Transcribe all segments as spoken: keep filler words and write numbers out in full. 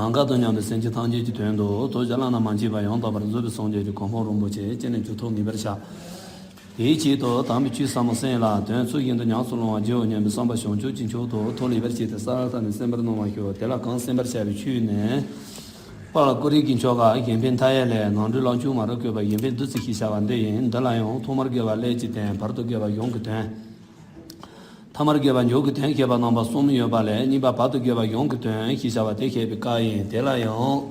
ནམ་མཁའ་དང་མཉམ་པའི་སེམས་ཅན་ཐམས་ཅད་ཀྱི་དོན་དུ་ཐུགས་རྗེ་བླ་ན་མ་མཆིས་པ་ཡང་དག་པར་རྫོགས་པའི་སངས་རྒྱས་ཀྱི་གོ་འཕང་རིན་པོ་ཆེ་ཅི་ནས་འཇུག་ཐབས་ངེས་པར་བྱ། དེའི་ཆེད་དུ་དམ་པའི་ཆོས་ཟབ་མོ་གསན་ལ། དོན་ཚུལ་བཞིན་དུ་ཉམས་སུ་བླང་བར་བགྱིའོ་སྙམ་པའི་བསམ་པ་བྱང་ཆུབ་ཀྱི་མཆོག་ཏུ་ཐུགས་ལེགས་པར་བསྐྱེད་དེ་གསལ་བཏབ་ནས་གསན་པར་གནང་བར་ཞུ། དེ་ལ་གང་གསན་པར་བྱ་བའི་ཆོས་ནི། དཔལ་ཀུན་རིག་གི་མཆོག་ག་གཞན་ཕན་མཐའ་ཡས་ལས། ནང་ཁྲོལ་ལ་ཆུང་མ་རུ་བཀོད་པ་གཞན་ཕན་བདུད་རྩི་ཞེས་བྱ་བ་འདི་ཡིན། འདི་ལ་ཡང་ཐོག་མར་དགེ་བ་ཀླད་ཀྱི་དོན། བར་དུ་དགེ་བ་གཞུང་གི་དོན། ཐ་མར་དགེ་བ་མཇུག་གི་དོན་བཤད་པ་རྣམ་པ་གསུམ་ཡོད་པ་ལས། གཉིས་པ་བར་དུ་དགེ་བ་གཞུང་གི་དོན་ཞེས་བྱ་བ་དེ་བཤད་པའི་སྐབས་ཡིན། དེ་ལ་ཡང་།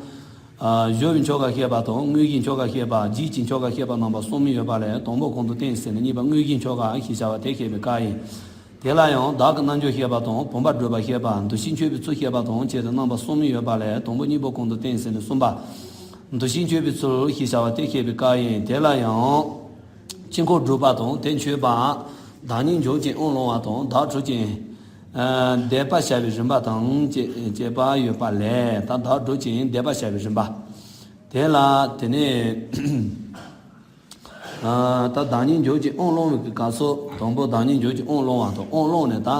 ཨ། སྦྱོར་བའི་མཆོག་ག་བཤད་པ་དང་། དངོས་གཞིའི་མཆོག་ག་བཤད་པ། རྗེས་ཀྱི་མཆོག་ག་བཤད་པ་རྣམ་པ་གསུམ་ཡོད་པ་ལས། དང་པོ་གོང་དུ་བསྟན་ཟིན་ནས། གཉིས་པ་དངོས་གཞིའི་མཆོག་ག་ཞེས་བྱ་བ་དེ་བཤད་པའི་སྐབས་ཡིན། དེ་ལ་ཡང་བདག་གི་རྣལ་འབྱོར་བཤད་པ་དང་། བུམ་པ་སྒྲུབ་པ་བཤད་པ། འདུ་ཤེས་འཆོལ་བའི་ཚུལ་བཤད་པ་དང་བཅས་ཏེ་རྣམ་པ་གསུམ་ཡོད་པ་ལས། དང་པོ་གཉིས་པོ་གོང་དུ་བསྟན་ཟིན་ནས། གསུམ་པ་འདུ་ཤེས་འཆོལ་བའི་ཚུལ་ཞེས་བྱ་བ་དེ་བཤད་པའི་སྐབས་ཡིན། དེ་ལ་ཡང་། དཀྱིལ་འཁོར་སྒྲུབ་པ་དང་དེ་མཆོད་པ། བདག་ཉིད་འཇོག་ཅིང་དབང་བླང་བ་དང་། བདག་སྒྲུབ་ཅིང་། ཨ། བཟླས་པ་བྱ་བའི་རིམ་པ་དང་བཅས་བཅས་པ་ཡོད་པ་ལས། ད་བདག་སྒྲུབ་ཅིང་བཟླས་པ་བྱ་བའི་རིམ་པ། དེ་ལ་དེ་ནས། ཨ། ད་བདག་ཉིད་འཇོག་ཅིང་དབང་བླང་བའི་སྐབས་སུ། དང་པོ་བདག་ཉིད་འཇོག་ཅིང་དབང་བླང་བ་དང་། དབང་བླངས་ནས་ད།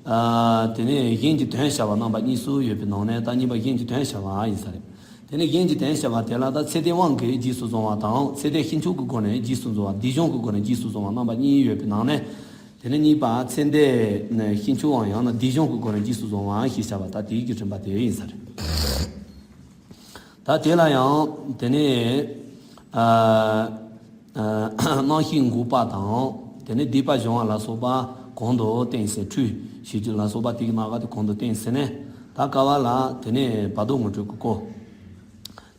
ཨ། དེ་ནས་གཞན་གྱི་དོན་བྱ་བ་རྣམ་པ་གཉིས་སུ་ཡོད་པའི་ནང་ནས། ད་གཉིས་པ་གཞན་གྱི་དོན་བྱ་བ་ཡིན་ས་རེད། དེ་ནས་གཞན་གྱི་དོན་བྱ་བ་དེ་ལ་ད་ཚད་ལྡན་དབང་གིས་རྗེས་སུ་བཟུང་བ་དང་། ཚད་ལྡན་ཤིང་མཆོག་གི་སྒོ་ནས་རྗེས་སུ་བཟུང་བ། སྡེབ་གཞུང་གི་སྒོ་ནས་རྗེས་སུ་བཟུང་བ་རྣམ་པ་གཉིས་ཡོད་པའི་ནང་ནས། དེ་ནས་གཉིས་པ་ཚད་ལྡན་ཤིང་མཆོག་དབང་ཡང་ན་སྡེབ་གཞུང་གི་སྒོ་ནས་རྗེས་སུ་བཟུང་བ་ཞེས་བྱ་བ། ད་དེའི་གི་རིམ་པ་དེ་ཡིན་ས་རེད། ད་དེ་ལ་ཡང་དེ་ནས། ཨ། ཨ། རྣམ་ཤེས་འགུགས་པ་དང་། དེ་ནས་སྡིག་པ་སྦྱོང་བ་ལ་སོགས་པ་གོང་དུ་བསྟན་ཟིན། ཁྲུས་ཞུ་རྒྱུ་ལ་སོགས་པ་དེ་གི་སྣ་ཁ་དེ་གོང་དུ་བསྟན་ཟིན་ནས། ད་ཀ་བ་ལ་དེ་ནས་བར་དོ་ངོ་སྤྲོད་ཀྱི་སྐོར།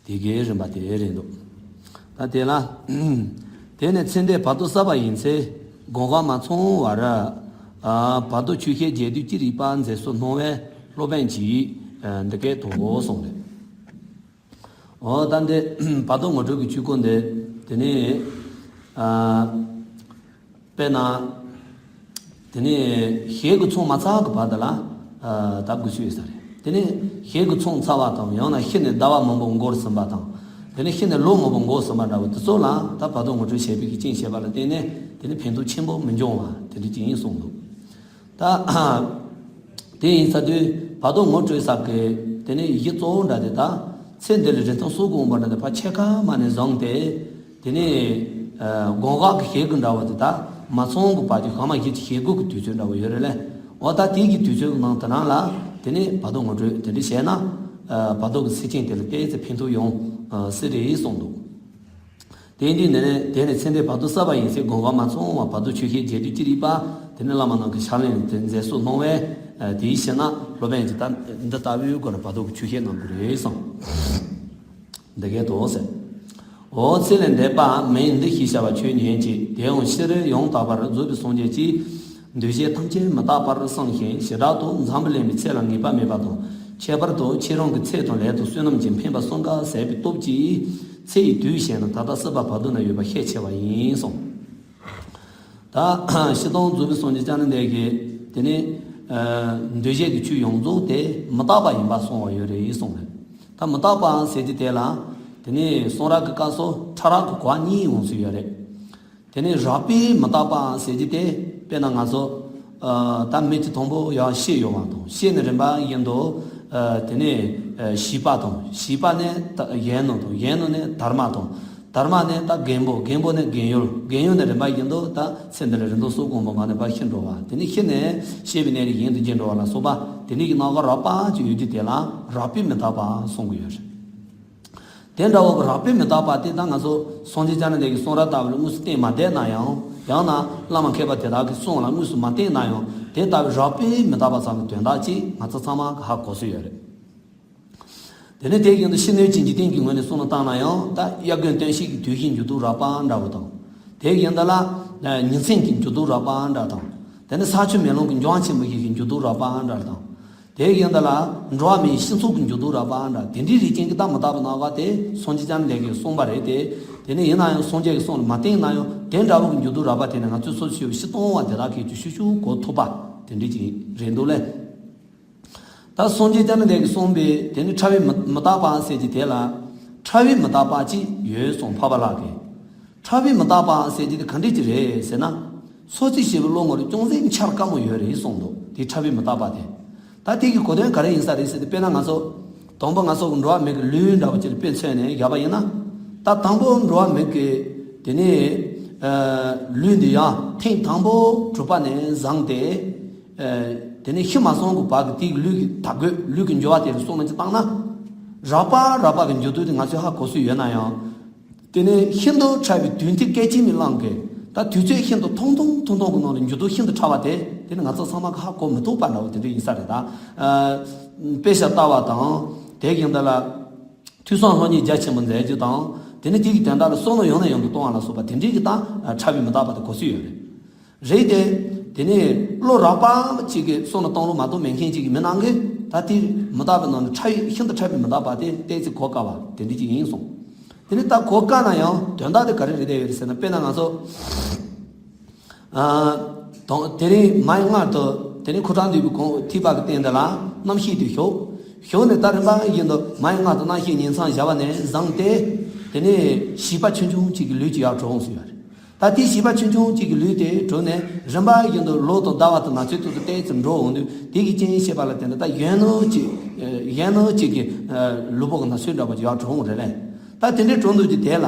དེ་གའི་རིམ་པ་དེ་རེད་འདུག་ད་དེ་ལ། དེ་ནས་ཚེ་འདས་བར་དོ་བསགས་པ་ཡིན་ཚེ། དགོངས་པ་མ་ཚོམ་བར། ཨ། བར་དོ་ཆོས་བཤད་རྒྱས་བསྡུས་ཅི་རིགས་པ་མཛད་སོ་སྣང་བས་སློབ་དཔོན་གྱིས། ཨ། འདི་སྐད་དུ་གསུངས་ཏེ། འོ་ད་འདི་བར་དོ་ངོ་སྤྲོད་ཀྱི་ཆོས་སྐོར་འདི། དེ་ནས། ཨ། དཔེར་ན། དེ་ནས་ཞལ་གྱི་ཚོམས་མ་ཚར་གྱི་བར་དུ་ལ། ཨ། ད་དགོས་ཚུལ་ཡོད་ས་རེད། དེ་ནས་ཞལ་གྱི་ཚོམས་ཚར་བ་དང་། ཡང་ན་ཤི་ནས་ཟླ་བ་མང་པོ་འགོར་ཟིན་པ་དང་། དེ་ནས་ཤི་ནས་ལོ་མང་པོ་འགོར་ཟིན་པ་འདྲ་བོ་དེ་ཚོ་ལ། ད་བར་དོ་ངོ་སྤྲོད་བྱས་པའི་གི་རྐྱེན་བྱས་པ་ལ་བརྟེན་ནས། དེ་ནས་ཕན་ཐོགས་ཆེན་པོ་མི་འབྱུང་བ་དེ་འདྲ་ཅིག་ཡིན་གསུངས་འདུག་ད། དེ་ཡིན་ས་དུས་བར་དོ་ངོ་སྤྲོད་ས་གི་དེ་ནས་གཞི་གཙོ་བོ་འདྲ་དེ། ད་ཚེ་འདི་ལ་རིན་ཐང་གསུམ་དགོངས་པ་འདྲ་དེ་ཕར་ཕྱེད་ཀ་མ་ནས་བཟུང་སྟེ། དེ་ནས། ཨ། དགོངས་ཁ་གི་ཞལ་གྱི་འདྲ་བོ་དེ། ད་མ་ཚོམ་གྱི་བར་གྱི་ཧ་མ་གཞི་གི་ཞལ་དགུ་གི་དུས་ཚོད་འདྲ་བོ་ཡོད་རེད་ལེ། འོ་ད་དེ་གི་དུས་ཚོད་ཀྱི་ནང་དེ་ནང་ལ། དེ་ནས་བར་དོ་ངོ་སྤྲོད་དེ་འདྲ་བྱས་ན། ཨ། བར་དོ་གི་ཚིགས་བཅད་དེ་ལ་ཏོག་ཙམ་ཕན་ཐོགས་ཡོང་། ཨ། སྲིད་རེད་གསུངས་འདུག་དེ་འདི་ནས་དེ་ནས་ཚེ་འདས་བར་དོ་བསགས་པ་ཡིན་ཚེ། དགོངས་པ་མ་ཚོམ་བར། བར་དོ་ཆོས་བཤད་རྒྱས་བསྡུས་ཅི་རིགས་པ། དེ་ནས་བླ་མ་རྣམས་ཀྱི་ཕྱག་ལེན་དེ་མཛད་སོ་སྣང་བས། ཨ། དེའི་ཕྱིར་ན་སློབ་དཔོན་གྱིས་ད་འདི་ལྟ་བུའི་སྒོ་ནས་བར་དོ་གི་ཆོས་བཤད་གནང་དགོས་རེད་གསུངས། འདི་སྐད་དུ་ཟེར། འོ་ཚེ་ལས་འདས་པ་མིན་འདི་ཞེས་བྱ་བ་ཁྱོད་ཉོན་ཅིག་དེའང་ཕྱིར་ཡང་དག་པར་རྫོགས་པའི་སངས་རྒྱས་ཀྱིས། འདུས་བྱས་ཐམས་ཅད་མི་རྟག་པར་གསུངས་ཤིང་། བྱེ་བྲག་ཏུ་འཛམ་བུ་གླིང་པའི་ཚད་ལ་ངེས་པ་མེད་པ་དང་། ཁྱད་པར་དུ་ཁྱེད་རང་གི་ཚེ་དང་ལས་དང་བསོད་ནམས་ཀྱིས་འཕེན་པ་གསུམ་ཀ་ཟད་པའི་སྟོབས་ཀྱིས། ཚེ་ཡི་དུས་གཞན་ན་ད་ལྟ་སྲིད་པ་བར་དོ་ན་ཡོད་པ་ཤས་ཆེ་བ་ཡིན་གསུངས། ད་སྤྱིར་བཏང་རྫོགས་པའི་སངས་རྒྱས་བཅོམ་ལྡན་འདས་ཀྱིས་དེ་ནས། ཨ། འདུས་བྱས་ཀྱི་ཆོས་ཡོངས་རྫོགས་དེ་མི་རྟག་པ་ཡིན་པ་གསུངས་པ་ཡོད་རེད་གསུངས་རེད། ད་མི་རྟག་པ་ཟེར་གྱི་དེ་ལ། དེ་ནས་གསུང་རབ་ཀྱི་སྐབས་སུ་ཕྲ་རགས་ཀྱི་གོ་བ་གཉིས་ཡོང་སྲོལ་ཡོད་རེད། དེ་ནས་རགས་པའི་མི་རྟག་པ་ཟེར་གྱི་དེ། དཔེར་ན་ང་ཚོ། ཨ། ད་མི་གཅིག་དང་པོ་ཡར་ཤི་ཡོང་བ་དང་། ཤི་ནས་རིམ་པ་བཞིན་དུ། ཨ། དེ་ནས། ཨ། བྱིས་པ་དང་། བྱིས་པ་ནས་ད་གཞོན་ནུ་དང་། གཞོན་ནུ་ནས་དར་མ་དང་། དར་མ་ནས་ད་རྒན་པོ། རྒན་པོ་ནས་རྒན་ཡོལ། རྒན་ཡོལ་ནས་རིམ་པ་བཞིན་དུ་ད་ཚེ་འདི་ལ་རིན་ཐང་གསུམ་དགོངས་པ་ངང་ནས་ཕར་ཤི་འགྲོ་བ། དེ་ནས་ཤི་ནས་སྐྱེས་པའི་གནས་ལས་གཞན་དུ་འགྱུར་འགྲོ་བ་ལ་སོགས་པ། དེ་ནས་ཀྱི་སྣ་ཁ་རགས་པ་ཅིག་ཡོད་རྒྱུ་དེ་ལ་རགས་པའི་མི་རྟག་པ་གསུང་གི་ཡོད་རེད། དེ་འདྲ་བོ་གི་རགས་པའི་མི་རྟག་པ་དེ་ད་ང་ཚོ་སངས་རྒྱས་བཅོམ་ལྡན་འདས་ཀྱི་གསུང་རབ་ལྟ་བུ་ལ་དངོས་སུ་བསྟན་མ་བསྡད་ན་ཡང་། ཡང་ན་བླ་མ་མཁས་པ་དེ་དག་གི་གསུང་ལ་དངོས་སུ་མ་བསྟན་ན་ཡང་། དེ་ལྟ་བུའི་རགས་པའི་མི་རྟག་པ་ཚང་གི་དོན་དག་ཅིག་ང་ཚོ་ཚང་མ་གི་ཧ་གོ་སྲོལ་ཡོད་རེད། དེ་ནས་དེ་བཞིན་དུ་ཕྱི་སྣོད་ཀྱི་འཇིག་རྟེན་གྱི་ངོས་ནས་གསུངས་ལ་བཏང་ན་ཡང་། ད་དབྱར་དགུན་སྟོན་དཔྱིད་ཀྱི་དུས་བཞིའི་འགྱུར་ལྡོག་རགས་པ་འདྲ་བོ་དང་། དེ་བཞིན་དུ་ལ་ཉིན་མཚན་གྱི་འགྱུར་ལྡོག་རགས་པ་འདྲ་དང་། དེ་ནས་ས་ཆུ་མེ་རླུང་གི་འབྱུང་ཆེན་པོ་བཞི་གི་འགྱུར་ལྡོག་རགས་པ་འདྲ་དང་། དེ་བཞིན་དུ་ལ་འགྲོ་བ་མིའི་སྤྱི་ཚོགས་ཀྱི་འགྱུར་ལྡོག་རགས་པ་འདྲ། དེ་འདྲའི་རིགས་ཅན་གྱི་ད་མི་རྟག་པའི་སྣ་ཁ་དེ་སངས་རྒྱས་བཅོམ་ལྡན་འདས་ཀྱིས་གསུངས་པ་རེད་དེ། དེ་ནས་ཡིན་ན་ཡང་སངས་རྒྱས་ཀྱི་གསུང་ལ་མ་བརྟེན་ན་ཡང་དེ་འདྲ་བོ་གི་མཇུག་བསྡུ་རགས་པ་དེ་ནི་ང་ཚོས་སོ་སོ་ཞིག་ཤི་གཏོང་བ་དེ་དག་གིས་ཀྱི་ཤུ་ཤུ་གོ་ཐུབ་པ་དེ་འདྲ་ཅིག་རེད་འདུག་ལེ། ད་སངས་རྒྱས་བཅོམ་ལྡན་འདས་ཀྱིས་གསུངས་པའི་དེ་ནི་ཕྲ་བའི་མི་མི་རྟག་པ་ཟེར་གྱི་དེ་ལ་ཕྲ་བའི་མི་རྟག་པ་ཅིག་ཡོད་གསུངས་འཕགས་པ་ལགས་ཀྱིས། ཕྲ་བའི་མི་རྟག་པ་ཟེར་གྱི་དེ་ག་འདྲ་ཅིག་རེད་ཟེར་ན། སོ་སོ་ཞིག་བློ་ངོར་ཅུང་ཟད་འཆར་དཀའ་མོ་ཡོད་རེད་གསུངས་འདུག་དེ་ཕྲ་བའི་མི་རྟག་པ་དེ། ད་དེ་གི་གོ་དོན་ག་རེ་ཡིན་ས་རེད་ཟེར་ཏེ། དཔེར་ན་ང་ཚོ་དང་པོ་ང་ཚོ་གི་འགྲོ་བ་མིའི་གི་ལུས་འདྲ་བོ་ཅིག་ལ་དཔེ་མཚོན་ནས་བཞག་པ་ཡིན་ན། ད་དང་པོ་འགྲོ་བ་མིའི་གི་དེ་ནས་ཨ་ལུས་འདི་ཡང་ཐེངས་དང་པོ་གྲུབ་པ་ནས་བཟུང་སྟེ། ཨ་དེ་ནས་ཤི་མ་སོང་གི་བར་གྱི་དེའི་ལུས་ཀྱི་དར་གོས་ལུས་ཀྱི་འགྱུར་བ་དེ་ལ་བསམ་བློ་ཅིག་བཏང་ན། རགས་པ་རགས་པ་གི་འགྱུར་ལྡོག་དེ་ང་ཚོས་ཧ་གོ་སྲོལ་ཡོད་ན་ཡང་། དེ་ནས་ཤིན་ཏུ་ཕྲ་བའི་དུས་མཐའི་སྐད་ཅིག་མའི་གླང་གི་ད་དུས་ཚོད་ཤིན་ཏུ་ཐུང་ཐུང་ཐུང་ཐུང་གི་ནང་ལ་འགྱུར་ལྡོག་ཤིན་ཏུ་ཕྲ་བ་དེ་དེ་ནི་ང་ཚོ་ཚང་མ་གི་ཧ་གོ་མི་ཐུབ་པ་འདྲ་བོ་དེ་འདྲ་ཡིན་ས་རེད་ད། ཨ་དཔེ་ཆ་ལྟ་བ་དང་། དེ་ཡིན་ད་ལ་ཐོས་བསམ་སློབ་གཉེར་རྒྱ་ཆེན་པོ་མཛད་རྒྱུ་དང་། དེ་ནི་དེ་གི་དོན་དག་ལ་བསམ་བློ་ཡང་ནས་ཡང་དུ་གཏོང་བ་ལ་སོགས་པ་དེ་འདྲའི་གི་ད་ཕྲ་བའི་མི་རྟག་པ་དེ་གོ་སྲོལ་ཡོད་རེད། རེད་དེ། དེ་ནས་བློ་རགས་པ་གཅིག་གིས་བསམ་བློ་གཏོང་ལུགས་མ་གཏོགས་མེད་མཁན་གཅིག་གིས་མི་སྣང་གི། ད་དེ་མི་རྟག་པའི་ནང་ནས་ཕྲ་བའི་ཤིན་ཏུ་ཕྲ་བའི་མི་རྟག་པ་དེ་ཏོག་ཙམ་གོ་དཀའ་བ་དེ་འདྲ་ཅིག་ཡིན་གསུངས། དེ་ནས་ད་གོ་དཀའ་ན་ཡང་དོན་དག་དེ་ག་རེ་རེད་བསྡད་ཡོད་རེད་ཟེར་ན། དཔེར་ན་ང་ཚོ་ཨ་དང་དེ་རིང་མའི་མངལ་དུ་དེ་ནས་ཁུ་ཁྲག་འདུས་པའི་གོང་ཐིགས་པ་གི་སྟེང་དེ་ལ་རྣམ་ཤེས་དེ་ཞུགས། ཞུགས་ནས་ད་རིམ་པ་བཞིན་དུ་མའི་མངལ་དུ་རྣམ་ཤེས་ཉིང་མཚམས་བཞག་པ་ནས་བཟུང་སྟེ། དེ་ནས་བྱིས་པ་ཆུང་ཆུང་གཅིག་གི་ལུས་ཀྱི་ཡར་གྲོལ་འོང་ཟེར་བ་རེད། ད་དེ་བྱིས་པ་ཆུང་ཆུང་གཅིག་གི་ལུས་དེ་གྲོལ་ནས་རིམ་པ་བཞིན་དུ་ལོ་དང་ཟླ་བ་དང་ན་ཚོད་ཏོག་ཏོག་ཏོག་ཙམ་འགྲོ་འོང་དུས། དེ་གི་རྐྱེན་བྱས་པ་ལ་བརྟེན་ནས་ད་གཞོན་ནུ་གཅིག་གཞོན་ནུ་གཅིག་གི་ལུས་པོ་གི་ན་ཚོད་འདྲ་པོ་ཅིག་ཡར་གྲོལ་འོང་རེད་ལེ། ད་དེ་འདྲའི་གྲོལ་འདུག་ཅིག་དེ་ལ།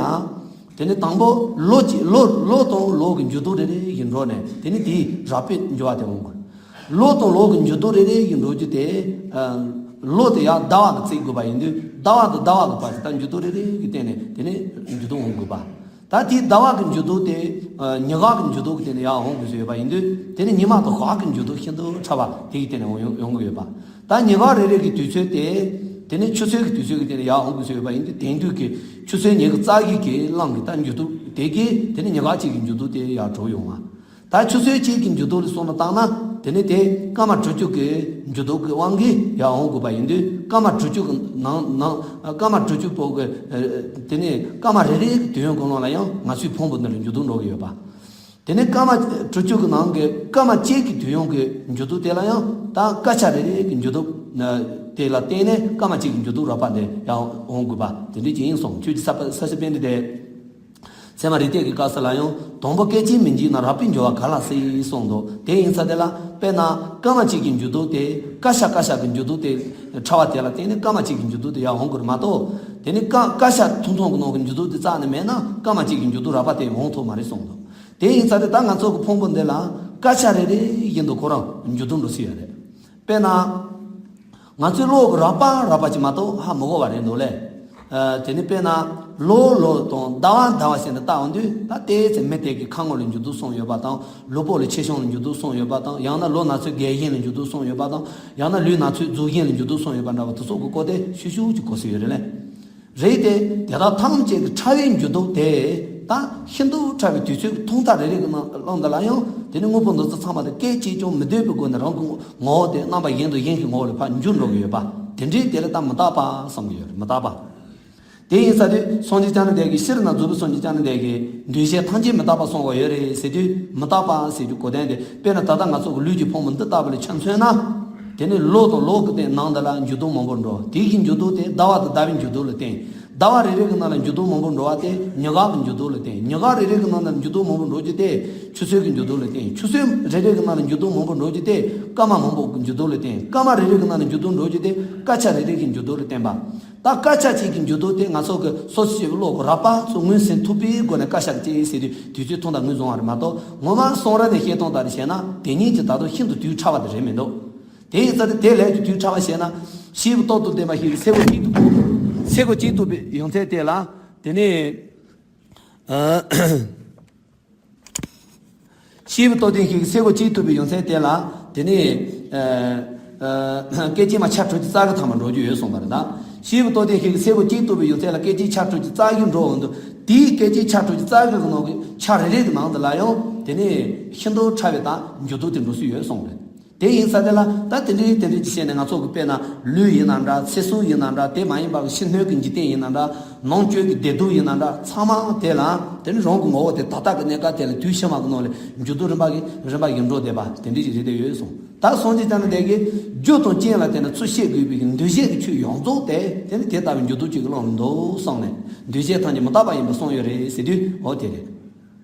དེ་ནས་དང་པོ་ལོ་གཅིག་ལོ་ལོ་དང་ལོ་གི་འགྱུར་ལྡོག་རེ་རེ་བཞིན་འགྲོ་ནས། དེ་ནས་དེའི་རགས་པའི་འགྱུར་བ་དེ་འོང་དགོས། ལོ་དང་ལོ་གི་འགྱུར་ལྡོག་རེ་རེ་བཞིན་འགྲོ་རྒྱུ་དེ། ལོ་དེ་ཡང་ཟླ་བ་གི་བརྩི་དགོས་པ་ཡིན་དུས། ཟླ་བ་དང་ཟླ་བ་གི་བར་གྱི་ད་འགྱུར་ལྡོག་རེ་རེ་གི་སྟེང་ནས་དེ་ནས་འགྱུར་ལྡོག་འོང་དགོས་པ། ད་དེའི་ཟླ་བ་གི་འགྱུར་ལྡོག་དེ་ཉི་ཤུ་གི་འགྱུར་ལྡོག་གི་སྟེང་ནས་ཡང་འོང་དགོས་སུ་ཡོད་པ་ཡིན་དུས། དེ་ནི་ཉི་མ་དང་ཞག་གི་འགྱུར་ལྡོག་ཤིན་ཏུ་ཕྲ་བ་དེ་གི་སྟེང་ནས་འོང་ཡོང་ཡོང་གི་ཡོད་པ། ད་ཉི་ཤུ་རེ་རེ་གི་དུས་ཚོད་དེ། དེ་ནི་ཆུ་ཚོད་ཀྱི་དུས་ཚོད་ཀྱི་སྟེང་ནས་ཡར་འོང་དགོས་སུ་ཡོད་པ་ཡིན་དུས། དེང་དུས་ཀྱི་ཆུ་ཚོད་ཉི་ཤུ་རྩ་བཞི་གི་གླང་གི་ད་འགྱུར་ལྡོག་དེ་གིས་དེ་ནི་ཉི་ཤུ་གཅིག་གི་འགྱུར་ལྡོག་དེ་ཡར་གྲོལ་ཡོང་བ། ད་ཆུ་ཚོད་གཅིག་གི་འགྱུར་ལྡོག་ལ་བསམ་བློ་བཏང་ན། དེ་ནི་དེ་སྐར་མ་དྲུག་ཅུ་གི་འགྱུར་ལྡོག་གི་དབང་གིས་ཡར་འོང་དགོས་པ་ཡིན་དུས། སྐར་མ་དྲུག་ཅུ་གི་ནང་ནང་སྐར་མ་དྲུག་ཅུ་པོ་གི་དེ་ནི་སྐར་མ་རེ་རེའི་དུས་ཡུན་ཀུན་སློང་ལ་ཡང་ང་ཚོའི་ཕུང་པོ་འདི་ལ་འགྱུར་ལྡོག་འགྲོ་གི་ཡོད་པ། དེ་ནས་སྐར་མ་དྲུག་ཅུ་གི་ནང་གི་སྐར་མ་གཅིག་གི་དུས་ཡུན་གྱི་འགྱུར་ལྡོག་དེ་ལ་ཡང་ད་སྐར་ཆ་རེ་རེ་གི་འགྱུར་ལྡོག་དེ་ལ་བརྟེན་ནས་སྐར་མ་གཅིག་གི་འགྱུར་ལྡོག་རགས་པ་དེ་ཡང་འོང་དགོས་པ་དེ་འདྲ་ཅིག་ཡིན་གསུངས། ཆོས་ཀྱི་ས་པ་ས་སྐྱ་པཎྜི་ཏས་ཚད་མ་རིགས་གཏེར་གྱི་སྐབས་སུ་ལ་ཡང་། དང་པོ་སྐད་ཅིག་མའི་འཇིག་ན་རགས་པའི་འགྱུར་བ་ག་ལ་སྲིད་གསུངས་འདུག་དེ་ཡིན་ཙང་དེ་ལ་དཔེར་ན་སྐར་མ་གཅིག་གི་འགྱུར་ལྡོག་དེ་སྐར་ཆ་སྐར་ཆ་གི་འགྱུར་ལྡོག་དེ་ཕྲ་བ་དེ་ལ་བརྟེན་ནས་སྐར་མ་གཅིག་གི་འགྱུར་ལྡོག་དེ་ཡང་འོང་དགོས་རེད་མ་གཏོགས། དེ་ནི་སྐར་སྐར་ཆ་ཐུང་ཐུང་གི་ནང་གི་འགྱུར་ལྡོག་དེ་རྩ་ནས་མེད་ན་སྐར་མ་གཅིག་གི་འགྱུར་ལྡོག་རགས་པ་དེ་འོང་ཐུབ་མ་རེད་གསུངས་འདུག་དེ་ཡིན་ཙང་དེ་ད་ང་ཚོ་གི་ཕུང་པོ་འདི་ལ་སྐར་ཆ་རེ་རེ་བཞིན་དུ་ཁོ་རང་འགྱུར་ལྡོག་འགྲོ་སྲིད་ཡོད་རེད། དཔེར་ན། ང་ཚོའི་བློ་གི་རགས་པ་རགས་པ་ཅིག་མ་གཏོགས་ཧ་མི་གོ་བ་རེད་འདུག་ལེ། ཨ་དེ་ནི་དཔེར་ན། ལོ་ལོ་དང་ཟླ་བ་ཟླ་བ་བྱས་ནས་བལྟ་འོང་དུས། ད་ལྟའི་ཚེ་མི་དེ་གི་ཁ་ངོ་ལ་འགྱུར་ལྡོག་སོང་ཡོད་པ་དང་། ལུས་པོ་ལ་ཆེ་ཆུང་ལ་འགྱུར་ལྡོག་སོང་ཡོད་པ་དང་། ཡང་ན་ལོ་ན་ཚོད་རྒས་ཞིང་ལ་འགྱུར་ལྡོག་སོང་ཡོད་པ་དང་། ཡང་ན་ལུས་ན་ཚོད་རྫོགས་ཞིང་ལ་འགྱུར་ལྡོག་སོང་ཡོད་པ་འདྲ་བ་དེ་ཚོ་གི་སྐོར་དེ་ཤུགས་ཤུགས་ཀྱིས་གོ་སྲིད་ཡོད་རེད་ལེ། རེད་དེ། དེ་དག་ཐམས་ཅད་ཀྱི་ཕྲ་བའི་འགྱུར་ལྡོག་དེ། ད་ཤིན་ཏུ་ཕྲ་བའི་དུས་ཚོད་ཀྱི་ཐུང་མཐའ་རེ་རེ་གི་ནང་ལོགས་འདི་ལ་ཡང་། དེ་ནི་དངོས་པོ་འདི་ཚོ་ཚང་མ་དེ་སྐད་ཅིག་ཀྱང་མི་སྡོད་པའི་སྒོ་ནས་རང་གི་ངོ་བོ་དེ་རྣམ་པ་གཞན་དང་གཞན་གྱི་ངོ་བོ་ལ་ཕར་འགྱུར་འགྲོ་གི་ཡོད་པ། དེ་འདྲའི་དེ་ལ་ད་མི་རྟག་པ་བསམ་གྱི་ཡོད་རེད། མི་རྟག་པ། དེ་ཡིན་ཙང་དུས་སངས་རྒྱས་བཅོམ་ལྡན་འདས་ཀྱིས། སྤྱིར་ན་རྫོགས་པའི་སངས་རྒྱས་བཅོམ་ལྡན་འདས་ཀྱིས་འདུས་བྱས་ཐམས་ཅད་མི་རྟག་པ་གསུངས་པ་ཡོད་རེད་ཟེར་དུས། མི་རྟག་པ་ཟེར་དུས་གོ་དོན་དེ། དཔེར་ན་ད་ལྟ་ང་ཚོ་གི་ལུས་ཀྱི་ཕུང་པོ་འདི་ལྟ་བུ་ལ་ཆ་མཚོན་ན། དེ་ནི་ལོ་དང་ལོ་གི་སྟེང་ནང་དུ་ལ་འགྱུར་ལྡོག་མང་པོ་འགྲོ། དེ་གི་འགྱུར་ལྡོག་དེ་ཟླ་བ་དང་ཟླ་བའི་འགྱུར་ལྡོག་ལ་བརྟེན། ཟླ་བ་རེ་རེ་གི་ནང་ལ་འགྱུར་ལྡོག་མང་པོ་འགྲོ་བ་དེ་ཉི་ཤུ་གི་འགྱུར་ལྡོག་ལ་བརྟེན། ཉི་ཤུ་རེ་རེ་གི་ནང་ལ་འགྱུར་ལྡོག་མང་པོ་འགྲོ་རྒྱུ་དེ་ཆུ་ཚོད་ཀྱི་འགྱུར་ལྡོག་ལ་བརྟེན། ཆུ་ཚོད་རེ་རེ་གི་ནང་ལ་འགྱུར་ལྡོག་མང་པོ་འགྲོ་རྒྱུ་དེ་སྐར་མ་མང་པོ་གི་འགྱུར་ལྡོག་ལ་བརྟེན། སྐར་མ་རེ་རེ་གི་ནང་ལ་འགྱུར་ལྡོག་འགྲོ་རྒྱུ་དེ་སྐར་ཆ་རེ་རེ་གི་འགྱུར་ལྡོག་ལ་བརྟེན་པ། ད་སྐར་ཆ་གཅིག་གི་འགྱུར་ལྡོག་དེ་ང་ཚོ་གི་སོ་སོ་སྐྱེ་བོའི་བློ་གི་རགས་པ་ཚོ་ངོས་ཟིན་ཐུབ་པའི་སྒོ་ནས་སྐར་ཆ་གཅིག་ཟེར་དུས་དུས་ཚོད་ཐུང་མཐའ་ངོས་བཟུང་བ་རེད་མ་གཏོགས། ངོ་མ་སོང་ར་ནས་བཤད་སྟངས་ལྟར་བྱས་ན། དེ་ཉིད་ཀྱི་ད་དུང་ཤིན་ཏུ་དུས་ཕྲ་བ་དེ་རེད་མི་འདུག་དེ་ཡིན་ཙང་དེ་དེ་ལས་ཀྱི་དུས་ཕྲ་བ་བཤད་ན། སྐྱེས་བུ་སྟོབས་དང་ལྡན་པ་ཞིག་གིས་སེ་གོལ་གཅིག་གཏུབ་པའི། སེ་གོལ་གཅིག་གཏུབ་པའི་ཡོན་ཚད་དེ་ལ། དེ་ནས་ཨ། སྐྱེས་བུ་སྟོབས་ལྡན་ཞིག་གིས་སེ་གོལ་གཅིག་གཏུབ་པའི་ཡོན་ཚད་དེ་ལ། དེ་ནས་ཨ་ཨ་སྐད་ཅིག་མ་ཆ་དྲུག་ཅུ་རྩ་དགུ་ཐམ་པ་འགྲོ་རྒྱུ་ཡོད་གསུངས་པ་རེད་ད། སྐྱེས་བུ་སྟོབས་ལྡན་ཞིག་གིས་སེ་གོལ་གཅིག་གཏུབ་པའི་ཡོན་ཚད་ལ་སྐད་ཅིག་ཆ་དྲུག་ཅུ་རྩ་བཞི་འགྲོ་འོང་དུས། དེའི་སྐད་ཅིག་ཆ་དྲུག་ཅུ་རྩ་བཞི་གི་ནང་གི་ཆ་རེ་རེ་གི་ནང་དུ་ལ་ཡང་། དེ་ནས་ཤིན་ཏུ་ཕྲ་བའི་ད་འགྱུར་ལྡོག་དེ་འགྲོ་སྲིད་ཡོད་གསུངས་རེད། དེ་ཡིན་ས་དེ་ལ་ད་དེ་འདྲའི་དེ་འདྲའི་ཅིག་བཤད་ནས། ང་ཚོ་གི་དཔེར་ན་ལུས་ཡིན་ན་འདྲ། ཚེ་སྲོག་ཡིན་ན་འདྲ། དེ་མ་ཡིན་པ་གི་ཕྱི་སྣོད་ཀྱི་འཇིག་རྟེན་ཡིན་ན་འདྲ། ནང་བཅུད་ཀྱི་བདེ་སྡུག་ཡིན་ན་འདྲ། ཚང་མ་དེ་ལ་དེ་ནི་རང་གི་ངོ་བོ་དེ་ད་ལྟ་གི་གནས་སྐབས་དེ་ལ་དུས་ཕྱི་མ་གི་ནང་ལ་འགྱུར་ལྡོག་རིམ་པ་གི་རིམ་པ་བཞིན་འགྲོ་བསྡད་པ་དེ་འདྲའི་ཅིག་རེད་བསྡད་ཡོད་གསུངས། ད་སངས་རྒྱས་བསྟན་པ་དེ་གིས་རྒྱུ་དང་རྐྱེན་ལ་བརྟེན་ནས་ཚུར་བཤད་དགོས་པའི་གི་འདུས་བྱས་ཀྱི་ཆོས་ཡོངས་རྫོགས་དེ། དེ་ནི་དེ་ལྟ་བུའི་འགྱུར་ལྡོག་ཅིག་གི་ཀློང་ལ་འདུག་བསམ་ནས། འདུས་བྱས་ཐམས་ཅད་མི་རྟག་པ་ཡིན་པར་གསུངས་ཡོད་རེད་ཟེར་དུས། འོ་དེ་རེད།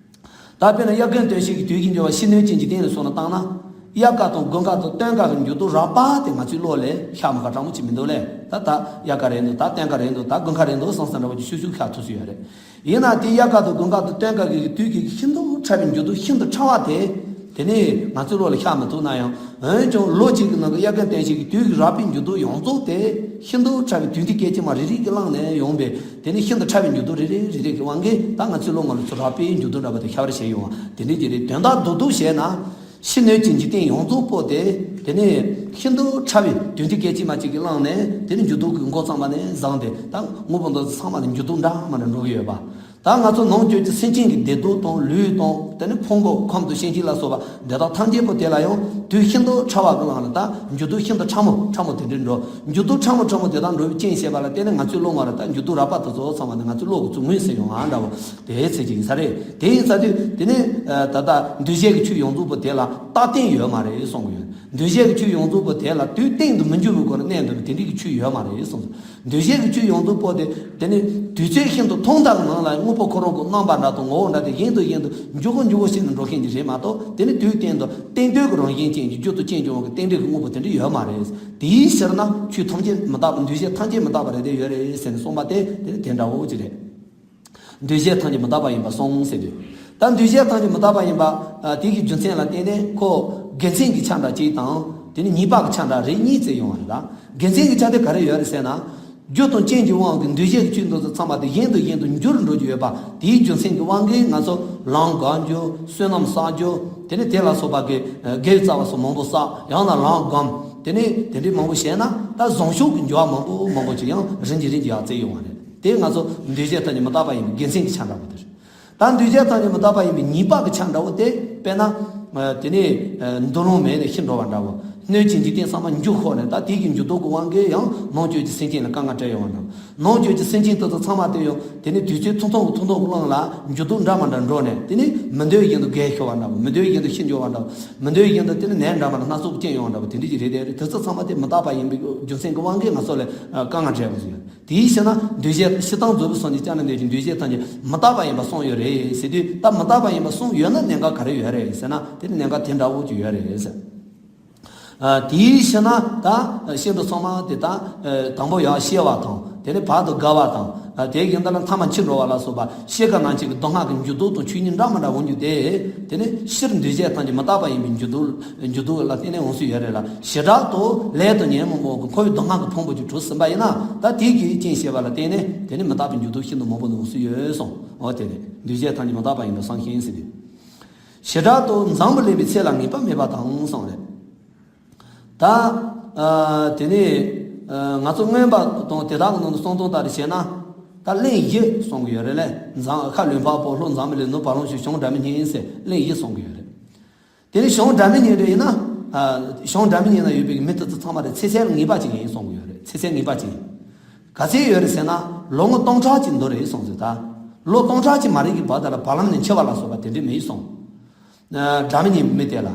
ད་དཔེར་ན་དབྱར་དགུན་སྟོན་བྱེད་ཀྱི་དུས་ཀྱི་འགྱུར་བ་ཕྱི་སྣོད་ཀྱི་འཇིག་རྟེན་ལ་སོགས་ལ་བཏང་ན། དབྱར་ཁ་དང་དགུན་ཁ་དང་སྟོན་ཁ་གི་འགྱུར་ལྡོག་རགས་པ་དེ་ང་ཚོའི་བློ་ལ་ཤར་མ་ཁ་གྲང་མོ་ཅིག་མི་འདུག་ལེ། ད་ད་དབྱར་ཁ་རེད་འདུག་ད་སྟོན་ཁ་རེད་འདུག་ད་དགུན་ཁ་རེད་འདུག་བསམ་བསམ་འདྲ་བོ་ཅིག་ཤུགས་ཤུགས་ཤར་ཐུབ་ས་ཡོད་རེད། ཡིན་ན་དེ་དབྱར་ཁ་དང་དགུན་ཁ་དང་སྟོན་ཁ་གི་དུས་ཀྱི་ཤིན་ཏུ་ཕྲ་བའི་འགྱུར་ལྡོག་ཤིན་ཏུ་ཕྲ་བ་དེ། དེ་ནི་ང་ཚོའི་བློ་ལ་ཤར་མི་ཐུབ་ན་ཡང་། འོན་ཀྱང་ལོ་གཅིག་གི་ནང་གི་དབྱར་དགུན་སྟོན་བྱེད་ཀྱི་དུས་ཀྱི་རགས་པའི་འགྱུར་ལྡོག་ཡོངས་རྫོགས་དེ་ཤིན་ཏུ་ཕྲ་བའི་དུས་ཀྱི་སྐད་ཅིག་མ་རེ་རེ་གི་བླངས་ནས་ཡོང་པས། དེ་ནི་ཤིན་ཏུ་ཕྲ་བའི་འགྱུར་ལྡོག་རེ་རེ་རེ་རེ་གི་དབང་གིས་ད་ང་ཚོའི་བློ་ངོ་ལ་ཚུར་རགས་པའི་འགྱུར་ལྡོག་འདྲ་པོ་དེ་ཤར་བར་བྱས་ཡོང་བ་དེ་འདྲའི་ཅིག་རེད། དོན་དག་རྡོག་རྡོག་བཤད་ན། ཕྱི་སྣོད་ཀྱི་འཇིག་རྟེན་ཡོངས་རྫོགས་པོ་དེ། དེ་ནི་ཤིན་ཏུ་ཕྲ་བའི་དུས་ཚོད་སྐད་ཅིག་མ་གཅིག་གིས་བླངས་ནས། དེ་ནི་འགྱུར་ལྡོག་གི་མགོ་རྩོམ་པ་ནས་བཟུང་སྟེ། ད་དངོས་པོ་འདི་ཚང་མ་ལ་འགྱུར་ལྡོག་འདྲ་མི་འདྲ་འགྲོ་གི་ཡོད་པ། ད་ང་ཚོ་ནང་བཅུད་ཀྱི་སེམས་ཅན་གྱི་བདེ་སྡུག་དང་ལུས་དང་། དེ་ནི་ཕུང་པོ་ཁམས་དང་གཤིན་རྗེ་ལ་སོགས་པ་དེ་དག་ཐམས་ཅད་པོ་དེ་ལ་ཡང་དུས་ཤིན་ཏུ་ཕྲ་བ་གི་ནང་ལ་ད་འགྱུར་ལྡོག་ཤིན་ཏུ་ཕྲ་མོ་ཕྲ་མོ་དེ་འདྲ་འགྲོ། འགྱུར་ལྡོག་ཕྲ་མོ་ཕྲ་མོ་དེ་དག་འགྲོ་བའི་རྐྱེན་བྱས་པ་ལ་བརྟེན་ནས་ང་ཚོའི་བློ་ངོ་ལ་ད་འགྱུར་ལྡོག་རགས་པ་དེ་ཚོ་ཚང་མ་ནི་ང་ཚོའི་བློ་གི་ཚུར་ངོས་ཟིན་ཡོང་བ་འདྲ་བོ་དེ་ཚེ་གཅིག་ཡིན་ས་རེད། དེ་ཡིན་ས་དུས་དེ་ནི་ད་ལྟ་འདུས་བྱས་ཀྱི་ཆོས་ཡོངས་རྫོགས་པོ་དེ་ལ་རྟག་བརྟན་ཡོད་མ་རེད་གསུང་གི་ཡོད། འདུས་བྱས་ཀྱི་ཆོས་ཡོངས་རྫོགས་པོ་དེ་ལ་དུས་གཏན་དུ་མི་འགྱུར་བའི་སྒོ་ནས་གནས་འདུག་པའི་དེ་འདྲའི་གི་ཆོས་ཡོད་མ་རེད་གསུངས་སོ། འདུས་བྱས་ཀྱི་ཆོས་ཡོངས་རྫོགས་པོ་དེ། དེ་ནི་དུས་ཚོད་ཤིན་ཏུ་ཐུང་ཐག་གི་ནང་ལ་དངོས་པོ་ཁོ་རང་གི་རྣམ་པ་འདྲ་དང་ངོ་བོ་འདྲ་དེ་བཞིན་དུ་བཞིན་དུ་འགྱུར་དགོས་འགྱུར་དགོས་བྱས་ནས་འགྲོ་མཁན་ཅིག་རེད་མ་གཏོགས། དེ་ནི་དུས་གཏན་དུ་གཏན་དོན་གྱི་རང་བཞིན་ཅན་གྱི་རྒྱུ་དང་རྐྱེན་བྱུང་བ་གི་རྟེན་འབྲེལ་གྱི་དངོས་པོ་དེ་འདྲ་ཡོད་མ་རེད། དེའི་ཕྱིར་ན་ཆོས་ཐམས་ཅད་མི་རྟག་པ། འདུས་བྱས་ཐམས་ཅད་མི་རྟག་པ་རེད་དེ་ཡོད་རེད་ཟེར་ནས་གསུངས་པ་དེ་དེ་ནི་དེ་འདྲ་བོ་ཅིག་རེད། འདུས་བྱས་ཐམས་ཅད་མི་རྟག་པ་ཡིན་པར་གསུངས་ཟེར་དུས། ད་འདུས་བྱས་ཐམས་ཅད་མི་རྟག་པ་ཡིན་པ། ཨ། དེ་གི་རྒྱུ་མཚན་ལ་བརྟེན་ནས་ཁོ་དགེ་མཚན་གྱི་ཆ་འདྲ་གཅིག་དང་། དེ་ནི་ཉེས་པ་གི་ཆ་འདྲ་རེ་གཉིས་བརྩི་ཡོང་བ་རེད། ད་དགེ་མཚན་གྱི་ཆ་དེ་ག་རེ་ཡོད་རེད་ཟེར་ན། རྒྱུ་དང་རྐྱེན་གྱི་དབང་གིས་འདུས་བྱས་ཀྱི་ཆོས་འདི་ཚོ་ཚང་མ་དེ་བཞིན་དུ་བཞིན་དུ་འགྱུར་འགྲོ་རྒྱུ་ཡོད་པ། དེའི་རྒྱུ་མཚན་གྱི་དབང་གིས་ང་ཚོ་ལམ་བསྒོམ་རྒྱུ། བསོད་ནམས་བསགས་རྒྱུ། དེ་ནི་དེ་ལ་སོགས་པ་གི་དགེ་རྩ་བ་སོགས་མང་པོ་བསགས། ཡང་ན་ལམ་བསྒོམ། དེ་ནི་དེ་འདྲའི་མང་པོ་བྱས་ན། ད་བཟང་ཕྱོགས་ཀྱི་འགྱུར་བ་མང་པོ་མང་པོ་ཅིག་ཡང་རིམ་གྱིས་རིམ་གྱིས་ཡར་བརྩི་ཡོང་བ་རེད། དེ་ང་ཚོ་འདུས་བྱས་ཐམས་ཅད་མི་རྟག་པ་ཡིན་པའི་དགེ་མཚན་གྱི་ཆ་འདྲ་བོ་དེ་རེད། ད་འདུས་བྱས་ཐམས་ཅད་མི་རྟག་པ་ཡིན་པའི་ཉེས་པ་གི་ཆ་འདྲ་བོ་དེ། དཔེར་ན། དེ་ནས་འདུ་ལོང་མེད་ནས་ཤི་འགྲོ་བ་འདྲ་བོ། སྣོད་ཀྱི་འཇིག་རྟེན་ཚང་མ་འགྱུར་ཤོར་ནས། ད་དེ་གི་འགྱུར་ལྡོག་གི་དབང་གིས་ཡང་ནང་བཅུད་ཀྱི་སེམས་ཅན་ལ་དཀའ་ངལ་འཕྲད་ཡོང་བ་འདྲ་བོ། ནང་བཅུད་ཀྱི་སེམས་ཅན་དེ་ཚོ་ཚང་མ་དེ་ཡང་དེ་ནས་དུས་ཚོད་ཐུང་ཐུང་གི་ཐུང་ཐུང་གི་ཀློང་ལ་འགྱུར་ལྡོག་འདྲ་མི་འདྲ་འགྲོ་ནས། དེ་ནས་མི་འདོད་བཞིན་དུ་རྒས་ཤོར་བ་འདྲ་བོ། མི་འདོད་བཞིན་དུ་ཤི་འགྱུར་བ་འདྲ་བོ། མི་འདོད་བཞིན་དུ་དེ་ནས་ནད་འདྲ་མི་འདྲ་སྣ་ཚོགས་ཅན་ཡོང་བ་འདྲ་བོ། དེ་འདྲ་ཅིག་རེད་དེ། དེ་ཚོ་ཚང་མ་དེ་མི་རྟག་པ་ཡིན་པའི་རྒྱུ་མཚན་གྱི་དབང་གིས་ང་ཚོ་ལ་དཀའ་ངལ་འཕྲད་པ་ཞིག་ཡོད། དེའི་ཕྱིར་ན་འདུས་བྱས། སྤྱིར་བཏང་རྫོགས་པའི་སངས་རྒྱས་བསྐྱངས་ནས་འདུས་བྱས་ཐམས་ཅད་མི་རྟག་པ་ཡིན་པར་གསུངས་ཡོད་རེད་ཟེར་དུས། ད་མི་རྟག་པ་ཡིན་པར་གསུངས་ཡོད་ན་གནད་འགག་ག་རེ་ཡོད་རེད་ཟེར་ན། དེ་ནི་གནད་འགག་དེ་འདྲ་བོ་ཅིག་ཡོད་རེད་ཟེར། ཨ། དེའི་ཕྱིར་ན་ད་ཤིན་ཏུ་ཚང་མ་དེ་ད། ཨ། དང་པོ་ཡང་སྐྱེ་བ་དང་། དེ་ནས་བར་དུ་རྒ་བ་དང་། ཨ། དེའི་རྒྱུན་ལྡན་ལ་མཐའ་མ་འཆི་འགྲོ་བ་ལ་སོགས་པ་སྐྱེ་རྒ་ན་འཆི་གི་སྡུག་བསྔལ་གྱི་འགྱུར་ལྡོག་དང་ཆོས་ཉིད་འདྲ་མི་འདྲ་འོང་རྒྱུ་དེ། དེ་ནི་སྤྱིར་འདུས་བྱས་ཐམས་ཅད་མི་རྟག་པ་ཡིན་པའི་འགྱུར་ལྡོག་འགྱུར་ལྡོག་ལ་བརྟེན་ནས་འོང་སྲོལ་ཡོད་རེད་ལ། བྱེ་བྲག་ཏུ་ལས་དང་ཉོན་མོངས་པ་གི་འཁོར་བའི་སྡུག་བསྔལ་གྱི་ཕུང་པོ་ཅིག་གྲུབ་ཟིན་པ་ཡིན་ན། ད་དེ་གི་རྐྱེན་བྱས་པ་ལ་བརྟེན་ནས་དེ་ནི་མི་རྟག་པའི་འགྱུར་ལྡོག་ཤིན་ཏུ་མང་པོ་འོང་སྲོལ་ཡོད་གསུངས། འོ་དེ་རེད། འདུས་བྱས་ཐམས་ཅད་མི་རྟག་པ་ཡིན་པར་བསམ་ཤིང་ཟེར་ཏེ། བྱེ་བྲག་ཏུ་འཛམ་བུ་གླིང་པའི་ཚད་ལ་ངེས་པ་མེད་པ་དང་གསུངས་རེད། ད། ཨ། དེ་ནས། ཨ། ང་ཚོ་མངོན་པ་དང་དེ་དག་གི་ནང་དུ་གསུང་སྟངས་ལྟར་བྱས་ན། ད་གླིང་བཞི་གསུང་གི་ཡོད་རེད་ལེ། འཛམ། ཤར་ལུས་འཕགས་པོ། ལྷོ་འཛམ་བུ་གླིང་། ནུབ་བ་ལང་སྤྱོད། བྱང་སྒྲ་མི་སྙན་ཟེར་གླིང་བཞི་གསུང་གི་ཡོད་རེད། དེ་ནས་བྱང་སྒྲ་མི་སྙན་འདྲ་ཡིན་ན། ཨ། བྱང་སྒྲ་མི་སྙན་ན་ཡོད་པའི་མི་དེ་ཚོ་ཚང་མ་དེ་ཚེ་ཚད་ངེས་པ་ཅིག་ཡིན་གསུང་གི་ཡོད་རེད། ཚེ་ཚད་ངེས་པ་ཅིག་ཡིན། ག་ཚད་ཡོད་རེད་ཟེར་ན། ལོ་ངོ་སྟོང་ཕྲག་ཅིག་འདུག་རེད་གསུངས་ཟེར། ད་ལོ་སྟོང་ཕྲག་ཅིག་མ་རིག་གི་བར་དེ་ལ་བར་ལམ་ནས་འཆི་བ་ལ་སོགས་པ་དེ་འདྲ་མེད་གསུངས། ཨ། སྒྲ་མི་སྙན་མི་དེ་ལ།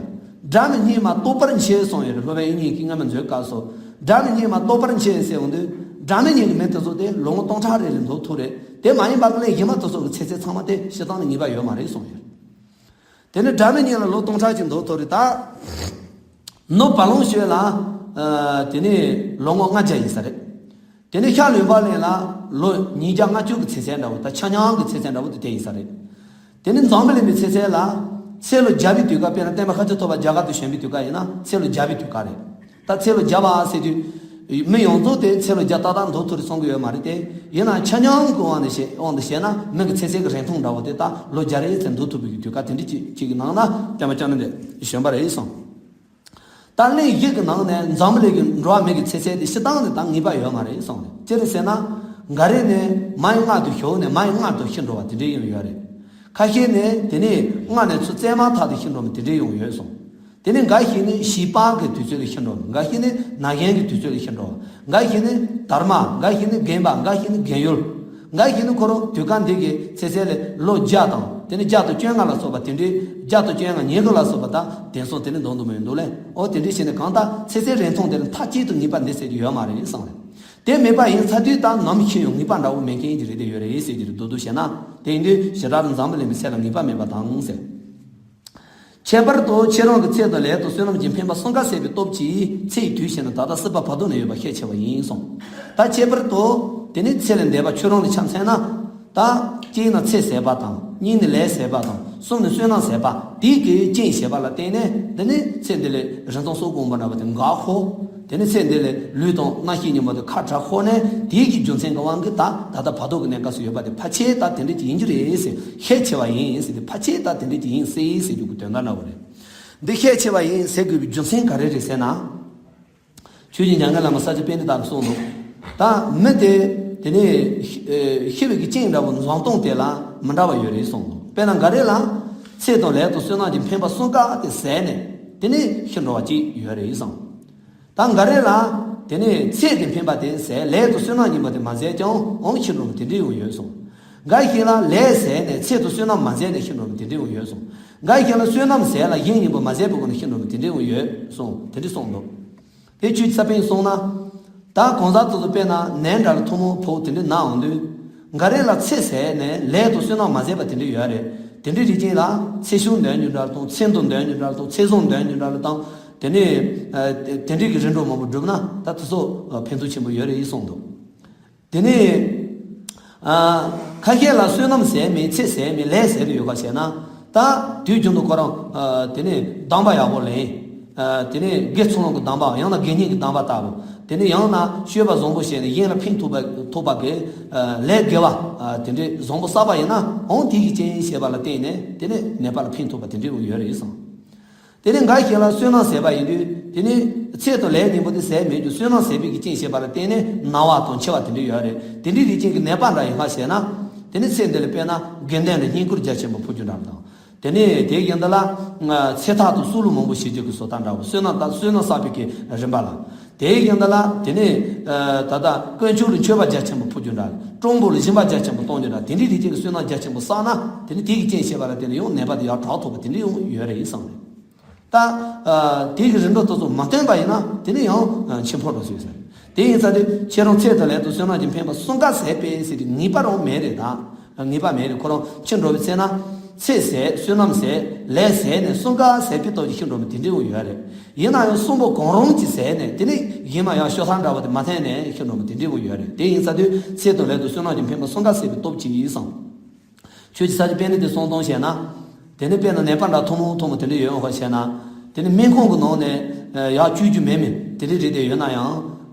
སྒྲ་མི་སྙན་མ་རྟོགས་པར་འཆི་གསུངས་ཡོད་རེད། སློབ་དཔོན་དབྱིག་གཉེན་གྱིས་སྔ་མ་མཛོད་སྐབས་སུ། སྒྲ་མི་སྙན་མ་རྟོགས་པར་འཆི་ཟེར་འོང་དུས། སྒྲ་མི་སྙན་གྱི་མི་དེ་ཚོ་དེ་ལོ་ངོ་སྟོང་ཕྲག་རེ་རེ་འདུག་ཐུབ་རེད། དེ་མ་ཡིན་པ་གླིང་བཞི་མ་དེ་ཚོ་གི་ཚེ་ཚད་ཚང་མ་དེ་སྤྱིར་བཏང་ནས་ངེས་པ་ཡོད་མ་རེད་གསུངས་ཡོད། དེ་ནས་སྒྲ་མི་སྙན་ལ་ལོ་སྟོང་ཕྲག་ཅིག་འདུག་ཐུབ་རེད། ད་ནུབ་བ་ལང་སྤྱོད་ལ། ཨ། དེ་ནས་ལོ་ངོ་ལྔ་བརྒྱ་ཡིན་ས་རེད། དེ་ནས་ཤར་ལུས་འཕགས་གླིང་ལ་ལོ་ཉིས་བརྒྱ་ལྔ་བཅུ་གི་ཚེ་ཚད་འདྲ་བོ། ད་ཆ་མཉམ་གྱི་ཚེ་ཚད་འདྲ་བོ་དེ་དེ་ཡིན་ས་རེད། དེ་ནས་འཛམ་བུ་གླིང་པའི་ཚེ་ཚད་ལ། ཚེ་ལོ་བརྒྱ་པའི་དུས་སྐབས། དཔེར་ན་བསྟན་པ་ཤཱཀྱ་ཐུབ་པ་རྒྱ་གར་དུ་བྱོན་པའི་དུས་སྐབས་ཡིན་ན་ཚེ་ལོ་བརྒྱ་པའི་དུས་སྐབས་རེད། ད་ཚེ་ལོ་བརྒྱ་པ་ཟེར་དུས། མི་ཡོངས་རྫོགས་དེ་ཚེ་ལོ་བརྒྱ་ཏག་ཏག་འདུག་ཐུབ་རེད་གསུང་གི་ཡོད་མ་རེད་དེ། ཡིན་ན་ཆ་མཉམ་གྱི་དབང་ནས་བཤད། དབང་དུ་བཤད་ན་མི་གི་ཚེ་ཚད་ཀྱི་རིང་ཐུང་འདྲ་བོ་དེ་ད་ལོ་བརྒྱ་རེ་ཙམ་འདུག་ཐུབ་པའི་དུས་སྐབས་དེ་འདྲ་ཅིག་ཅིག་གི་ནང་ན་བསྟན་པ་བསྐྱངས་ནས་བྱོན་པ་རེད་གསུངས། ད་གླིང་བཞི་གི་ནང་ནས་འཛམ་བུ་གླིང་གི་འགྲོ་བ་མི་གི་ཚེ་ཚད་དེ་སྤྱིར་བཏང་ནས་ད་ངེས་པ་ཡོད་མ་རེད་གསུངས་རེད། ཅི་རེད་ཟེར་ན། འགའ་རེ་ནས་མ་ཡི་མངལ་དུ་ཞུགས་ནས་མ་ཡི་མངལ་དུ་ཤི་འགྲོ་བ་དེ་འདྲའི་ཡང་ཡོད་རེད། ཁ་ཤས་ནས་དེ་ནས་མངལ་ནས་ཚུར་བཙས་མར་ཐག་ཏུ་ཤི་འགྲོ་མི་དེ་འདྲའི་ཡང་ཡོད་གསུངས། དེ་ནས་འགའ་ཞིག་ནི་བྱིས་པ་གི་དུས་ཚོད་ལ་ཤི་འགྲོ། འགའ་ཞིག་ནི་ན་གཞོན་གྱི་དུས་ཚོད་ལ་ཤི་འགྲོ། འགའ་ཞིག་ནི་དར་མ། འགའ་ཞིག་ནི་རྒན་པ། འགའ་ཞིག་ནི་རྒན་ཡོལ། འགའ་ཞིག་ནི་ཁོ་རང་དུས་སྐབས་འདི་གི་ཚེ་ཚད་ལས་ལོ་བརྒྱ་དང་། དེ་ནི་བརྒྱ་དང་བཅོ་ལྔ་ལ་སོགས་པ་དེ་འདྲའི། བརྒྱ་དང་བཅོ་ལྔ་ཉེར་དགུ་ལ་སོགས་པ་དང་དེང་སང་དེ་ནི་འདང་དུ་མི་འདུག་ལེ། ཨོ་དེ་འདྲའི་བྱས་ནས་གང་ལྟར་ཚེ་ཚད་རིང་ཐུང་དེ་ལ་མཐའ་གཅིག་ཏུ་ངེས་པ་འདི་ཟེར་རྒྱུ་ཡོད་མ་རེད་གསུངས་རེད། དེ་མེད་པ་ཡིན་ཚ་དུས་དང་ནམ་ཤི་ཡང་ངེས་པ་འདྲ་བོ་མེད་མཁན་གྱི་རེད་དེ་ཡོད་རེད་ཟེར་གྱི་རེད། མདོར་བསྡུས་བཤད་ན་དེ་ཡིན་དུས་ཞེ་དྲག་ཏུ་འཛམ་བུ་གླིང་པའི་ཚད་ལ་ངེས་པ་མེད་པ་དང་ཟེར། ཁྱད་པར་དུ་ཁྱེད་རང་གི་ཚེ་དང་ལས་དང་བསོད་ནམས་ཀྱི་འཕེན་པ་གསུམ་ཀ་ཟད་པའི་སྟོབས་ཀྱིས་ཚེ་ཡི་དུས་ཤེས་ན་ད་ལྟ་སྲིད་པ་བར་དོ་ན་ཡོད་པ་ཤས་ཆེ་བ་ཡིན་གསུངས། ད་ཁྱད་པར་དུ་དེ་ནི་ཚེ་ལས་འདས་པ་ཁྱོད་རང་ལ་ཆ་མཚོན་ན། ད་གཅིག་ནི་ཚེ་ཟད་པ་དང་། གཉིས་ནི་ལས་ཟད་པ་དང་། གསུམ་ནི་བསོད་ནམས་ཟད་པ། དེའི་གི་རྐྱེན་བྱས་པ་ལ་བརྟེན་ནས་འདི་ནི་ཚེ་འདི་ལས་རིན་ཐང་སོགས་གོང་པོ་འདྲ་བ་དེ་འགག་ཧོ། དེ་ནི་ཚེ་འདི་ལས་ལུས་དང་རྣམ་ཤེས་གཉིས་པོ་དེ་ཁ་བྲལ་ཧོ་ནས། དེའི་གི་རྒྱུ་མཚན་གྱི་དབང་གིས་ད་ད་ལྟ་བར་དོ་གི་གནས་སྐབས་སུ་ཡོད་པ་དེ་ཕལ་ཆེར་ད་དེ་འདྲ་ཅིག་ཡིན་རྒྱུ་རེད་ཟེར། ཤས་ཆེ་བ་ཡིན་ཟེར་ཏེ། ཕལ་ཆེར་ད་དེ་འདྲ་ཅིག་ཡིན་སྲིད་ཟེར་རྒྱུ་གི་དོན་དག་འདྲ་བོ་རེད། འདི་ཤས་ཆེ་བ་ཡིན་ཟེར་དགོས་པའི་རྒྱུ་མཚན་ག་རེ་རེད་ཟེར་ན། ཆོས་རྗེ་འཇམ་མགོན་བླ་མ་ས་སྐྱ་པཎྜི་ཏ་གིས་གསུངས་འདུག། ད་མི་དེ་དེ་ནས་ཤི་བའི་གི་རྐྱེན་འདྲ་བོ་འཛིན་སྟངས་དེ་ལ་མི་འདྲ་བ་ཡོད་རེད་གསུངས་འདུག། དཔེར་ན་འགའ་རེ་ལ་ཚེ་དང་ལས་དང་བསོད་ནམས་ཀྱི་འཕེན་པ་གསུམ་ཀ་དེ་ཟད་ནས་དེ་ནས་ཤི་འགྲོ་བ་ཅིག་ཡོད་རེད་གསུངས། ད་འགའ་རེ་ལ་དེ་ནས་ཚེ་དེ་འཕེན་པ་དེ་ཟད། ལས་དང་བསོད་ནམས་གཉིས་པོ་དེ་མ་ཟད་ཀྱང་འོང་ཤི་འགྲོ་བ་དེ་འདྲ་ཡང་ཡོད་གསུངས། འགའ་ཞིག་ལ་ལས་ཟད་ནས་ཚེ་དང་བསོད་ནམས་མ་ཟད་ནས་ཤི་འགྲོ་བ་དེ་འདྲ་ཡང་ཡོད་གསུངས། འགའ་ཞིག་ལ་བསོད་ནམས་ཟད་ལ་གཞན་གཉིས་པོ་མ་ཟད་པའི་སྒོ་ནས་ཤི་འགྲོ་བ་དེ་འདྲ་ཡང་ཡོད་གསུངས། དེ་འདྲ་གསུངས་འདུག། དེ་ཆོས་ཀྱི་ས་པཎ་གསུངས་ན། ད་གང་ཟག་དེ་ཚོ་དཔེར་ན་ནད་འདྲ་ལ་ཐུན་མོང་ཕོག་དེ་འདྲ་ན་འོང་དུས། འགའ་རེ་ལ་ཚེ་ཟད་ནས་ལས་དང་བསོད་ནམས་མ་ཟད་པ་དེ་འདྲ་ཡོད་རེད། དེ་འདྲའི་རིགས་ཅན་ལ་ཚེ་ཆུང་འདོན་རྒྱུ་འདྲ་དང་། ཚེ་འཛོམས་འདོན་རྒྱུ་འདྲ་དང་། ཚེ་བཟང་འདོན་རྒྱུ་འདྲ་དང་། དེ་ནས་ཨ་དེ་དེ་འདྲའི་གི་རིམ་གྲོ་མང་པོ་བསྒྲུབས་ན་ད་དེ་ཚོ་ཨ་ཕན་ཐོགས་ཆེན་པོ་ཡོད་རེད་གསུངས་འདུག། དེ་ནས་ཨ་ཁ་ཤས་ལ་བསོད་ནམས་ཟད་མེད། ཚེ་ཟད་མེད། ལས་ཟད་དུ་ཡོད་ག་ཞེ་ན། ད་དུས་རྒྱུན་དུ་ཁོ་རང་ཨ་དེ་ནས་གདམས་པ་ཡག་པོ་ལེན། ཨ་དེ་ནས་དགེ་ཚུལ་སློང་གི་གདམས་པ། ཡང་ན་དགེ་བསྙེན་གྱི་གདམས་པ་ལྟ་བུ། དེ་ནས་ཡང་ན་སྤྱོད་པ་བཟང་པོ་བྱས་ནས་གཞན་ལ་ཕན་ཐོགས་པ་ཐོགས་པ་གི་ཨ་ལས་དགེ་བ་ཨ་དེ་འདྲའི་བཟང་པོ་བསགས་པ་ཡིན་ན། འོང་དེ་གི་རྐྱེན་བྱས་པ་ལ་བརྟེན་ནས་དེ་ནས་ནད་པ་ལ་ཕན་ཐོགས་པ་དེ་འདྲའི་ཡོད་རེད་གསུངས། དེ་ནས་འགའ་ཞིག་ལ་བསོད་ནམས་ཟད་པ་ཡིན་དུས། དེ་ནས་ཚེ་དང་ལས་གཉིས་པོ་དེ་ཟད་མེད་ཀྱང་བསོད་ནམས་ཟད་པའི་གི་རྐྱེན་བྱས་པ་ལ་བརྟེན་ནས་ན་བ་དང་འཆི་བ་དེ་འདྲ་ཡོད་རེད། དེ་འདྲའི་རིགས་ཅན་གྱི་ནད་པ་འདྲ་ཡིན་ག་ཞེ་ན། དེ་ནས་ཚེ་འདི་ལ་དཔེར་ན་དགེ་འདུན་ལ་བསྙེན་བཀུར་རྒྱ་ཆེན་པོ་ཕུལ་རྒྱུ་འདྲ་དང་། དེ་ནས་དེའི་རྐྱེན་འདི་ལ་ཚེ་ཐར་དུ་སྲོག་བླུ་མང་པོ་བྱེད་རྒྱུ་གི་བཟོ་ལྟ་འདྲ་བོ། བསོད་ནམས་དང་བསོད་ནམས་བསགས་པའི་གི་རིམ་པ་ལ། དེའི་རྐྱེན་འདི་ལ་དེ་ནས་ཨ་ད་ལྟ་དཀོན་མཆོག་ལ་མཆོད་པ་རྒྱ་ཆེན་པོ་ཕུལ་རྒྱུ་འདྲ། སྤྲང་པོ་ལ་སྦྱིན་པ་རྒྱ་ཆེན་པོ་གཏོང་རྒྱུ་འདྲ། དེ་འདྲའི་རིགས་ཅན་གྱི་བསོད་ནམས་རྒྱ་ཆེན་པོ་བསགས་ན། དེ་ནི་དེ་གི་རྐྱེན་བྱས་པ་ལ་བརྟེན་ནས་ཡང་ནད་པ་དེ་ཡར་དྲག་ཐུབ་པ་དེ་འདྲ་ཡང་ཡོད་རེད་གསུངས་རེད། ད་ཨ་དེ་གི་རིམ་གྲོ་དེ་ཚོ་མ་བསྟེན་པ་ཡིན་ན་དེ་ནི་ཡང་ཨ་འཆི་འཕོ་འགྲོ་སྲིད་ཟེར། དེ་ཡིན་ཙང་དེ་ཁྱེད་རང་ཚེ་དང་ལས་དང་བསོད་ནམས་ཀྱི་འཕེན་པ་གསུམ་ཀ་ཟད་པས་ཟེར་དེ་ངེས་པ་རང་མེད་རེད། ད་ངེས་པ་མེད་རེད། ཁོ་རང་འཆི་འགྲོ་བའི་ཚེ་ན་ཚེ་ཟད། བསོད་ནམས་ཟད། ལས་ཟད་ནས་གསུམ་ཀ་ཟད་པའི་སྟོབས་ཀྱིས་ཤི་འགྲོ་མི་དེ་འདྲ་ཡང་ཡོད་རེད། ཡིན་ན་ཡང་གསུམ་པོ་གང་རུང་གཅིག་ཟད་ནས་དེ་ནི་གཞན་མ་ཡང་ཤོ་ཐང་འདྲ་བ་དེ་མ་འཐེན་ནས་ཤི་འགྲོ་མི་དེ་འདྲ་ཡང་ཡོད་རེད། དེ་ཡིན་ཙང་དེ་ཚེ་དང་ལས་དང་བསོད་ནམས་ཀྱི་འཕེན་པ་གསུམ་ཀ་ཟད་པའི་སྟོབས་ཀྱིས་ཡིན་གསུངས། ཆོས་ཀྱི་ས་ཆ་པཎྜི་ཏའི་གསུང་སྟངས་བཤད་ན། དེ་ནི་དཔེར་ན་ནད་པ་འདྲ་ཐུན་མོང་ཐུན་མོང་དེ་འདྲ་ཡོད་འོང་བ་བཤད་ན། དེ་ནི་སྨན་ཁང་གི་ནང་ནས་ཡར་བཅོས་རྒྱུ་མེད་མིན་དེ་འདྲ་རེད་དེ། ཡོད་ན་ཡང་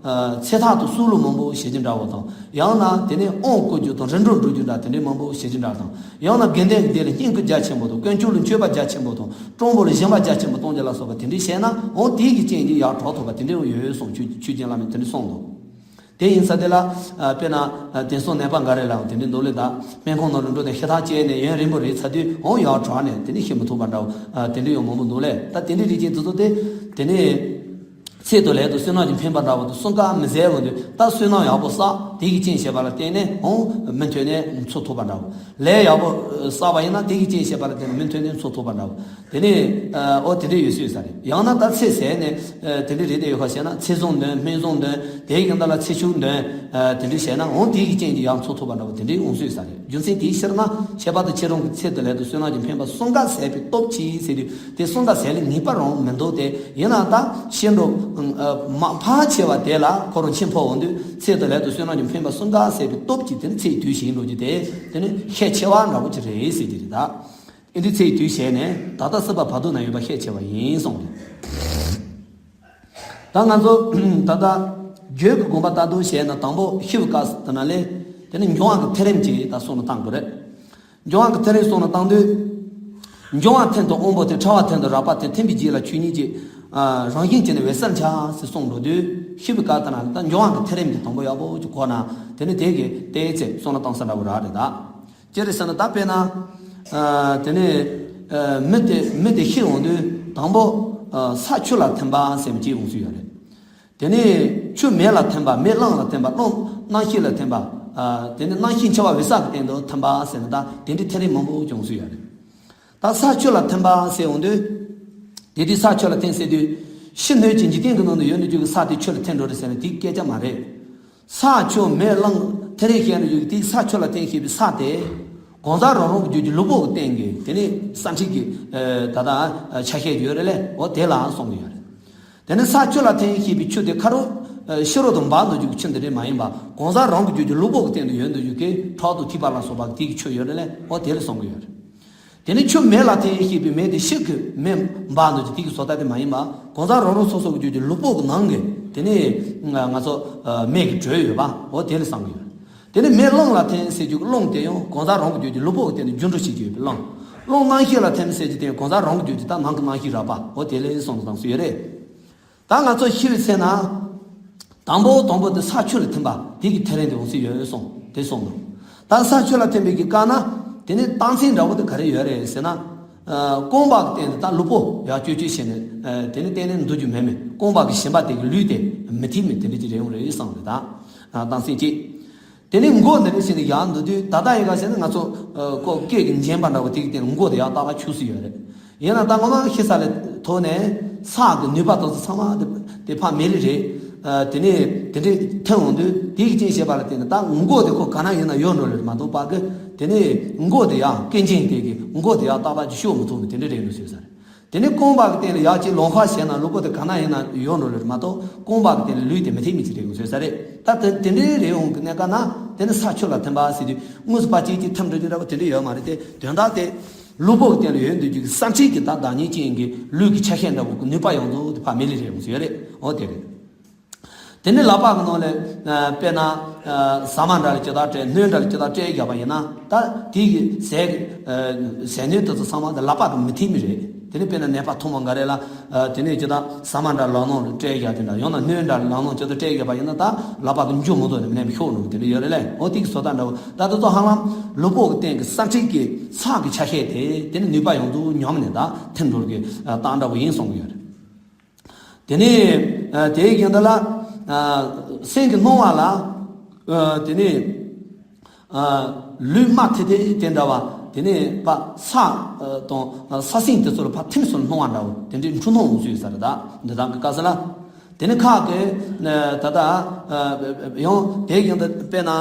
ཚེ་ཐར་དུ་སྲོག་བླུ་མང་པོ་བྱེད་རྒྱུ་འདྲ་བོ་དང་། ཡང་ན་དེ་ནི་དབང་བསྐུར་རྒྱུ་དང་རིམ་གྲོ་འགྲོ་རྒྱུ་འདྲ་དེ་འདྲ་མང་པོ་བྱེད་རྒྱུ་འདྲ་དང་། ཡང་ན་དགེ་འདུན་གྱི་སྡེ་ལ་བསྙེན་བཀུར་རྒྱ་ཆེན་པོ་དང་། དཀོན་མཆོག་ལ་མཆོད་པ་རྒྱ་ཆེན་པོ་དང་། སྤྲང་པོ་ལ་སྦྱིན་པ་རྒྱ་ཆེན་པོ་གཏོང་རྒྱུ་ལ་སོགས་པ་དེ་འདྲ་བྱས་ན། འོང་དེའི་གི་རྐྱེན་གྱིས་ཡར་དྲག་ཐུབ་པ་དེ་འདྲ་ཡང་ཡོད་གསུངས། ཆོས་ཆོས་རྒྱལ་བླ་མས་དེ་འདྲ་གསུངས་འདུག། དེ་ཡིན་ཙང་དེ་ལ་ཨ་དཔེར་ན་ཨ་དེང་སང་ནད་པ་འགའ་རེ་ལའང་དེ་འདྲའི་འདུག་ལེ། ད་སྨན་ཁང་ནང་ལ་འགྲོ་དེ་ཤི་ཐག་བཅད་ནས་ཡུན་རིང་པོ་རེད་ཚར་དུས་འོང་ཡར་དྲག་ནས་དེ་ནས་ཤི་མི་ཐུབ་པ་འདྲ་བོ་ཨ་དེ་འདྲ་ཡང་མང་པོ་འདུག་ལེ། ད་དེ་འདྲའི་རིགས་ཅན་དེ་ཚོ་དེ་དེ་ནས་ཚེ་དང་ལས་དང་བསོད་ནམས་ཀྱི་འཕེན་པ་འདྲ་བོ་དེ་གསུམ་ཀ་མི་ཟད་འོང་དུས། ད་བསོད་ནམས་ཡག་པོ་བསགས། དེ་གི་རྐྱེན་བྱས་པ་ལ་བརྟེན་ནས་འོང་མུ་མཐུད་ནས་འཚོ་ཐུབ་པ་འདྲ་བོ། ལས་ཡག་པོ་བསགས་པ་ཡིན་ན་དེ་གི་རྐྱེན་བྱས་པ་ལ་བརྟེན་ནས་མུ་མཐུད་ནས་འཚོ་ཐུབ་པ་འདྲ་བོ། དེ་ནས་ཨ་ཨོ་དེ་འདྲ་ཡོད་སྲིད་ས་རེད། ཡང་ན་ད་ཚེ་ཟད་ནས་ཨ་དེ་འདྲ་རེད་དེ། ཡོད་ཁ་བྱས་ན་ཚེ་བཟང་འདོན། སྨན་བཟང་འདོན། དེའི་ཡང་ད་ལ་ཚེ་ཆུང་འདོན། ཨ་དེ་འདྲ་བྱས་ན་འོང་དེ་གི་རྐྱེན་གྱིས་ཡང་འཚོ་ཐུབ་པ་འདྲ་བོ་དེ་འདྲ་འོང་སྲིད་ས་རེད། རྒྱུ་མཚན་དེའི་ཕྱིར་ན་ཁྱད་པར་དུ་ཁྱེད་རང་གི་ཚེ་དང་ལས་དང་བསོད་ནམས་ཀྱི་འཕེན་པ་གསུམ་ཀ་ཟད་པའི་སྟོབས་ཀྱིས་ཟེར་དུས། དེ་གསུམ་ཀ་ཟད་ལ་ངེས་པ་རང་མི་འདུག་སྟེ། ཡིན་ན་ད་ཤི་འགྲོ་ཨ་མ་ཕལ་ཆེ་བ་དེ་ལ་ཁོ་རང་འཆི་འཕོ་འོང་དུས། ཚེ་དང་ལས་དང་བསོད་ནམས་ཀྱི་འཕེན་པ་གསུམ་ཀ་ཟད་པའི་སྟོབས་ཀྱིས་དེ་ནི་ཚེ་ཡི་དུས་ཤིག་འགྲོ་རྒྱུ་དེ་དེ་ནི་ཤས་ཆེ་བ་འདྲ་བོ་ཅིག་རེད་ཟེར་གྱི་རེད། ད་ཨེ་འདི་ཚེ་ཡི་དུས་བྱས་ནས་ད་ལྟ་སྲིད་པ་བར་དོ་ན་ཡོད་པ་ཤས་ཆེ་བ་ཡིན་གསུངས་རེད། ད་ང་ཚོ་ད་ལྟ་རྒྱུད་ཀྱི་དགོངས་པ་ལྟར་དུ་བྱས་ན། དང་པོ་ཤི་བའི་སྐབས་སུ་དེ་ན་ལས་དེ་ནི་འབྱུང་བ་གི་ཐེ་རིམ་གྱིས་ད་གསུངས་ནས་བཏང་དགོས་རེད། འབྱུང་བ་གི་ཐེ་རིམ་གསུངས་ནས་བཏང་དུས། འབྱུང་བ་མཐིལ་དུ་དབང་པོ་སྟེ། ཕྲ་བ་མཐིལ་དུ་རགས་པ་སྟེ། ཐིམ་པའི་རྗེས་ལ་ཆོས་ཉིད་ཀྱི་ཨ་རང་བཞིན་གྱིས་ནི་འོད་གསལ་འཆར་ཟེར་གསུངས་འགྲོ་དུས། ཤི་བའི་སྐབས་དེ་ན་ད་འབྱུང་བ་གི་ཐེ་རིམ་གྱི་དང་པོ་ཡག་པོ་ཅིག་གོ་ན། དེ་ནི་དེ་གི་ལྟས་ཚེ་གསུངས་ནས་བཏང་ས་འདྲ་བོ་རག་རེད་ད། ཅི་རེད་ཟེར་ན། ད་དཔེར་ན་ཨ་དེ་ནི་ཨ་མི་དེ་མི་དེ་ཤི་འོང་དུས་དང་པོ་ ཨ། ས་ཆུ་ལ་ཐིམ་པ་ཟེར་མི་གཅིག་འོང་སྲིད་ཡོད་རེད། དེ་ནས་ཆུ་མེ་ལ་ཐིམ་པ། མེ་རླུང་ལ་ཐིམ་པ། རླུང་རྣམ་ཤེས་ལ་ཐིམ་པ། ཨ། དེ་ནས་རྣམ་ཤེས་འཆར་བ་འོད་གསལ་གྱི་སྟེང་དུ་ཐིམ་པ་ཟེར་ན། ད་དེ་འདྲའི་ཐེ་རིང་མང་པོ་འོང་སྲིད་ཡོད་རེད། ད་ས་ཆུ་ལ་ཐིམ་པ་ཟེར་འོང་དུས། དེ་དུས་ས་ཆུ་ལ་ཐིམ་ཟེར་དུས། ཕྱི་སྣོད་ཀྱི་འཇིག་རྟེན་གྱི་ནང་དུ་ཡོད་ནས་རྒྱུ་གི་ས་དེ་ཆུ་ལ་ཐིམ་འགྲོ་རེད་ཟེར་ན་དེའི་སྐད་ཆ་མ་རེད། ས་ཆུ་མེ་རླུང་ཐེ་རེ་ཤན་རུ་ཡོད་དེ། ས་ཆུ་ལ་ཐིམ་ཞེས་པའི་ས་དེ། གང་ཟག་རང་རང་གི་རྒྱུད་ཀྱི་ལུས་པོ་གི་སྟེང་གི་དེ་ནས་ས་འཕྲུལ་གྱི་ཨ་ད་ལྟ་ཆ་ཤས་ཡོད་རེད་ལས། འོ་དེ་ལ་གསུང་གི་ཡོད་རེད། དེ་ནས་ས་ཆུ་ལ་ཐིམ་ཞེས་པའི་ཆུ་དེ་ཁ་རུ་ཨ་ཤི་རོ་དང་འབར་འདུག་རྒྱུ་གི་ཆུ་འདི་རེད་མ་ཡིན་པ། གང་ཟག་རང་གི་རྒྱུད་ཀྱི་ལུས་པོ་གི་སྟེང་དུ་ཡོད་འདུག་རྒྱུ་གི་ཁྲག་དང་ཐིགས་པ་ལ་སོགས་པ་དེ་གི་ཆུ་ཡོད་རེད་ལས། འོ་དེ་ལ་གསུང་གི་ཡོད་རེད། དེ་ནས་ཆུ་མེ་ལ་ཐིམ་ཞེས་པའི་མེ་དེ་ཕྱི་གི་མེ་འབར་འདུག་རྒྱུ་དེ་གི་བཟོ་ལྟ་དེ་མ་ཡིན་པ། གང་ཟག་རང་རང་སོ་སོ་གི་རྒྱུད་ཀྱི་ལུས་པོ་གི་ནང་གི་དེ་ནས་ང་ང་ཚོ་ཨ་མེ་གི་དྲོད་ཡོད་པ། འོ་དེ་ལ་གསུང་གི་ཡོད། དེ་ནས་མེ་རླུང་ལ་ཐིམ་ཟེར་རྒྱུ་གི་རླུང་དེ་ཡང་གང་ཟག་རང་གི་རྒྱུད་ཀྱི་ལུས་པོ་གི་སྟེང་དུ་འགྱུར་འགྲོས་བྱེད་ཀྱི་ཡོད་པའི་རླུང་། རླུང་རྣམ་ཤེས་ལ་ཐིམ་ཟེར་རྒྱུ་དེ་ཡང་གང་ཟག་རང་གི་རྒྱུད་ཀྱི་ད་ནང་གི་རྣམ་ཤེས་རགས་པ། འོ་དེ་ལ་གསུང་གི་གསུང་སྲིད་ཡོད་རེད། ད་ང་ཚོ་ཤི་བའི་ཚེ་ན། དང་པོ་དང་པོ་དེ་ས་ཆུ་ལ་ཐིམ་པ་དེ་གི་ཐེ་རིང་དེ་འོང་སྲིད་ཡོད་གསུངས་དེ་གསུངས་འདུག་ད་ས་ཆུ་ལ་ཐིམ་པའི་གི་སྐབས་ན། དེ་ནས་རྟགས་མཚན་འདྲ་བོ་དེ་ག་རེ་ཡོད་རེད་ཟེར་ན། ཨ་རྐང་པ་གི་སྟེང་དུ་ད་ལུས་པོ་ཡར་བསྐྱོད་བསྐྱོད་བྱས་ནས་ཨ་དེ་ནས་བརྟན་ནས་འདུག་རྒྱུ་མེད་མེད། རྐང་པ་གི་ཞེན་པ་དེ་གི་ལུས་དེ་མི་ཐིམ་མེད་དེ་འདྲ་ཅིག་རེད་འོང་རེད་གསུངས་རེད། ད་རྟགས་མཚན་གཅིག་དེ་ནས་མགོ་འདི་ནས་བྱས་ནས་ཡར་འདུག་དུས། ད་ལྟ་ཡི་ག་བྱས་ན་ང་ཚོ་ཨ་ཁོ་སྐད་ཀྱི་འཇེམ་པ་འདྲ་བོ་དེ་གི་སྟེང་མགོ་དེ་ཡར་ཏག་ཏག་འཁྱུག་སྲིད་ཡོད་རེད། ཡིན་ན་ད་ངོ་མ་ཤི་ས་ལ་ཐུག་ནས་ས་གི་ནུས་པ་དེ་ཚོ་ཚང་མ་དེ་དེ་ཕར་མེད་ལེ་རེད། ཨ་དེ་ནས་དེ་འདྲའི་ཐོན་འོང་དུས། དེ་གི་རྐྱེན་བྱས་པ་ལ་བརྟེན་ནས་ད་མགོ་དེ་ཁོ་ག་ན་ཡིན་ན་ཡོད་འགྲོ་ལེ་མ་གཏོགས་པ་གི་དེ་ནས་མགོ་དེ་ཡར་སྐད་འཇེམ་དེ་གི་མགོ་དེ་ཡར་ཏག་ཏག་ཅིག་ཤོར་མི་ཐུབ་པ་དེ་འདྲ་རེད་འདུག་ཟེར་ས་རེད། དེ་ནས་རྐང་པ་གི་སྟེང་ལ་ཡར་ཅིག་ལོང་ཁ་བྱས་ན་ལུས་པོ་དེ་ག་ན་ཡིན་ན་ཡོད་འགྲོ་ལེ་མ་གཏོགས་རྐང་པ་གི་སྟེང་ལ་ལུས་དེ་མི་ཐིམ་མི་ཅིག་རེད་འདུག་ཟེར་ས་རེད། ད་དེ་དེ་འདྲའི་རེད་འོང་གི་གནས་སྐབས་ན། དེ་ནི་ས་ཆུ་ལ་ཐིམ་པ་ཟེར་དུས་དངོས་སུ་ཕར་ཅིག་ཅིག་ཐིམ་འགྲོ་རྒྱུ་འདྲ་བོ་དེ་འདྲ་ཡོད་མ་རེད་དེ། དོན་དག་དེ་ལུས་པོ་གི་སྟེང་ལ་ཡོད་འདུག་རྒྱུ་གི་ས་འཕྲུལ་གྱི་ད་བདག་ཉིད་ཅན་གྱི་ལུས་ཀྱི་ཆ་ཤས་འདྲ་བོ་གི་ནུས་པ་ཡོངས་རྫོགས་དེ་ཕར་མེད་ལེ་རེད་འོང་ཟེར་ཡོད་རེད། འོ་དེ་རེད། དེ་ནས་ལག་པ་གི་ནང་ལ་ཨ་དཔེར་ན་ཨ་ཟ་མ་འདྲ་ལ་ཇི་ལྟར་སྤྲད། སྣོད་འདྲ་ལ་ཇི་ལྟར་སྤྲད་བཞག་པ་ཡིན་ན། ད་དེ་གི་ཟས་ཨ་ཟས་སྣོད་དེ་ཚོ་ཚང་མ་དེ་ལག་པ་གི་མི་ཐིམ་མི་རེད། དེ་ནས་དཔེར་ན་ནད་པ་ཐུང་བ་འགའ་རེ་ལ་ཨ་དེ་ནས་ཇི་ལྟར་ཟ་མ་འདྲ་ལག་ནང་ལ་སྤྲད་བཞག་དེ་འདྲ། ཡང་ན་སྣོད་འདྲ་ལག་ནང་ཇི་ལྟར་སྤྲད་བཞག་པ་ཡིན་ན། ད་ལག་པ་གི་མཇུག་མ་གཏོགས་ནས་མནན་ཤོར་འགྲོ་གི་དེ་འདྲ་ཡོད་རེད་ལས། འོ་དེ་གི་བཟོ་ལྟ་འདྲ་བོ། ད་དེ་ཚོ་ཧ་ལམ་ལུས་པོ་གི་སྟེང་གི་ས་འཕྲུལ་གྱི་ས་གི་ཆ་ཤས་དེ་དེ་ནི་ནུས་པ་ཡོངས་རྫོགས་ཉམས་ནས་ད་ཐིམ་འགྲོ་གི་ཨ་རྟགས་འདྲ་བོ་ཡིན་གསུང་གི་ཡོད་རེད། དེ་ནས་ཨ་དེའི་རྐྱེན་དེ་ལ་ཨ་སེམས་ཀྱི་སྣང་བ་ལ་ཨ་དེ་ནས་ཨ་ལུས་མ་ཐེ་ཐེ་དེ་འདྲ་བ། དེ་ནས་ཕར་ས་ཨ་དང་ས་སེམས་དེ་ཚོ་ལ་ཕར་ཐིམ་སོང་སྣང་བ་འདྲ་བོ་དེ་འདྲའི་འཁྲུལ་སྣང་འོང་སྲིད་ས་རེད། ད་འདི་དག་གི་སྐབས་སུ་ལ། དེ་ནས་ཁ་གི་ཨ་ད་ལྟ་ཨ་ཡང་དེའི་རྐྱེན་དེ་དཔེར་ན་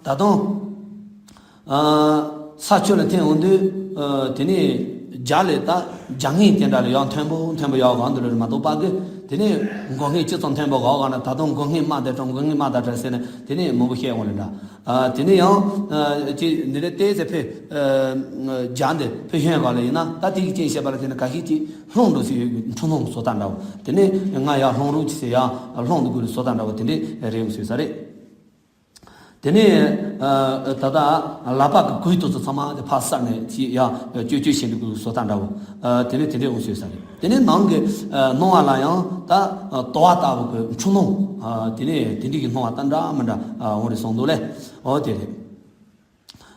ད་དུང་། ཨ་ས་ཆུ་ལ་ཐིམ་འོང་དུས། ཨ་དེ་ནས་རྒྱ་ལས་ད་རྒྱ་ངན་དེ་འདྲ་ལ་ཡང་མཐོན་པོ་མཐོན་པོ་ཡར་འོང་དུ་ལོས་མ་གཏོགས་པ་གི། དེ་ནས་མགོ་རྔན་ཅི་ཙམ་མཐོན་པོ་འོང་ག་ན། ད་དུང་མགོ་རྔན་དམའ་དེ་འདྲ་མགོ་རྔན་དམའ་དེ་འདྲ་ཟེར་ནས་དེ་ནས་མང་པོ་བཤད་འོང་ལེ་འདྲ། ཨ་དེ་ནས་ཡང་ཨ་ཅི་འདི་ལས་ཏོག་ཙམ་ཕར་ཨ་རྒྱ་འདི་ཕར་ཧོན་ག་ལ་ཡིན་ན། ད་དེ་གི་རྐྱེན་བྱས་པ་ལ་དེ་ནས་ག་ཤེད་ཅིག་ལྷུང་འགྲོ་སྲིད་ཡོད་གི་འཁྲུལ་སྣང་བཟོ་ལྟ་འདྲ་བོ། དེ་ནས་ང་ཡར་ལྷུང་རོགས་ཅིག་ཟེར་ཡར་ལྷུང་དུ་དགོས་ལ་བཟོ་ལྟ་འདྲ་བོ་དེ་འདྲས་རེད་འོང་སྲིད་ས་རེད། དེ་ནས་ཨ་ད་ལྟ་ལག་པ་གི་གོས་དེ་ཚོ་ཚང་མ་དེ་ཕར་བསལ་ནས་ཅིག་ཡར་བསྐྱོད་བསྐྱོད་བྱེད་འདུག་གི་བཟོ་ལྟ་འདྲ་བོ། ཨ་དེ་ནས་དེ་འདྲས་འོང་སྲིད་ས་རེད། དེ་ནས་ནང་གི་ཨ་སྣང་བ་ལ་ཡང་ད་ཨ་དུ་བ་ལྟ་བུ་གི་འཁྲུལ་སྣང་། ཨ་དེ་ནས་དེ་འདྲས་ཀྱི་སྣང་བ་ད་འདྲ་མི་འདྲ་ཨ་འོང་རེད་གསུངས་འདུག་ལེ། འོ་དེ་རེད།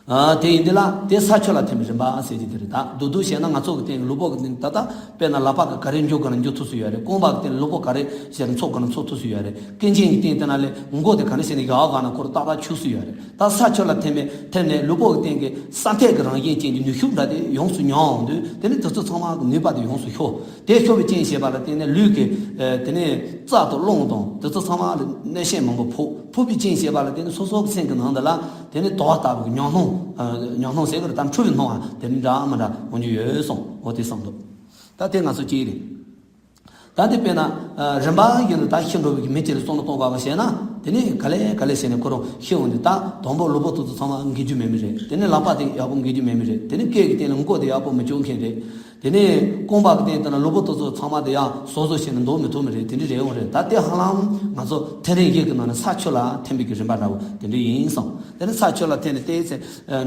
ཨ་དེ་ཡིན་དུས་ལ་དེ་ས་ཆུ་ལ་ཐིམ་པའི་རིམ་པ་ཟེར་གྱི་དེ་རེད། ད་མདོར་བསྡུས་བཤད་ན་ང་ཚོ་གི་སྟེང་གི་ལུས་པོ་གི་སྟེང་ད་ལྟ་དཔེར་ན་ལག་པ་གི་ག་རེ་འཇུ་དགོས་ན་འཇུ་ཐུབ་སུ་ཡོད་རེད། རྐང་པ་གི་སྟེང་ལུས་པོ་ག་རེ་བྱས་ན་འཚུབ་དགོས་ན་འཚུབ་ཐུབ་སུ་ཡོད་རེད། སྐད་ཅིག་གི་སྟེང་དེ་ན་ལས་མགོ་དེ་ག་ནས་བྱས་ནས་ཡར་ག་ན་ཁོར་ཏག་ཏག་འཁྱུག་སུ་ཡོད་རེད། ད་ས་ཆུ་ལ་ཐིམ་པའི་ཐིམ་ནས་ལུས་པོ་གི་སྟེང་གི་ས་མཐའ་གི་རང་བཞིན་ཅན་གྱི་ནུས་ཤུགས་འདྲ་དེ་ཡོངས་སུ་ཉམས་འོང་དུས། དེ་ནི་དེ་ཚོ་ཚང་མ་གི་ནུས་པ་དེ་ཡོངས་སུ་ཤོར། དེ་ཤོར་བའི་རྐྱེན་བྱས་པ་ལ་བརྟེན་ནས་ལུས་ཀྱི་ཨ་དེ་ནས་རྩ་དང་རླུང་དང་དེ་ཚོ་ཚང་མ་ལ་གནོད་ཤན་མང་པོ་ཕོག་ཕོག་པའི་རྐྱེན་བྱས་པ་ལ་བརྟེན་ནས་སོ་སོ་གི་སེམས་ཀྱི་ནང་དུ་ལ་དེ་ནས་དུ་བ་ལྟ་བུའི་ཉམས་སྣང་། ཨ་ཉམས་སྣང་ཟེར་གི་རེད། ད་འཁྲུལ་བའི་སྣང་བ་དེ་འདྲ་མི་འདྲ་འོང་རྒྱུ་ཡོད་གསུངས། འོ་དེ་གསུངས་འདུག་ད་དེ་ང་ཚོ་གཅིག་རེད། ད་དེ་དཔེར་ན་ཨ་རིམ་པ་བཞིན་དུ་ད་ཤི་འགྲོ་བའི་མི་གཅིག་ལ་བསམ་བློ་གཏོང་དགོས་པ་བྱས་ན། དེ་ནས་ག་ལེ་ག་ལེ་བྱས་ནས་ཁོ་རང་ཤི་འོང་དུས། ད་དང་པོ་ལུས་པོ་དེ་ཚོ་ཚང་མ་འགུལ་རྒྱུ་མེད་མི་རེད། དེ་ནས་ལག་པ་དེ་ཡག་པོ་འགུལ་རྒྱུ་མེད་མི་རེད། དེ་ནས་སྐེ་གི་སྟེང་ལ་མགོ་དེ་ཡག་པོ་མི་འཁྱུག་མཁན་རེད། དེ་ནས་རྐང་པ་གི་སྟེང་དུ་ན་ལུས་པོ་དེ་ཚོ་ཚང་མ་དེ་ཡང་བཟོ་བཟོ་བྱས་ནས་འདུག་མི་ཐུབ་མི་རེད། དེ་འདྲ་རེད་འོང་རེད། ད་དེ་ཧ་ལམ་ང་ཚོ་ཐེ་རིང་བཞི་གི་ནང་ནས་ས་ཆུ་ལ་ཐིམ་པའི་གི་རིམ་པ་འདྲ་བོ་དེ་འདྲ་ཡིན་གསུངས། དེ་ནས་ས་ཆུ་ལ་ཐིམ་ནས་ཏོག་ཙམ་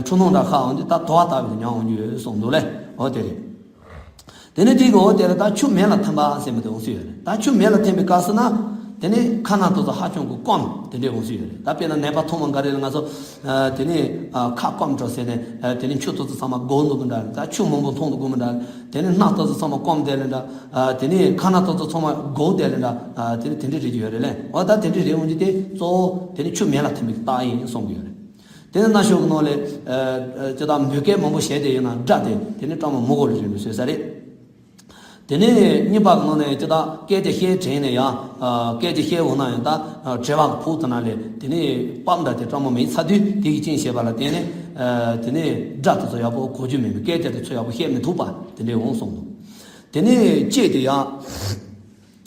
འཁྲུལ་སྣང་འདྲ་ཤར་འོང་དུས། ད་དུ་བ་ལྟ་བུའི་ཉམས་འོང་རྒྱུ་ཡོད་གསུངས་འདུག་ལེ། འོ་དེ་རེད། དེ་ནས་དེ་གི་འོ་དེ་ལ་ད་ཆུ་མེ་ལ་ཐིམ་པ་ཟེར་མི་དེ་འོང་སྲིད་ཡོད་རེད། ད་ཆུ་མེ་ལ་ཐིམ་པའི་སྐབས་སུ་ན། དེ་ནས་ཁ་སྣ་དེ་ཚོ་ཧ་ཅང་གི་སྐམ་དེ་འདྲའི་འོང་སྲིད་ཡོད་རེད། ད་དཔེར་ན་ནད་པ་ཐུང་བ་འགའ་རེ་ལ་ང་ཚོ་ཨ་དེ་ནས་ཨ་ཁ་སྐམ་འགྲོ་ཟེར་ནས་ཨ་དེ་ནས་ཆུ་དེ་ཚོ་ཚང་མ་སྒོར་འདུག་གི་འདྲ། ད་ཆུ་མང་པོ་འཐུང་འདུག་གི་མི་འདྲ། དེ་ནས་སྣ་དེ་ཚོ་ཚང་མ་སྐམ་བསྡད་ལེ་འདྲ། ཨ་དེ་ནས་ཁ་སྣ་དེ་ཚོ་ཚང་མ་སྒོར་བསྡད་ལེ་འདྲ། ཨ་དེ་ནས་དེ་འདྲའི་རེད་ཀྱི་ཡོད་རེད་ལེ། འོ་ད་དེ་འདྲའི་རེད་འོང་རྒྱུ་དེ་གཙོ་བོ་དེ་ནས་ཆུ་མེད་ལ་ཐིམ་པའི་རྟགས་ཡིན་གསུང་གི་ཡོད་རེད། དེ་ནས་སྣ་ཤོག་གི་ནང་ལས་ཨ་ཨ་ཅི་ད་འབོད་སྐད་མང་པོ་བྱས་ཏེ་ཡིན་ན་སྒྲ་དེ་དེ་ནས་སྐྲག་མ་མུ་གོ་ལ་རིང་དུ་བཟོས་ས་རེད། དེ་ནས་གཉིས་པ་གི་ནང་ནས་ཅི་ད་སྐད་ཆ་བཤད་དྲན་ནས་ཡང་ཨ་སྐད་ཆ་བཤད་འོང་ན་ཡང་ད་ཨ་བྲེལ་བ་གི་ཕུག་ཏུ་ན་ལས་དེ་ནས་པམ་འདྲ་དེ་སྐྲག་མ་མེད་ཚ་དུས་དེ་གི་རྐྱེན་བྱས་པ་ལ་བརྟེན་ནས་ཨ་དེ་ནས་སྒྲ་དེ་ཚོ་ཡག་པོ་གོ་རྒྱུ་མེད་པའི་སྐད་ཆ་དེ་ཚོ་ཡག་པོ་བཤད་མི་ཐུབ་པ་དེ་འདྲའི་འོང་གསུངས་འདུག་དེ་ནས་ལྕེ་དེ་ཡང་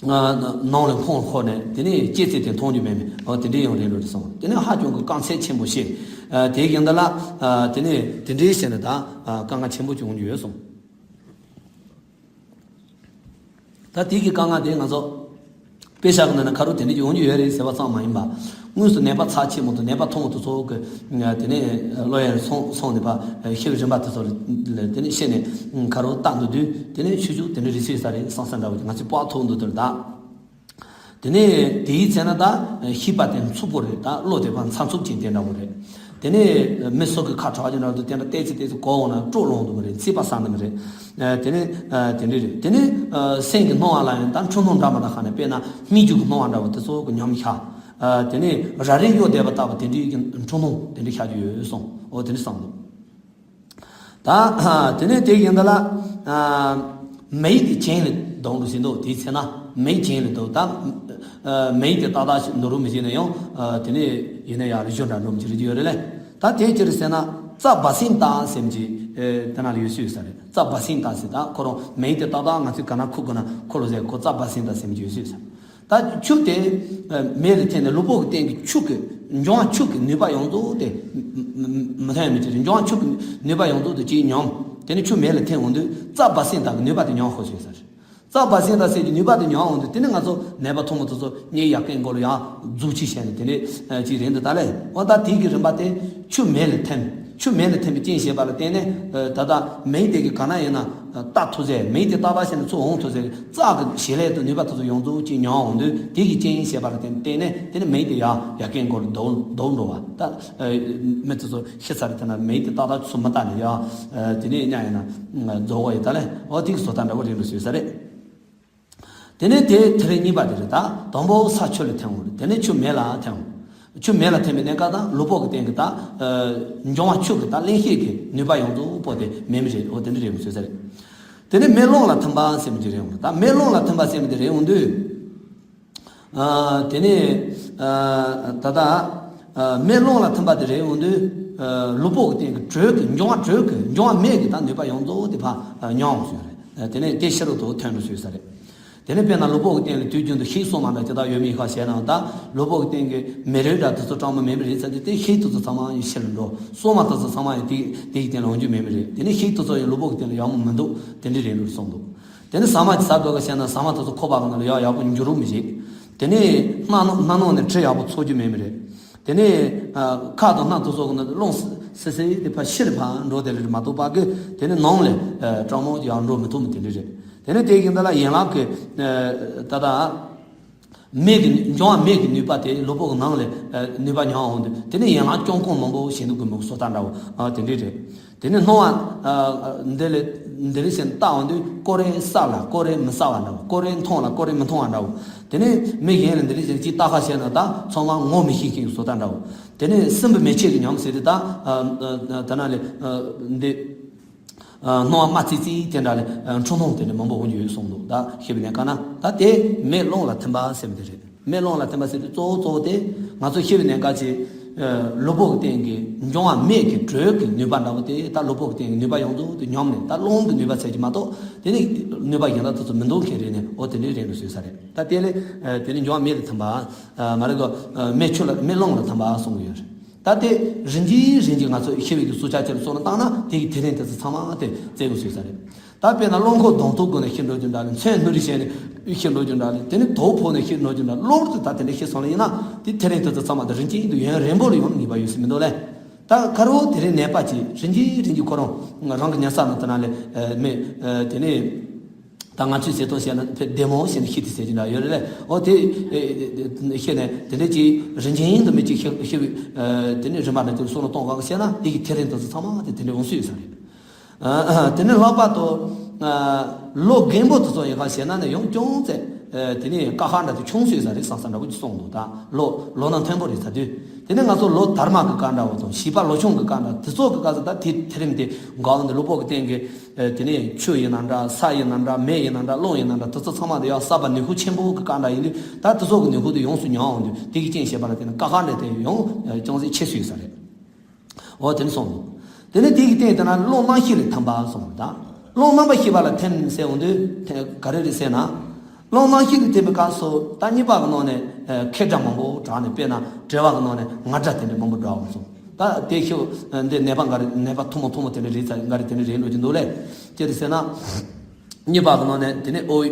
ནང་ལ་ཁོང་ཁོ་ནས་དེ་ནས་ལྕེ་རྩེ་དེ་མཐོང་རྒྱུ་མེད་མེད་འོ་དེ་འདྲའི་ཡང་རེད་འགྲོ་རེད་གསུངས། དེ་ནས་ཧ་ཅང་གི་དཀའ་ཚེགས་ཆེན་པོ་བྱས། ཨ་དེ་ཡིན་ད་ལ་ཨ་དེ་ནས་དེ་འདྲའི་བྱས་ནས་ད་ཨ་དཀའ་ངལ་ཆེན་པོ་བྱུང་རྒྱུ་ཡོད་གསུངས། ད་དེ་གི་དཀའ་ངལ་དེ་ང་ཚོ་དཔེ་ཆ་གི་ནང་ན་ཁ་རོ་དེ་འདྲ་ཡོང་རྒྱུ་ཡོད་རེད་ཟེར་བ་ཙམ་མ་ཡིན་པ། དངོས་སུ་ནད་པ་ཚབས་ཆེན་མོ་དང་ནད་པ་ཐུང་ངུ་དེ་ཚོ་གི་དེ་ནས་ལོ་ཡར་སོང་སོང་ནས་པ་ཤི་བའི་རིམ་པ་དེ་ཚོ་ལ་དེ་ནས་ཤི་ནས་ཁ་རོ་བཏང་འདུག་དུས་དེ་ནས་ཆུ་ཆུ་དེ་འདྲ་རེད་ཟེར་ས་རེད་བསམ་ས་འདྲ་བོ་ང་ཚོས་སྤོག་ཐུབ་འདུག་དེར་ད། དེ་ནས་དེའི་ཚེ་ན་ད་ཤེས་པ་དེ་འཚུབ་པོ་རེད། ད་བློ་དེ་ཕར་འཚབ་འཚུབ་ཅིག་དེ་འདྲ་བོ་རེད། དེ་ནས་མི་སོགས་ཀྱི་ཁ་གྲག་ཅིག་འདྲ་བོ་དེ་འདྲ་བལྟས་ཚེ་བལྟས་ཚེ་གོ་འོང་ན་སྤྲོ་ལོང་དུ་མི་རེད། ཚིག་པ་ཟ་ནི་མི་རེད། དེ་ནས་དེ་འདྲ་རེད། དེ་ནས་སེམས་ཀྱི་སྣང་བ་ལ་ཡང་ད་འཁྲུལ་སྣང་འདྲ་མ་འདྲ་ཁ་ནས་དཔེར་ན་སྨིག་རྒྱུ་གི་སྣང་བ་འདྲ་བོ་དེ་ཚོ་གི་ཉམས་ཤར། དེ་ནས་ར་རི་གཡོ་བསྡད་པ་ལྟ་བུ་དེ་འདྲའི་གི་འཁྲུལ་སྣང་དེ་འདྲ་ཤར་རྒྱུ་ཡོད་སོང་། འོ་དེ་འདྲ་བསམ་འདུག་ད་དེ་ནས་དེ་ཡིན་ད་ལ་མེ་ཡིས་དེ་གྱེན་ལ་ལྡང་རུ་ཟིན་འདུག་དེའི་ཚེ་ན་མེ་ཡིས་གྱེན་ལ་ལྡང་ད་མེ་ཡིས་དེ་ཏག་ཏག་ཞིག་འདུག་རུ་མི་བྱེད་ན་ཡང་དེ་ནས་ཡིན་ན་ཡང་རི་ཞོ་འདྲ་འགྲོ་མི་བྱེད་རེད་ཡོད་རེད་ལེ། ད་དེ་ཅི་རེད་ཟེར་ན་རྩྭ་འབའ་སེང་སྟག་ཟེར་མི་ཅིག་དེ་ན་ལ་ཡོད་སྲིད་ས་རེད། རྩྭ་འབའ་སེང་སྟག་ཟེར་ད་ཁོ་རང་མེ་ཡིས་དེ་ཏག་ཏག་ང་ཚོས་ག་ན་ཁུག་དགོས་ན་ཁོ་ལོ་ཟེར་ཁོ་རྩྭ་འབའ་སེང་སྟག་ཟེར་མི་ཅིག་ཡོད་སྲིད་ས། ད་ཆུ་དེ་མེ་ལ་ཐིམ་ནས་ལུས་པོ་གི་སྟེང་གི་ཆུ་གི་འབྱུང་བ་ཆུ་གི་ནུས་པ་ཡོངས་རྫོགས་དེ་མི་ཐོན་མི་ཐོན་འབྱུང་བ་ཆུ་གི་ནུས་པ་ཡོངས་རྫོགས་དེ་ཅིག་ཉམས། དེ་ནས་ཆུ་མེ་ལ་ཐིམ་འོང་དུས་རྩྭ་འབའ་སེང་སྟག་གི་ནུས་པ་དེ་ཉམས་ཤོར་ཟེར་ས་རེད། རྩྭ་འབའ་སེང་སྟག་ཟེར་གྱི་ནུས་པ་དེ་ཉམས་འོང་དུས་དེ་ནས་ང་ཚོ་ནད་པ་ཐུང་ངུ་དེ་ཚོ་གཉིད་ཡག་གིན་མགོ་ལ་ཡང་རྫུ་ཆི་བྱས་ནས་དེ་འདྲས་ཅིག་རེད་འདུག་ད་ལས་འོ་ད་དེ་གི་རིམ་པ་དེ་ཆུ་མེ་ལ་ཐིམ། ཆུ་མེ་ལ་ཐིམ་པའི་རྐྱེན་བྱས་པ་ལ་བརྟེན་ནས་ད་ལྟ་མེ་དེ་གི་ག་ན་ཡིན་ན། ལྟ་ཐུབ་ཟེར་མེ་དེ་ཏག་ཏག་བྱས་ནས་ཚུར་འོང་ཐུབ་ཟེར་རྩྭ་གི་བྱེད་ལས་དང་ནུས་པ་དེ་ཚོ་ཡོངས་རྫོགས་ཅིག་ཉམས་འོང་དུས་དེ་གི་རྐྱེན་བྱས་པ་ལ་བརྟེན་བརྟེན་ནས་དེ་ནི་མེ་དེ་ཡང་ཡར་རྒྱས་འགྲོ་ལ་ལྡོག་ལྡོག་འགྲོ་བ། ད་མི་དེ་ཚོ་ཤི་ཚར་དེ་ན་མེ་དེ་ཏག་ཏག་ཚུར་མ་བཏང་ནས་ཡང་དེ་ནས་གཉའ་ཡིན་ན་རྫོགས་པ་ཡིན་ད་ལས་འོ་དེ་གི་བཟོ་ལྟ་འདྲ་བོ་རེད་འགྲོ་སྲིད་ས་རེད། དེ་ནས་དེ་དེ་རིང་གཉིས་པ་དེ་རེད། ད་དང་པོ་ས་ཆུ་ལ་ཐིམ་འོང་རེད། དེ་ནས་ཆུ་མེ་ལ་ཐིམ་འོང་། ཆུ་མེ་ལ་ཐིམ་པའི་གནས་སྐབས་དང་ལུས་པོ་གི་སྟེང་གི་ད་འབྱུང་བ་ཆུ་གི་ད་བརླན་གཤེར་གི་ནུས་པ་ཡོངས་རྫོགས་པོ་དེ་མེ་མེ་རེད། འོ་དེ་འདྲ་རེད་འོང་ཟེར་ས་རེད། དེ་ནས་མེ་རླུང་ལ་ཐིམ་པ་ཟེར་མི་དེ་རེད་འོང་། ད་མེ་རླུང་ལ་ཐིམ་པ་ཟེར་མི་དེ་རེད་འོང་དུས། དེ་ནས་ད་ལྟ་མེ་རླུང་ལ་ཐིམ་པ་དེ་རེད་འོང་དུས། ལུས་པོ་གི་སྟེང་གི་དྲོད་ཀྱི་འབྱུང་བ་དྲོད་ཀྱི་འབྱུང་བ་མེ་གི་ད་ནུས་པ་ཡོངས་རྫོགས་དེ་ཕར་ཉམས་འོང་ཟེར་རེད། དེ་ནས་དེ་ཕྱི་རོལ་དུ་ཐོན་འགྲོ་སྲིད་ས་རེད། དེ་ནས་དཔེར་ན་ལུས་པོ་གི་སྟེང་ལ་དུས་རྒྱུན་དུ་ཤིག་གསོ་མ་འདྲ་ཅི་ལྟར་ཡོད་མེད་ཁ་བཤད་ན་ད་ལུས་པོ་གི་སྟེང་གི་མེ་རོལ་འདྲ་དེ་ཚོ་གྲང་མོ་མེ་མེ་རེད་ཟེར་དུས་དེ་ཤིག་དེ་ཚོ་ཚང་མ་ཡང་ཕྱིར་འགྲོ། གསོ་མ་དེ་ཚོ་ཚང་མ་ཡང་དེ་དེ་གི་སྟེང་ལ་འོང་རྒྱུ་མེ་མེ་རེད། དེ་ནས་ཤིག་དེ་ཚོ་ཡང་ལུས་པོ་གི་སྟེང་ལ་ཡག་མོ་མི་འདུག་དེ་འདྲ་རེད་འགྲོ་གསུངས་འདུག་དེ་ནས་ཟ་མ་ཅིག་ཟ་དགོས་ཀ་བཤད་ན་ཟ་མ་དེ་ཚོ་ཁོག་པ་གི་ནང་ལ་ཡག་ཡག་པོ་འགྱུར་རོགས་མི་བྱེད། དེ་ནས་སྣ་ནང་སྣ་ནང་ནས་དྲི་ཡག་པོ་ཚོར་རྒྱུ་མེད་མི་རེད། དེ་ནས་ཁ་དང་སྣ་དེ་ཚོ་གི་ནང་རླུང་སི་སི་སི་དེ་ཕར་ཕྱིར་ཕར་འགྲོ་དེ་ལས་མ་གཏོགས་པ་གི་དེ་ནས་ནང་ལ་གྲང་མོ་ཡང་འགྲོ་མི་ཐུབ་མི་དེ་འདྲ་རེད། དེ་ནས་དེ་གི་འདི་ལ་ཡན་ལག་གི་ད་ལྟ་མེ་གི་འབྱུང་བ་མེ་གི་ནུས་པ་དེ་ལུས་པོ་གི་ནང་ལ་ནུས་པ་ཉམས་འོང་དུས་དེ་ནས་ཡན་ལག་བཅོམ་ཁུངས་མང་པོ་ཞིག་འདུག་གི་མི་གི་བཟོ་ལྟ་འདྲ་བོ་དེ་འདྲ་རེད། དེ་ནས་སྣང་བ་འདི་ལས་འདི་རིགས་ཤིག་བལྟ་འོང་དུས་ཀོ་རེ་གསལ་ལ་ཀོ་རེ་མི་གསལ་བ་འདྲ་བོ། ཀོ་རེ་མཐོང་ལ་ཀོ་རེ་མི་མཐོང་བ་འདྲ་བོ། དེ་ནས་མིག་གཡས་ལ་འདི་རིགས་ཤིག་ཅིག་ལྟ་ཁ་བྱས་ན་ད་ཚང་མ་ངོ་མི་ཤེས་མཁན་གྱི་བཟོ་ལྟ་འདྲ་བོ། དེ་ནས་སྲིན་བུ་མེ་ལྕེ་གི་ཉམས་ཟེར་དུས་ད་ད་ན་ལས་འདི་སྣང་བ་དམར་ཙིག་ཙིག་དེ་འདྲ་ལས་འཁྲུལ་སྣང་དེ་འདྲ་མང་པོ་འོང་རྒྱུ་ཡོད་གསུངས་འདུག་ད་ཤེས་པའི་གནས་སྐབས་ན་ད་དེ་མེ་རླུང་ལ་ཐིམ་པ་ཟེར་བ་དེ་རེད། མེ་རླུང་ལ་ཐིམ་པ་ཟེར་དུས་གཙོ་བོ་གཙོ་བོ་དེ་ང་ཚོ་ཤི་བའི་གནས་སྐབས་ཀྱི་ལུས་པོ་གི་སྟེང་གི་འབྱུང་བ་མེ་གི་དྲོད་ཀྱི་ནུས་པ་འདྲ་བོ་དེ་ད་ལུས་པོ་གི་སྟེང་གི་ནུས་པ་ཡོངས་རྫོགས་དེ་ཉམས་ནས་ད་རླུང་གི་ནུས་པ་ཟེར་གྱི་མ་གཏོགས་དེ་ནི་ནུས་པ་གཞན་དག་དེ་ཚོ་མི་འདུག་མཁན་རེད་ནས་འོ་དེ་འདྲའི་རེད་འགྲོ་བཟོས་ས་རེད། ད་དེ་ལས་དེ་ནི་འབྱུང་བ་མེ་ལ་ཐིམ་པ་མ་རེད་གོ། མེ་ཆུ་ལ་མེ་རླུང་ལ་ཐིམ་པ་གསུང་གི་ཡོད་རེད། ད་དེ་རིན་གྱིས་རིན་གྱིས་ང་ཚོ་ཤི་བའི་གི་སྲོག་ཆགས་ཆེ་ལ་སོགས་ལ་བཏང་ན་དེ་གི་དེ་རིང་དེ་ཚོ་ཚང་མ་དེ་བཙལ་དགོས་བཟོས་ས་རེད། ད་དཔེར་ན་རླངས་འཁོར་གདོང་ཐུག་སྒོ་ནས་ཤི་འགྲོ་རྒྱུ་འདྲ་ལ་མཚན་སྣུར་རི་བྱས་ནས་ཤི་འགྲོ་རྒྱུ་འདྲ་ལ་དེ་ནི་དོ་ཕོག་ནས་ཤི་འགྲོ་རྒྱུ་འདྲ་གློ་བུར་དུ་ད་དེ་འདྲ་ཤི་སོང་ལ་ཡིན་ན་དེ་དེ་རིང་དེ་ཚོ་ཚང་མ་དེ་རིན་ཆེན་དུ་ཡུན་རིང་པོ་ལ་ཡོང་ངེས་པ་ཡོད་སྲིད་མི་འདུག་ལེ། ད་ཁ་རོ་དེ་རིང་ནད་པ་ཅིག་རིན་གྱིས་རིན་གྱིས་ཁོ་རང་རང་གི་ཉལ་ས་ནང་དེ་ན་ལས་མེད་དེ་ནས། ད་ང་ཚོས་ཟེར་སྟངས་བཤད་ན་ཕེ་བདེ་མོ་བྱས་ནས་ཤི་དེ་ཟེར་གྱི་འདྲ་ཡོད་རེད་ལས། འོ་དེ་ཨེ་ཨེ་ཨེ་ཤི་ནས་དེ་འདྲས་ཀྱི་རིན་ཆེན་དུ་མི་གཅིག་ཤི་ཤི་བའི་ཨེ་དེ་ནས་རིན་པ་འདྲ་ཅིག་བསམ་བློ་གཏོང་གང་བྱས་ན་དེ་གི་ཐེ་རིམ་དེ་ཚོ་ཚང་མ་དེ་དེ་འདྲས་འོང་སྲིད་ཡོད་ས་རེད། ཨ་ཨ་དེ་ནས་ལྷག་པར་དུ་ཨ་ལོ་རྒན་པོ་དེ་ཚོ་ཡིན་གང་བྱས་ན་ནི་ཡང་ཅུང་ཟད་ཨེ་དེ་ནས་དཀའ་ཁག་འདྲ་དེ་ཆུང་སྲིད་ས་རེད་བསམ་བསམ་འདྲ་པོ་ཅིག་གསུངས་འདུག་ད་ལོ་ལོ་ན་མཐོན་པོ་རེད་ཚ་དུས། དེ་ནས་ང་ཚོ་ལོ་དར་མ་གི་སྐབས་འདྲ་བོ་དང་བྱིས་པ་ལོ་ཆུང་གི་སྐབས་འདྲ་དེ་ཚོ་གི་སྐབས་སུ་ད་དེ་ཐེ་རིམ་དེ་འགག་འོང་དུས་གློ་བུར་གི་སྟེང་གི་ཨེ་དེ་ནས་ཆུ་ཡིན་ན་འདྲ། ས་ཡིན་ན་འདྲ། མེ་ཡིན་ན་འདྲ། རླུང་ཡིན་ན་འདྲ། དེ་ཚོ་ཚང་མ་དེ་ཡང་གསར་པ་ནུས་ཤུགས་ཆེན་པོ་གི་སྐབས་འདྲ་ཡིན་དུས་ད་དེ་ཚོ་གི་ནུས་ཤུགས་དེ་ཡོངས་སུ་ཉམས་འོང་དུས་དེ་གི་རྐྱེན་བྱས་པ་ལ་བརྟེན་ནས་དཀའ་ཁག་འདྲ་དེ་ཡང་ཨེ་ཅུང་ཟད་ཆེ་སུ་ཡོད་ས་རེད། འོ་དེ་ནས་སོང་འདུག་དེ་ནས་དེ་གི་སྟེང་དེ་ན་རླུང་རྣམ་ཤེས་ལས་ཐམ་པ་སོང་ད། རླུང་རྣམ་པར་ཤེས་པ་ལ་ཐིམ་ཟེར་འོང་དུས་ཐིམ་ག་རེ་རེད་ཟེར་ན། རླུང་རྣམ་ཤེས་ལས་ཐིམ་པའི་སྐབས་སུ་ད་གཉིས་པ་གི་ནང་ནས་ཨེ་ཁེ་སྒྲ་མང་པོ་གྲགས་ནས། དཔེར་ན་བྲེལ་བ་གི་ནང་ནས་ང་སྒྲ་དེ་འདྲ་མང་པོ་སྒྲོག་འོང་སོང་། ད་དེ་ཤོད་འདི་ནད་པ་འགའ་རེ་ནད་པ་ཐུང་མོ་ཐུང་མོ་དེ་འདྲ་རེད་ཚ་འགའ་རེ་དེ་འདྲ་རེད་འགྲོ་གི་འདུག་ལས། ཅི་རེད་ཟེར་ན། གཉིས་པ་གི་ནང་ནས་དེ་ནས་ཨོ་ཡ་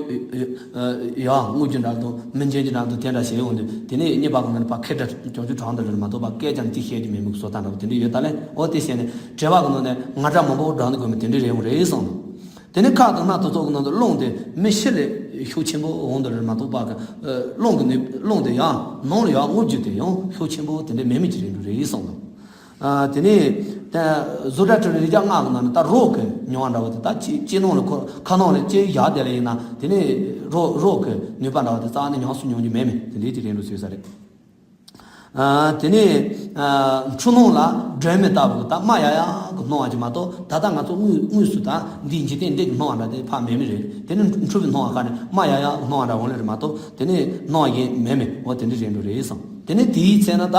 རྔུབ་རྒྱུ་འདྲ་འདུག་མི་འཇོན་རྒྱུ་འདྲ་འདུག་དེ་འདྲ་བྱས་ཡོང་དུས་དེ་ནས་གཉིས་པ་གི་ནང་ནས་ཕར་ཁེ་སྒྲ་ཀྱང་ཀྱང་གྲགས་འདུག་ལས་མ་གཏོགས་པ་སྐད་ཀྱང་ཅིག་བཤད་རྒྱུ་མེད་མུག་བཟོ་ལྟ་འདྲ་བོ་དེ་འདྲ་ཡོད་ད་ལས། ཨོ་དེ་བྱས་ནས་བྲེལ་བ་གི་ནང་ནས་ང་སྒྲ་མང་པོ་སྒྲོག་ནས་དགོས་མི་དེ་འདྲ་རེད་འོང་རེད་བསམ་འདུག་དེ་ནས་ཁ་དང་སྣ་དེ་ཚོ་གི་ནང་དུ་རླུང་དེ་མི་ཤི་ལས་ཤུགས་ཆེན་པོ་འོང་དུ་རེད་མ་གཏོགས་པ་གི་རླུང་གི་ནུས་རླུང་དེ་ཡང་ནང་ལ་ཡང་རྔུབ་རྒྱུ་དེ་ཡང་ཤུགས་ཆེན་པོ་དེ་འདྲ་མེད་མི་ཅིག་རེད་འགྲོ་རེད་བསམ་འདུག་ཨ་དེ་ནས་ད་གཟུགས་སྒྲ་དྲི་རོ་རེག་བྱ་ལྔ་གི་ནང་ནས་ད་རོ་གི་མྱོང་བ་འདྲ་བོ་དེ་ད་ཅི་ཅི་ནང་ལ་ཁོ་ཁ་ནང་ལ་ཅི་བཞག་བསྡད་ལ་ཡིན་ན་དེ་ནས་རོ་རོ་གི་ནུས་པ་འདྲ་བོ་དེ་རྩ་བ་ནས་ཉམས་སུ་མྱོང་རྒྱུ་མེད་མེད་དེ་འདྲའི་ཅིག་རེད་འགྲོ་ཟེར་ས་རེད། ཨ་དེ་ནས་ཨ་འཁྲུལ་སྣང་ལ་སྒྲོན་མེ་ལྟ་བུ་ད་རྨ་ཡག་ཡག་གི་སྣང་བ་ཅིག་མ་གཏོགས་ད་ལྟ་ང་ཚོ་དངོས་དངོས་སུ་ད་འདིའི་འཇིག་རྟེན་འདི་གི་སྣང་བ་འདྲ་དེ་ཕར་མེད་མི་རེད། དེ་ནས་འཁྲུལ་པའི་སྣང་བ་ཁ་ནས་རྨ་ཡག་ཡག་གི་སྣང་བ་འདྲ་འོང་ལེ་རེད་མ་གཏོགས་དེ་ནས་སྣང་བ་གཞན་མེད་མེད་འོ་དེ་འདྲ་རེད་འགྲོ་རེད་བསམ། དེ་ནས་དེའི་ཚེ་ན་ད་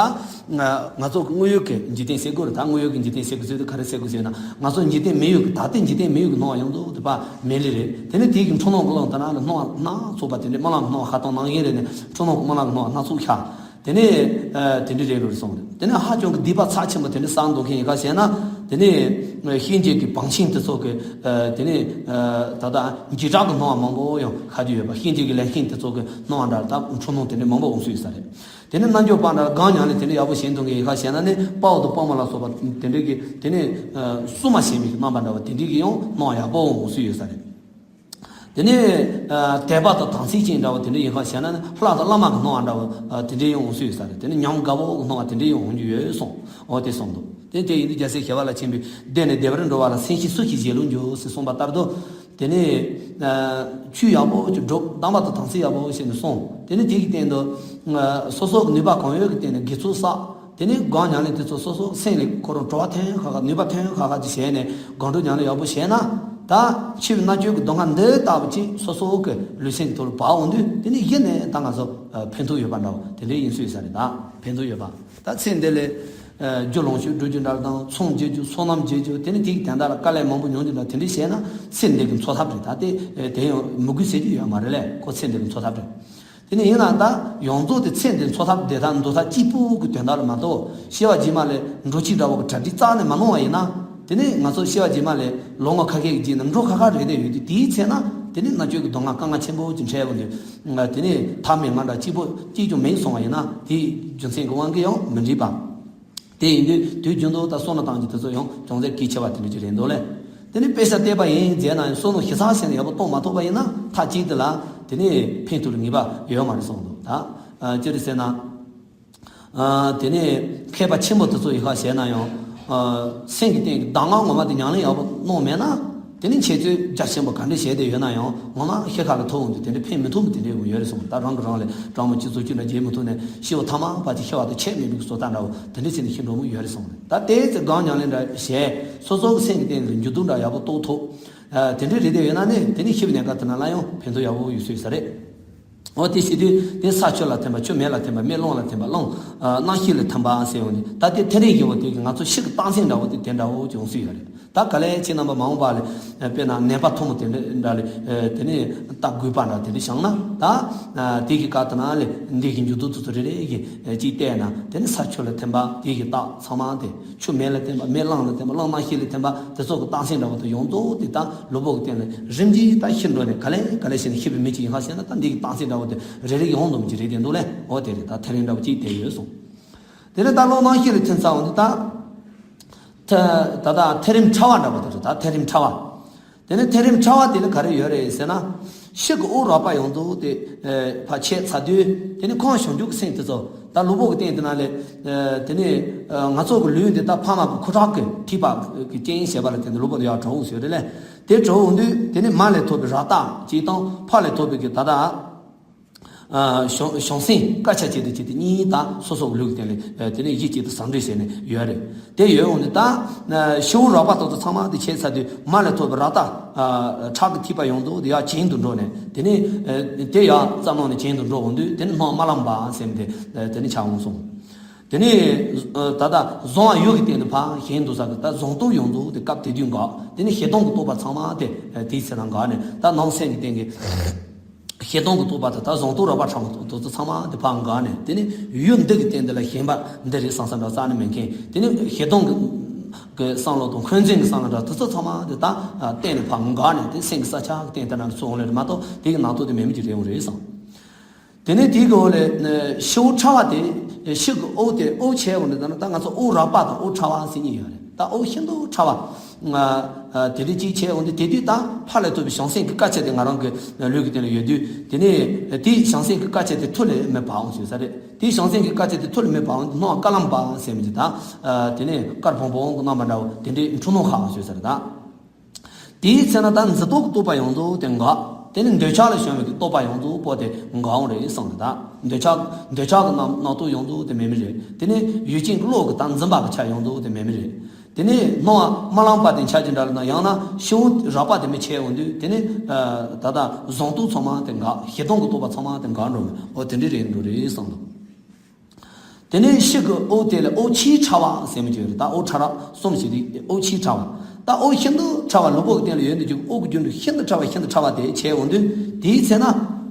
ང་ང་ཚོ་དངོས་ཡོད་ཀྱི་འཇིག་རྟེན་ཟེར་དགོས་རེད། ད་དངོས་ཡོད་ཀྱི་འཇིག་རྟེན་ཟེར་དགོས་ཚོད་དེ་ག་རེ་ཟེར་དགོས་ཟེར་ན་ང་ཚོ་འཇིག་རྟེན་མི་ཡུལ་གྱི་ད་ལྟའི་འཇིག་རྟེན་མི་ཡུལ་གྱི་སྣང་བ་ཡོངས་རྫོགས་དེ་ཕར་མེད་ལེ་རེད། དེ་ནས་དེའི་གི་འཁྲུལ་སྣང་གི་རླུང་དེ་ན་ལ་སྣང་བ་སྣ་ཚོགས་པ་དེ་འདྲའི་རྨི་ལམ་གྱི་སྣང་བ་ཤར་སྟངས་ནང་བཞིན་རེད་ནས་འཁྲུལ་སྣང་གི་རྨི་ལམ་གྱི་སྣང་བ་སྣ་ཚོགས་ཤར། དེ་ནས་ཨ་དེ་འདྲའི་རེད་འགྲོ་རེད་གསུངས་རེད། དེ་ནས་ཧ་ཅང་གི་སྡིག་པ་ཚབས་ཆེན་པོ་དེ་འདྲའི་བསགས་འདུག་མཁན་ཡིན་ག་བྱས་ན་དེ་ནས་གཤིན་རྗེ་གི་བང་ཆེན་དེ་ཚོ་གི་ཨ་དེ་ནས་ཨ་ད་ལྟ་འཇིགས་སྐྲག་གི་སྣང་བ་མང་པོ་ཡང་ཤར་རྒྱུ་ཡོད་པ། གཤིན་རྗེ་གི་ལན་ཤིན་དེ་ཚོ་གི་སྣང་བ་འདྲ་ད་འཁྲུལ་སྣང་དེ་འདྲའི་མང་པོ་འོང་སྲིད་ས་རེད། དེ་ནས་རྣལ་འབྱོར་པ་འདྲ་སྒང་ཉམས་ལེན་དེ་འདྲ་ཡག་པོ་བྱེད་འདུག་མཁན་ཡིན་ག་བྱས་ན་ནི་དཔའ་བོ་དང་དཔའ་མོ་ལ་སོགས་པ་དེ་འདྲའི་གི་དེ་ནས་ཨ་བསུ་མ་བྱེད་མི་གི་རྣམ་པ་འདྲ་བ་དེ་འདྲའི་གི་ཡང་སྣང་བ་ཡག་པོ་འོང་སྲིད་ཡོད་ས་རེད། དེ་ནས་ཨ་དད་པ་དང་དམ་ཚིག་ཅན་འདྲ་བ་དེ་འདྲ་ཡིན་ག་བྱས་ན་ནི་ལྷ་དང་བླ་མ་གི་སྣང་བ་འདྲ་བ་ཨ་དེ་འདྲ་ཡང་འོང་སྲིད་ཡོད་ས་རེད། དེ་ནས་ཉམས་དགའ་བོ་གི་སྣང་བ་དེ་འདྲ་ཡང་འོང་རྒྱུ་ཡོད་གསུངས། འོ་དེ་གསུངས་འདུག་དེ་དེ་ཡིན་དུས་རྒྱལ་སྲས་ཞི་བ་ལྷ་ཆེན་པོས་བདེ་ནས་བདེ་བར་འགྲོ་བ་ལ་སེམས་ཤེས་སུ་ཞིག་བྱེད་ལུགས་འགྱུར་ཟེར་གསུངས་པ་ལྟར་དུ། དེ་ནས་ཨ་ཆོས་ཡག་པོ་ཅིག་སྒྲུབ། དམ་པ་དང་དམ་ཚིག་ཡག་པོ་བྱས་ནས་སྲུང་། དེ་ནས་དེ་གི་སྟེང་དུ་ཨ་སོ་སོ་གི་ནུས་པ་གང་ཡོད་ཀྱི་སྟེང་ནས་དགེ་ཚུལ་བསགས། དེ་ནས་སྒོམ་ཉམས་ལེན་དེ་ཚོ་སོ་སོ་སེམས་ལ་ཁོ་རང་གྲོལ་བ་ཐོན་ཁ་ཁ་ནུས་པ་ཐོན་ཁ་ཁ་ཅིག་བྱས་ནས་སྒོམ་སྒྲུབ་ཉམས་ལེན་ཡག་པོ་བྱས་ན། ད་འཆི་བའི་མནར་གཅོད་ཀྱི་སྡུག་བསྔལ་འདི་ལྟ་བུ་ཅིག་སོ་སོ་གི་ལུས་སེམས་ཀྱི་ཐོག་ལ་བབས་འོང་དུས་དེ་ནས་གཞི་ནས་ད་ང་ཚོ་ཨ་ཕན་ཐོགས་ཡོད་པ་འདྲ་བོ་དེ་འདྲའི་ཡིན་སྲིད་ས་རེད། ད་ཕན་ཐོགས་ཡོད་པ། ད་ཚེ་འདི་ལས་ཨ་རྒྱུ་ལོངས་སྤྱོད་སྒྲུབ་རྒྱུ་འདྲ་དང་ཚོང་རྒྱག་རྒྱུ་སོ་ནམ་བྱེད་རྒྱུ་དེ་ནི་དེ་གི་དོན་དག་ལ་དཀའ་ལས་མང་པོ་མྱོང་རྒྱུ་འདྲ་དེ་འདྲ་བྱས་ན་ཚེ་འདི་གི་འཚོ་ཐབས་རེད། ད་དེ་དེ་ཡང་མི་དགོས་ཟེར་རྒྱུ་ཡོད་མ་རེད་ལས། ཁོ་ཚེ་འདི་གི་འཚོ་ཐབས་རེད། དེ་ནི་ཡིན་ན་ད་ཡོངས་རྫོགས་དེ་ཚེ་འདི་འཚོ་ཐབས་བདེ་ཐབས་འདུག་ཐབས་གཅིག་པུ་གི་དོན་དག་ལ་མ་གཏོགས་སྐྱེ་བ་རྗེས་མ་ལས་འགྲོ་ཅི་འདྲ་བོ་གི་གྲ་སྒྲིག་རྩ་ནས་མ་གནང་བ་ཡིན་ན། དེ་ནི་ང་ཚོ་སྐྱེ་བ་རྗེས་མ་ལས་ལོ་ངོ་ཁ་ཤས་ཀྱི་རྗེས་ནས་འགྲོ་ཁ་ཁ་རེད་བསྡད་ཡོད་དུས་དེའི་ཚེ་ན་དེ་ནི་མནར་གཅོད་ཀྱི་སྡུག་བསྔལ་དཀའ་ངལ་ཆེན་པོ་ཅིག་འཕྲད་ཡོང་དུས་དེ་ནི་ཐབས་མེད་ང་འདྲ་གཅིག་པོ་གཅིག་ཀྱང་མེད་སོང་བ་ཡིན་ན་དེའི་རྒྱུ་མཚན་གྱི་དབང་གིས་ཡང་མི་འགྲིག་པ། དེ་ཡིན་དུས་དུས་རྒྱུན་དུ་ད་བསོད་ནམས་གཏང་རྒྱུ་དེ་ཚོ་ཡང་ཅུང་ཟད་གལ་ཆེ་བ་དེ་འདྲ་ཅིག་རེད་འདུག་ལས། དེ་ནི་དཔེ་ཆ་བལྟས་པ་ཡིན་མཛད་ན་ཡང་བསོད་ནམས་ཞེ་ས་ཞེ་ནས་ཡག་པོ་གཏོང་མ་ཐུབ་པ་ཡིན་ན་མཐའ་གཅིག་ཏུ་ལ་དེ་ནི་ཕན་ཐོགས་ལ་ངེས་པ་ཡོད་མ་རེད་གསུངས་འདུག་ད་ཅི་རེད་ཟེར་ན། དེ་ནི་མཁས་པ་ཆེན་པོ་དེ་ཚོ་ཡི་ཧ་བྱས་ན་ཡང་སེམས་ཀྱི་སྟེང་གི་གདམས་ངག་ངོ་མ་དེ་ཉམས་ལེན་ཡག་པོ་གནང་མེད་ན། དེ་ནི་འཆད་རྩོད་རྒྱ་ཆེན་པོ་ག་འདྲ་བྱས་ཏེ་ཡོད་ན་ཡང་ངོ་མ་ཤི་ཁ་ལ་ཐུག་འོང་དུས་དེ་འདྲ་ཕན་མི་ཐོགས་མི་དེ་འདྲ་ཡོང་ཡོད་རེད་གསུངས། ད་རང་གིས་རང་ལ་དྲང་མོ་སྤྱི་ཚོགས་ཀྱི་འདྲ་བརྗེད་མི་ཐུབ་ནས་ཤི་བ་ཐ་མ་བར་གྱི་ཤི་བ་དང་ཁྱད་མེད་པའི་བཟོ་ལྟ་འདྲ་བོ་དེ་འདྲ་བྱས་ནས་ཤི་འགྲོ་མི་ཡོད་རེད་གསུངས་རེད། ད་དེའི་ཚེ་གདམས་ངག་ཉམས་ལེན་འདྲ་བྱས་སོ་སོ་གི་སེམས་ཀྱི་སྟེང་ལ་འགྱུར་ལྡོག་འདྲ་ཡག་པོ་རྟོགས་ཐུབ། དེ་འདྲ་རེད་དེ་ཡོད་ན་ནི་དེ་ནི་ཤི་བའི་གནས་སྐབས་དེ་ན་ལ་ཡང་ཕན་ཐོགས་ཡག་པོ་ཡོད་སྲིད་ས་རེད། འོ་དེ་བྱེད་དུས་དེ་ས་ཆུ་ལ་ཐིམ་པ། ཆུ་མེ་ལ་ཐིམ་པ། མེ་རླུང་ལ་ཐིམ་པ། རླུང་རྣམ་ཤེས་ལ་ཐིམ་པ་ཟེར་ཡོང་དུས་ད་དེ་ཐེ་རེ་ཡིན་པ་དེ་གི་ང་ཚོ་ཤི་གི་རྟགས་མཚན་འདྲ་བོ་དེ་དེ་འདྲ་བོ་ཅིག་ཡོང་སྲིད་ཡོད་རེད། ད་ག་ལས་ཁྱེད་རྣམ་པ་མ་འོངས་པ་ལ་དཔེར་ན་ནད་པ་ཐུང་མོ་དེ་འདྲ་ལ་དེ་ནས་ལྟ་དགོས་པ་འདྲ་དེ་འདྲ་བྱུང་ན། ད་དེ་གི་སྐབས་དེ་ན་ལས་འདི་གི་འགྱུར་ལྡོག་དེ་ཚོ་རེ་རེ་གི་ཅིག་བལྟས་ན་དེ་ནི་ས་ཆུ་ལ་ཐིམ་པ་དེ་གི་རྟགས་ཚང་མ་དེ། ཆུ་མེ་ལ་ཐིམ་པ། མེ་རླུང་ལ་ཐིམ་པ། རླུང་རྣམ་ཤེས་ལ་ཐིམ་པ། དེ་ཚོ་གི་རྟགས་མཚན་འདྲ་བོ་དེ་ཡོངས་རྫོགས་དེ་ད་གློ་བུར་གི་སྟེང་ལ་རིམ་གྱིས་ད་ཤི་འགྲོ་ནས་ག་ལེ་ག་ལེ་བྱས་ནས་ཤི་བའི་མི་གཅིག་ཡིན་ཧ་ཟེར་ན་ད་འདི་གི་རྟགས་མཚན་འདྲ་བོ་དེ་རེ་རེ་ཡོང་འདུག་མི་གཅིག་རེད་དེ་འདུག་ལེ། འོ་དེ་རེད། ད་ཐེ་རིང་འདྲ་བོ་གཅིག་དེ་ཡོད་སོང་། དེ་ནས་ད་རླུང་རྣམ་ཤེས་ལ་ཐིམ་ཚར་བ་འདི་ད་ད་ད་ཐེ་རིམ་ཕྲ་བ་འདྲ་བོ་དེ་རེད། ད་ཐེ་རིམ་ཕྲ་བ། དེ་ནས་ཐེག་རིམ་ཕྲ་བ་དེ་ལ་ག་རེ་ཡོད་རེད་ཟེར་ན། ཕྱི་གི་དབུགས་རགས་པ་ཡོངས་རྫོགས་དེ་ཕར་ཆད་ཚར་དུས། དེ་ནས་ཁམས་བྱང་ཆུབ་ཀྱི་སེམས་དེ་ཚོ་ད་གློ་བུར་གྱི་སྟེང་དེ་ན་ལས། དེ་ནས་ང་ཚོ་གི་ལུས་འདི་ད་ཕ་མ་གི་ཁུ་ཁྲག་གི་མཁྲིས་པ་གི་རྐྱེན་བྱས་པ་ལ་བརྟེན་ཏེ་གློ་བུར་དུ་ཡར་གྲོལ་འོང་ཟེར་རེད་ལས། དེ་གྲོལ་འོང་དུས་དེ་ནས་མ་ལས་ཐོབ་པའི་རགས་རྟགས་གཅིག་དང་ཕ་ལས་ཐོབ་པའི་གི་ད་ལྟ། བྱང་བྱང་སེམས་དཀར་ཆ་བྱས་ཏེ་བྱས་ཏེ་གཉིས་ད་སོ་སོ་གི་ལུས་ཀྱི་སྟེང་ལ། དེ་ནས་གཞི་གཅིག་ཏུ་ཟུང་འབྲེལ་བྱས་ནས་ཡོད་རེད། དེ་ཡོད་འོང་དུས་ད་ཕྱི་དབུགས་རགས་པ་དེ་ཚོ་ཚང་མ་དེ་ཆད་ཚར་དུས་མ་ལས་ཐོབ་པའི་རགས་རྟགས། ཁྲག་གི་ཐིགས་པ་ཡོངས་རྫོགས་དེ་ཡར་གྱེན་དུ་འགྲོ་ནས། དེ་ནས་དེ་ཡར་རྩ་ནང་ནས་གྱེན་དུ་འགྲོ་འོང་དུས་དེ་ནས་སྣང་བ་དམར་ལམ་པ་ཟེར་མི་དེ་དེ་ནས་ཆགས་འོང་སོང་། དེ་ནས་ད་ལྟ་གཟུང་བ་ཡུལ་གྱི་སྟེང་དུ་ཕར་གྱེན་དུ་ཟག་གི་ད་གཟུང་རྟོག་ཡོངས་རྫོགས་དེ་སྐབས་དེ་དུས་འགག་དེ་ནས་ཞེ་སྡང་གི་རྟོག་པ་ཚང་མ་དེ་དེའི་ཚེ་ན་འགག་ནས་ད་ནང་སེམས་ཀྱི་སྟེང་གི་ཞེ་སྡང་གི་རྟོག་པ་དེ་ད་གཟུང་རྟོག་རགས་པ་ཕྲ་མོ་དེ་ཚོ་ཚང་མ་དེ་ཕར་འགག་ནས། དེ་ནས་ཡུལ་འདི་གི་སྟེང་འདི་ལ་ཞེན་པ་འདི་རེད་བསམ་བསམ་འདྲ་རྩ་ནས་མེད་མཁན། དེ་ནས་ཞེ་སྡང་གི་གི་བསམ་བློ་དང་འཁོན་འཛིན་གྱི་བསམ་བློ་འདྲ་དེ་ཚོ་ཚང་མ་དེ་ད་གཏན་ནས་ཕར་འགག་ནས་དེ་སེམས་ཀྱི་ས་ཆ་གི་སྟེང་དེ་ན་ཚུར་འོང་ལེ་རེད་མ་གཏོགས་དེ་གི་ནང་དོན་དེ་མེད་མི་ཅིག་རེད་འོང་རེད་བསམ། དེ་ནས་དེའི་གི་འོག་ལས་ཕྱི་དབུགས་ཕྲ་བ་དེ། ཕྱི་གི་དབུགས་དེ་དབུགས་ཆད་འོང་དུས་ད་ནི་ད་ང་ཚོ་དབུགས་རགས་པ་དང་དབུགས་ཕྲ་བ་ཟེར་གཉིས་ཡོད་རེད། ད་དབུགས་ཤིན་ཏུ་ཕྲ་བ། ང་ཨ་དེ་འདྲ་ཅིག་ཆད་འོང་དུས་དེ་དུས་ད་ཕ་ལས་ཐོབ་པའི་བྱང་སེམས་ཀྱི་དཀའ་ཆད་དེ་ང་རང་གི་ལུས་ཀྱི་སྟེང་ལ་ཡོད་དུས། དེ་ནས་དེའི་བྱང་སེམས་ཀྱི་དཀའ་ཆད་དེ་ཐུར་ལ་མར་བབས་འོང་ཟེར་ས་རེད། དེའི་བྱང་སེམས་ཀྱི་དཀའ་ཆད་དེ་ཐུར་ལ་མར་བབས་འོང་དུས་སྣང་བ་དཀར་ལམ་པ་ཟེར་མི་དེ་ད། དེ་ནས་དཀར་བོང་བོང་གི་རྣམ་པ་འདྲ་བོ་དེ་འདྲའི་འཁྲུལ་སྣང་ཤར་འོང་ཟེར་ས་རེད་ད། དེའི་ཚེ་ན་ད་འཛིན་རྟོག་གི་རྟོག་པ་ཡོངས་རྫོགས་དེ་འགག་དེ་ནས་འདོད་ཆགས་ལ་ཞོན་པའི་གི་རྟོག་པ་ཡོངས་རྫོགས་པོ་དེ་འགག་འོང་རེད་གསུངས་རེད་ད། འདོད་ཆགས་འདོད་ཆགས་ཀྱི་རྣམ་རྣམ་རྟོག་ཡོངས་རྫོགས་དེ་མེད་མི་རེད། དེ་ནས་ཡུལ་ཅན་གྱི་བློ་གི་ད་འཛིན་པ་གི་ཆ་ཡོངས་རྫོགས་དེ་མེད་མི་རེད། དེ་ནས་སྣང་བ་དམར་ལམ་པ་དེ་འཆར་གྱི་འདྲ་ལ་ན། ཡང་ན་ཕྱི་དབུགས་རགས་པ་དེ་མར་ཆད་འོང་དུས་དེ་ནས་ད་ལྟ་གཟུང་རྟོག་ཚང་མ་དེ་འགག་ཞེ་སྡང་གི་རྟོག་པ་ཚང་མ་དེ་འགག་འགྲོ་མི་འོ་དེ་འདྲ་རེད་འགྲོ་རེད་གསུངས་འདུག་དེ་ནས་ཕྱི་གི་དབུགས་དེ་ལ་དབུགས་ཆེས་ཕྲ་བ་ཟེར་མི་ཅིག་ཡོད་རེད། ད་དབུགས་ཕྲ་རགས་གསུམ་ཞིག་རེད། དབུགས་ཆེས་ཕྲ་བ། ད་དབུགས་ཤིན་ཏུ་ཕྲ་བ་གློ་བུར་གྱི་སྟེང་ལ་ཡོད་འདུག་ཅིག་དབུགས་ཀྱི་རྒྱུན་དུ་ཤིན་ཏུ་ཕྲ་བ་ཤིན་ཏུ་ཕྲ་བ་དེ་ཆད་འོང་དུས་དེའི་ཚེ་ན་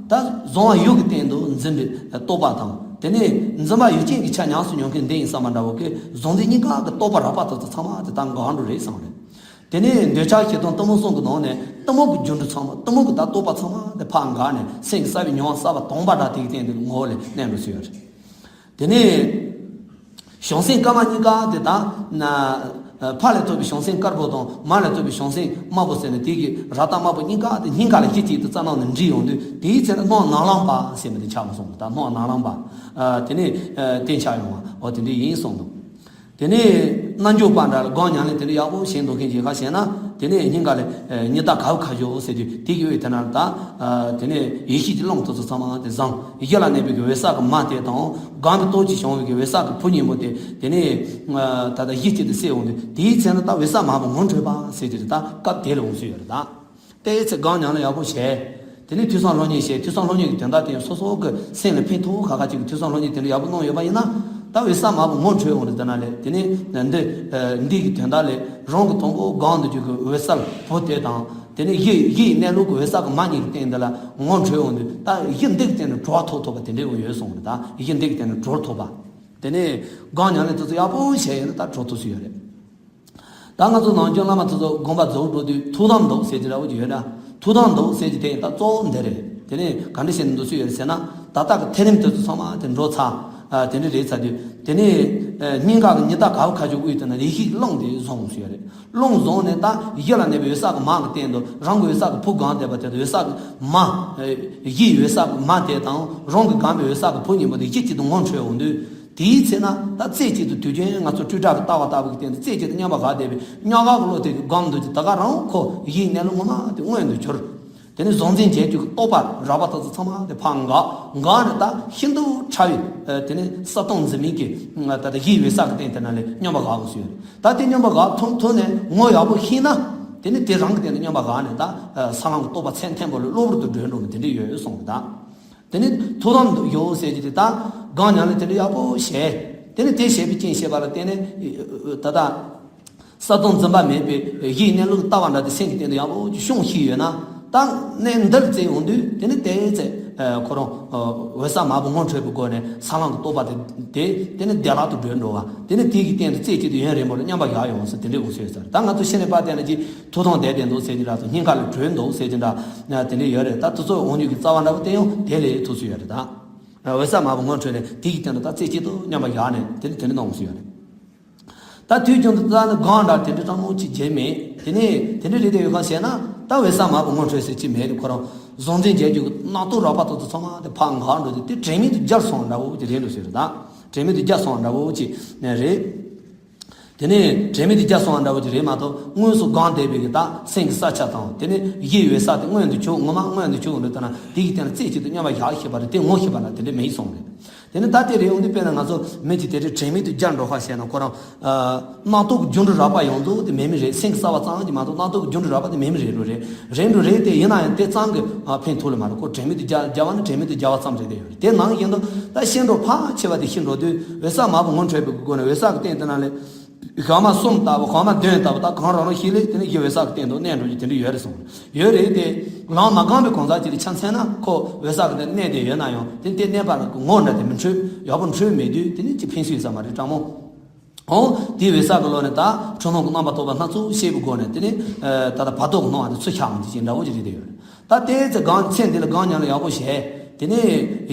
ད་གཟུང་བ་ཡུལ་གྱི་སྟེང་དུ་འཛིན་པའི་རྟོག་པ་དང་། དེ་ནས་འཛིན་པ་ཡུལ་ཅན་གྱི་ཆ་ཉམས་སུ་མྱོང་མཁན་འདི་ཡིན་བསམ་པ་འདྲ་བོ་གི་གཟུང་འཛིན་གཉིས་ཀ་གི་རྟོག་པ་རགས་པ་དེ་ཚོ་ཚང་མ་དེ་ད་འགག་འགྲོ་རེད་བསམ་རེད། དེ་ནས་འདོད་ཆགས་ཞེ་སྡང་གཏི་མུག་གསུམ་གྱི་ནང་ནས་གཏི་མུག་གི་རྒྱུ་འབྲས་ཚང་མ། གཏི་མུག་གི་ད་རྟོག་པ་ཚང་མ་དེ་ཕར་འགག་ནས་སེམས་ཀྱི་ས་བོན་མྱོང་བ་ས་བ་དང་པོ་འདྲ་དེ་གི་སྟེང་དེ་ངོ་བོ་ལ་གནས་འགྲོ་སྲིད་ཡོད་རེད། དེ་ནས་བྱང་སེམས་དཀར་དམར་གཉིས་ཀ་དེ་ད་ན་ཕ་ལས་ཐོབ་པའི་བྱང་སེམས་དཀར་པོ་དང་མ་ལས་ཐོབ་པའི་བྱང་སེམས་དམར་པོ་ཟེར་ནས་དེ་གི་རགས་རྟགས་དམར་པོ་གཉིས་ཀ་དེ་སྙིང་ག་ལ་གཅིག་གཅིག་ཏུ་རྩ་ནང་ནས་འདྲིས་ཡོང་དུས་དེའི་ཚེ་ན་སྣང་ནམ་ལངས་པ་ཟེར་མི་དེ་ཆགས་མ་སོང་། ད་སྣང་ནམ་ལངས་པ་དེ་ནས་རྟེན་ཆགས་ཡོང་བ་འོ་དེ་འདྲ་ཡིན་གསུངས་འདུག་དེ་ནས་རྣལ་འབྱོར་པ་འདྲ་ལ་སྒོམ་ཉམས་ལེན་དེ་འདྲ་ཡག་པོ་བྱེད་འདོད་མཁན་ཞིག་ག་བྱས་ན། དེ་ནས་སྙིང་ག་ལ་ཉི་ཟླ་ག་བུ་ཁ་བཞོ་ཟེར་དུས་དེ་གི་འོད་དེ་ན་ད། དེ་ནས་ཡེ་ཤེས་ཀྱི་རླུང་དེ་ཚོ་ཚང་མ་དེ་བཟང་། ཡིད་ལ་གནས་པའི་གི་འོད་གསལ་གྱི་མ་དེ་དང་། གང་གི་ལྟོ་ཅིག་བྱུང་བའི་གི་འོད་གསལ་གྱི་བུ་སྙིང་པོ་དེ། དེ་ནས་ད་ལྟ་ཡིད་ཀྱི་དེ་སད་འོང་དུས་དེའི་ཚེ་ན་ད་འོད་གསལ་མ་བུ་ངོ་འཕྲོད་པ་ཟེར་དེ་རེད། ད་སྐབས་དེ་ལ་འོང་སྲིད་ཡོད་རེད་ད། དེའི་ཚེ་སྒོམ་ཉམས་ལེན་ཡག་པོ་བྱས། དེ་ནས་ཐོས་བསམ་སློབ་གཉེར་བྱས། ཐོས་བསམ་སློབ་གཉེར་གྱི་དོན་དག་དེ་སོ་སོ་གི་སེམས་ལ་ཕན་ཐོགས་ཁག་ཁག་ཅིག་གི་ཐོས་བསམ་སློབ་གཉེར་དེ་འདྲ་ཡག་པོ་གནང་ཡོད་པ་ཡིན་ན། ད་འོད་གསལ་མ་བུ་ངོ་འཕྲོད་འོང་རེད། དེ་ན་ལས་དེ་ནས་འདི་འདི་གི་དོན་དག་ལས་རང་གི་དང་པོ་སྒོམ་འདོད་རྒྱུ་གི་འོད་གསལ་བུ་དེ་དང་། དེ་ནས་ཡིད་ཡིད་གནས་ལུགས་ཀྱི་འོད་གསལ་གྱི་མ་གཉིས་ཀྱི་སྟེང་འདི་ལ་ངོ་འཕྲོད་འོང་དུས་ད་ཡིད་འདི་གི་སྟེང་ནས་གྲོལ་ཐོབ་ཐུབ་པ་དེ་འདྲའི་འོང་ཡོད་གསུངས་རེད། ད་ཡིད་འདི་གི་སྟེང་ནས་གྲོལ་ཐུབ་པ། དེ་ནས་སྒོམ་ཉམས་ལེན་དེ་ཚོ་ཡག་པོ་བྱས་ཡོད་ན་ད་གྲོལ་ཐུབ་སྲིད་ཡོད་རེད། ད་ང་ཚོ་ནམ་རྒྱུན་བླ་མ་དེ་ཚོ་དགོངས་པ་རྫོགས་འགྲོ་དུས་ཐུགས་དམ་འདུག་ཟེར་གྱི་འདྲ་བོ་ཅིག་ཡོད་ན། ཐུགས་དམ་འདུག་ཟེར་གྱི་དེ་ད་གཙོ་བོ་འདི་རེད། དེ་ནས་ག་འདྲ་བྱས་ནས་འདུག་སྲིད་ཡོད་རེད་ཟེར་ན། ད་ལྟ་གི་ཐེག་རིམ་དེ་ཚོ་ཚང་མ་དེ་འགྲོ་ཚར། ཨ་དེ་འདྲ་རེད་ཚར་དུས་དེ་ནས་ཨ་སྙིང་ག་གི་ཉི་ཟླ་ག་བུ་ཁ་ཆུ་དབུས་དེ་ན་ཡེ་ཤེས་རླུང་དེ་བཟུང་སྲིད་ཡོད་རེད། རླུང་བཟུང་ནས་ད་ཡིད་ལ་གནས་པའི་འོད་གསལ་གྱི་མ་གི་སྟེང་དུ་རང་གི་འོད་གསལ་གྱི་བུ་གང་བསྡད་པ་དེ་དང་། འོད་གསལ་གྱི་མ་ཨ་ཡིད་འོད་གསལ་གྱི་མ་དེ་དང་། རང་གི་སྒོམ་པའི་འོད་གསལ་གྱི་བུ་གཉིས་པོ་དེ་གཅིག་གཅིག་ཏུ་ངོ་འཕྲོད་འོང་དུས། དེའི་ཚེ་ན་ད་རྩེ་གཅིག་ཏུ་དུས་རྒྱུན་ང་ཚོ་སྤྲོས་བྲལ་གྱི་ལྟ་བ་ལྟ་བུ་གི་སྟེང་དུ་རྩེ་གཅིག་ཏུ་མཉམ་པར་བཞག་བསྡད་པའི་མྱོང་བ་གི་བློ་དེ་གི་སྒོམ་འདོད་ཀྱི་ད་ག་རང་ཁོ་ཡིད་གནས་ལུགས་ངོ་མ་དེ་མངོན་དུ་གྱུར། དེ་ནས་གཟུང་འཛིན་བྱེད་རྒྱུ་གི་རྟོག་པ་རགས་པ་དེ་ཚོ་ཚང་མ་དེ་ཕར་འགག་འགག་ནས་ད་ཤིན་ཏུ་ཕྲ་བའི་ཨ་དེ་ནས་གསལ་སྟོང་འཛིན་མེད་ཀྱི་ད་ལྟ་ཡིད་འོད་གསལ་གྱི་སྟེང་དེ་ན་ལས་མཉམ་པར་བཞག་དགོས་སུ་ཡོད། ད་དེ་མཉམ་པར་བཞག་ཐུབ་ཐུབ་ནས་ངོ་ཡག་པོ་ཤེས་ན། དེ་ནས་དེ་རང་གི་སྟེང་དུ་མཉམ་པར་བཞག་ནས་ད་ཨ་ས་ལམ་གྱི་རྟོགས་པ་ཚད་ལྡན་པོ་ལ་གློ་བུར་དུ་གྲོལ་འགྲོ་མི་དེ་འདྲ་ཡོད་གསུངས་ད། དེ་ནས་ཐུགས་དམ་དུ་ཡོད་ཟེར་གྱི་དེ་ད་སྒོམ་ཉམས་ལེན་དེ་འདྲ་ཡག་པོ་བྱས། དེ་ནས་དེ་བྱས་པའི་རྐྱེན་བྱས་པ་ལ་བརྟེན་ནས་ད་ལྟ་གསལ་སྟོང་འཛིན་པ་མེད་པའི་ཡིད་གནས་ལུགས་ལྟ་བ་འདྲ་དེ་སེམས་ཀྱི་སྟེང་དུ་ཡག་པོ་ཅིག་ཤོང་ཤེས་ཡོད་ན། ད་གནས་འདིར་བཙལ་ཡོང་དུས་དེ་ནས་དེ་ཚེ་ཁོ་རང་འོད་གསལ་མ་བུ་ངོ་འཕྲོད་པའི་སྒོ་ནས་ས་ལམ་གྱི་རྟོགས་པ་དེ་དེ་དེ་ནས་བདེ་བླག་ཏུ་གྲོལ་འགྲོ་བ། དེ་ནས་དེ་གི་སྟེང་དུ་རྩེ་གཅིག་ཏུ་ཡུན་རིང་པོ་ལ་མཉམ་པར་བཞག་ཡོང་ཟེར་དེ་འདྲའི་འོང་སྲིད་ཡོད་ཟེར། ད་ང་ཚོ་ཤི་ནས་ཕར་བལྟས་ན་ཅིག་ཐུགས་དམ་བསྡད་བསྡད་འདུག་ཟེར་གྱི་འདྲ་དང་། སྙིང་ག་ལ་གྲོལ་འདུག་ཟེར་གྱི་འདྲ་དེ་འདྲ་ཡོད་རེད། ད་དེ་ཚོ་འོང་རྒྱུ་གི་རྩ་བ་འདྲ་བོ་དེ་ཡང་དེ་ལས་ཐུགས་སུ་ཡོད་རེད། ད་འོད་གསལ་མ་བུ་ངོ་འཕྲོད་ནས་དེ་གི་སྟེང་དུ་ད་རྩེ་གཅིག་ཏུ་མཉམ་པར་བཞག་ནས་དེ་ནི་དེ་འདྲ་གནང་འོང་སྲིད་ཡོད་རེད། ད་དུས་རྒྱུན་དུ་ད་ནི་སྒང་འདྲ་དེ་འདྲ་སྤྲང་མོ་ཅིག་བྱས་མེད། དེ་ནས་དེ་འདྲ་རེད་དེ་ཡོད་ཁ་བྱས་ན་ད་བེ་ས་མ་བུ་ངོ་འཕྲོད་ཟེར་ཅིག་མེད་དེ། ཁོ་རང་བཟང་འཛིན་བྱས་རྒྱུ་གི་རྣམ་རྟོག་རགས་པ་དེ་ཚོ་ཚང་མ་དེ་ཕར་འགག་འགྲོ་དུས་དེ་དྲན་མེད་དུ་རྒྱལ་སོང་འདྲ་བོ་ཅིག་རེད་འགྲོ་ཟེར། ད་དྲན་མེད་དུ་རྒྱལ་སོང་འདྲ་བོ་ཅིག་ནས་རེད། དེ་ནས་དྲན་མེད་དུ་རྒྱལ་སོང་འདྲ་བོ་ཅིག་རེད་མ་གཏོགས། དངོས་སུ་སྒང་བསྡད་པའི་གི་ད་སེམས་ཀྱི་ས་ཆ་དང་། དེ་ནས་ཡིད་བེ་ས་དེ་མངོན་དུ་གྱུར། ངོ་མ་མངོན་དུ་གྱུར་འདུག་ལྟ་ན་དེ་གི་སྟེང་ལ་རྩེ་གཅིག་ཏུ་མཉམ་པར་བཞག་ཤེས་པ་རེད། དེ་ངོ་ཤེས་པ་ལ་དེ་འདྲ་མེད་སོང་རེད། དེ་ནས་ད་དེ་རེད་འོང་དུས་དཔེར་ན་ང་ཚོ་མི་གཅིག་དེ་འདྲའི་དྲན་མེད་དུ་རྒྱལ་འགྲོ་ཁ་བྱས་ན། ཁོ་རང་རྣམ་རྟོག་གི་རྒྱུ་འབྲས་རགས་པ་ཡོང་འདུག་དེ་མེད་མི་རེད། སེམས་ཀྱི་ས་བ་ཙམ་གྱིས་མ་གཏོགས་རྣམ་རྟོག་གི་རྒྱུ་འབྲས་རགས་པ་དེ་མེད་མི་རེད་འགྲོ་རེད། རེད་འགྲོ་རེད་དེ། ཡིན་ན་ཡང་དེ་ཙམ་གྱིས་ཕན་ཐོགས་ལ་མ་རེད། ཁོ་དྲན་མེད་དུ་རྒྱལ་རྒྱལ་བ་ནི་དྲན་མེད་དུ་རྒྱལ་བ་ཙམ་རེད། དེ་ཡོད་རེད། དེ་ནང་བཞིན་དུ་ད་ཤེས་འགྲོ་ཕལ་ཆེ་བ་དེ་ཤེས་འགྲོ་དུས་བེ་ས་མ་བུ་ངོ་འཕྲོད་པའི་སྒོ་ནས་བེ་ས་གི་སྟེང་དེ་ན་ལས་ཞག་མ་གསུམ་ལྟ་བུ། ཞག་མ་བདུན་ལྟ་བུ། ད་གང་རང་རང་ཤེས་ལས་དེ་ནས་ཡིད་བེ་ས་གི་སྟེང་དུ་གནས་འགྲོ་རྒྱུ་དེ་འདྲ་ཡོད་རེད་གསུངས། ཡོད་རེད་དེ། ལམ་མ་སྒང་པའི་གང་ཟག་ཅིག་ལ་ཆ་མཚོན་ན་ཁོ་བེ་ས་གི་སྟེང་གནས་བསྡད་ཡོད་ན་ཡང་དེ་དེ་གནས་པ་ལ་ངོ་འདྲ་དེ་མི་འཕྲོད། ཡག་པོ་འཕྲོད་མེད་དུས་དེ་ནས་ཅི་ཕན་སྲིད་ས་མ་རེད་སྤྲང་མོ། འོང་དེའི་བེ་ས་གི་ལོ་ནས་ད་འཁྲུལ་སྣང་གི་རྣམ་པར་རྟོག་པ་སྣ་ཚོགས་ཤེས་པའི་སྒོ་ནས་དེ་ནས་ད་ལྟ་བར་དོ་གི་སྣང་བ་དེ་ཚུར་འཆར་འོང་ཅི་ཅི་འདྲ་བོ་ཅིག་རེད་དེ་ཡོད་རེད། ད་ལྟའི་ཚེ་གང་ཚེ་འདི་ལ་གང་ཉམས་ལ་ཡག་པོ་བྱས། དེ་ནས་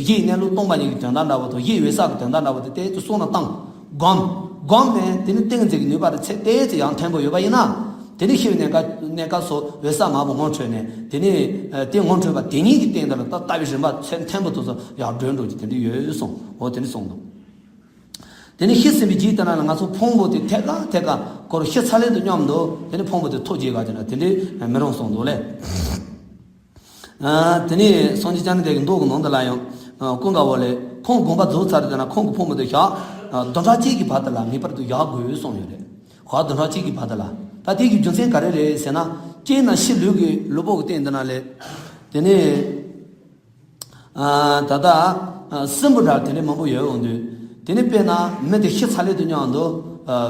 ཡིད་གནས་ལུགས་སྟོང་པ་ཉིད་ཀྱི་དོན་དག་འདྲ་བོ་དང་། ཡིད་བེ་ས་གི་དོན་དག་འདྲ་བོ་དེ་ལྟའི་ཚེ་བསམ་བློ་བཏང་། སྒོམ། སྒོམ་ནས་དེ་ནས་ཏིང་འཛིན་གྱི་ནུས་པ་དེ་ཚེ་ལྟའི་ཚེ་ཡང་མཐོན་པོ་ཡོད་པ་ཡིན་ན། དེ་ནས་ཤི་བའི་གནས་སྐབས་གནས་སྐབས་སུ་བེ་ས་མ་བུ་ངོ་འཕྲོད་ནས། དེ་ནས་དེ་ངོ་འཕྲོད་པ་དེ་ཉིད་ཀྱི་སྟེང་དུ་ལ་ད་ལྟ་བའི་རིམ་པ་ཚེ་མཐོན་པོ་དེ་ཚོ་ཡར་བགྲོད་འགྲོ་གི་དེ་འདྲ་ཡོད་གསུངས། འོ་དེ་འདྲ་གསུངས་འདུག་དེ་ནས་ཤི་ཟིན་པའི་རྗེས་དེ་ན་ལ་ང་ཚོ་ཕུང་པོ་དེ་ཐད་ཀ་ཐད་ཀ་ཁོ་རང་ཤི་ཚར་ལེ་དང་མཉམ་དུ་དེ་ནས་ཕུང་པོ་དེ་ཐོག་བརྗེ་ག་དེ་ན་དེ་འདྲའི་མི་རུང་གསུངས་འདུག་ལེ། དེ་ནས་སངས་རྒྱས་བཅོམ་ལྡན་འདས་ཀྱི་མདོ་གི་ནང་དུ་ལ་ཡང་ཀུན་དགའ་བོ་ལས་ཁོང་དགོངས་པ་རྫོགས་ཚར་དེ་ན་ཁོང་གི་ཕུང་པོ་དེ་ཞག་བདུན་ཕྲག་གཅིག་གི་བར་དུ་ལ་ངེས་པར་དུ་བཞག་དགོས་གསུངས་ཡོད་རེད། ཞག་བདུན་ཕྲག་གཅིག་གི་བར་དུ་ལ། ད་དེ་གི་རྒྱུ་མཚན་ག་རེ་རེད་ཟེར་ན། སྤྱིར་ན་ཤི་ལུས་ཀྱི་ལུས་པོ་གི་སྟེང་དེ་ན་ལས་དེ་ནས། ད་ལྟ་སྲིན་བུ་འདྲ་དེ་འདྲ་མང་པོ་ཡོད་འོང་དུས། དེ་ནས་དཔེར་ན་མི་དེ་ཤི་ཚར་ལེ་དུས་མཉམ་དུ་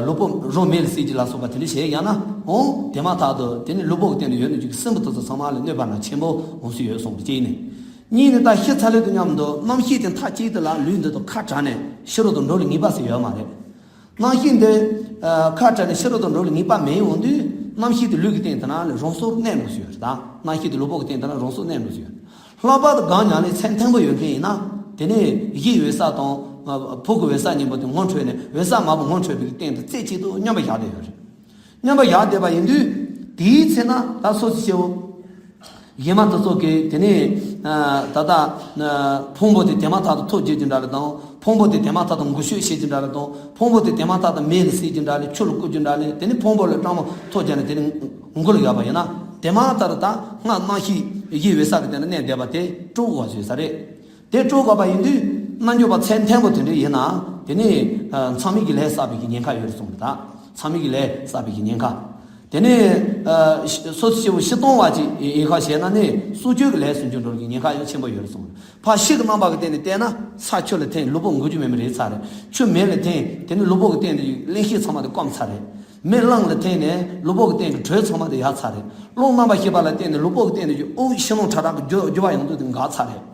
ལུས་པོ་རང་མེ་ལ་བསྲེགས་ཀྱི་ལ་སོགས་པ་དེ་འདྲ་བྱས་ཡང་ན་འོང་དེ་མ་ཐག་ཏུ་དེ་ནས་ལུས་པོ་གི་སྟེང་དུ་ཡོད་ནི་ཅིག་སྲིན་བུ་དེ་ཚོ་ཚང་མ་ལ་གནོད་པ་ན་ཆེན་པོ་འོང་སྲིད་ཡོད་གསུངས་པ་གཅིག་ནས། གཉིས་ནས་ད་ཤི་ཚར་ལེ་དུས་མཉམ་དུ་རྣམ་ཤེས་དེ་མཐའ་གཅིག་ཏུ་ལ་ལུས་འདི་དང་ཁ་བྲལ་ནས་ཤི་རོ་དང་འགྲོ་ལ་ངེས་པ་ཟེར་ཡོད་མ་རེད། རྣམ་ཤེས་འདི་ཁ་བྲལ་ནས་ཤི་རོ་དང་འགྲོ་ལ་ངེས་པ་མེད་འོང་དུས་རྣམ་ཤེས་དེ་ལུས་ཀྱི་སྟེང་དེ་ན་ལས་རང་སོར་གནས་འགྲོ་ཟེར་ཡོད་རེད། ད་རྣམ་ཤེས་དེ་ལུས་པོ་གི་སྟེང་དེ་ན་རང་སོར་གནས་འགྲོ་ཟེར་ཡོད་རེད། ལྷག་པར་དུ་གང་ཉམས་ལེན་ཚད་མཐོན་པོ་ཡོད་མཁན་ཡིན་ན། དེ་ནས་ཡིད་བེ་ས་དང་ཕུང་པོ་བེ་ས་གཉིས་པོ་དེ་ངོ་འཕྲོད་ནས་བེ་ས་མ་བུ་ངོ་འཕྲོད་པའི་སྟེང་དུ་རྩེ་གཅིག་ཏུ་མཉམ་པར་བཞག་བསྡད་ཡོད་རེད། མཉམ་པར་བཞག་བསྡད་པ་ཡིན་དུས་དེའི་ཚེ་ན་ད་སོ་སོ་སྐྱེ་བོ་གཞན་མ་དེ་ཚོ་གིས་དེ་ནས་ད་ལྟ་ཕུང་པོ་དེ་དེ་མ་ཐག་ཏུ་ཐོག་བརྗེ་རྒྱུ་འདྲ་ལ་དང་། ཕུང་པོ་དེ་དེ་མ་ཐག་ཏུ་འགུལ་སྐྱོད་བྱེད་རྒྱུ་འདྲ་ལ་དང་། ཕུང་པོ་དེ་དེ་མ་ཐག་ཏུ་མེ་ལ་བསྲེག་རྒྱུ་འདྲ་ལ། ཆུ་ལ་བསྐོལ་རྒྱུ་འདྲ་ལ། དེ་ནས་ཕུང་པོ་ལ་སྤྲང་མོ་ཐོག་བརྒྱབ་ནས་དེ་ནས་འགུལ་ཡོད་པ་ཡིན་ན། དེ་མ་ཐག་ཏུ་ད་སྔར་རྣམ་ཤེས་ཡིད་བེ་ས་གི་སྟེང་ན་གནས་བསྡད་པ་དེ་དཀྲོག་དགོས་བཟོས་ས་རེད། དེ་དཀྲོག་དགོས་པ་ཡིན་དུས་རྣལ་འབྱོར་པ་ཚད་མཐོན་པོ་དེ་འདྲ་ཡིན་ན། དེ་ནས་མཚམས་མེད་ཀྱི་ལས་བསགས་པའི་གི་ཉེན་ཁ་ཡོད་རེད་གསུངས་རེད། ད་མཚམས་མེད་ཀྱི་ལས་བསགས་པའི་གི་ཉེན་ཁ། དེ་ནས་སོ་སོ་སྐྱེ་བོ་ཤི་སྟོང་བ་ཅིག་ཡིན་ཁ་བྱས་ན་ནི་སྲོག་གཅོད་ཀྱི་ལས་སུ་འགྱུར་འགྲོ་གི་ཉེན་ཁ་ཡང་ཆེན་པོ་ཡོད་རེད་གསུངས་རེད། ཕར་ཤི་གི་རྣམ་པ་གི་སྟེང་ནས་བལྟས་ན་ས་ཆུ་ལ་འཐེན་ལུས་པོ་འགུལ་རྒྱུ་མེད་མི་རེད་ཚར་རེད། ཆུ་མེ་ལ་འཐེན་དེ་ནི་ལུས་པོ་གི་སྟེང་དུ་གླེན་ཤེད་ཚང་མ་དེ་སྐམ་ཚར་རེད། མེ་རླུང་ལ་འཐེན་ནས་ལུས་པོ་གི་སྟེང་གི་དྲོད་ཚང་མ་དེ་ཡལ་ཚར་རེད། རླུང་རྣམ་པར་ཤེས་པ་ལ་བརྟེན་ནས་ལུས་པོ་གི་སྟེང་དུ་དབུགས་ཕྱི་ནང་ཕྲ་རགས་ཀྱི་རྒྱུ་རྒྱུ་བ་ཡོང་དུས་དེ་འགག་ཚར་རེད།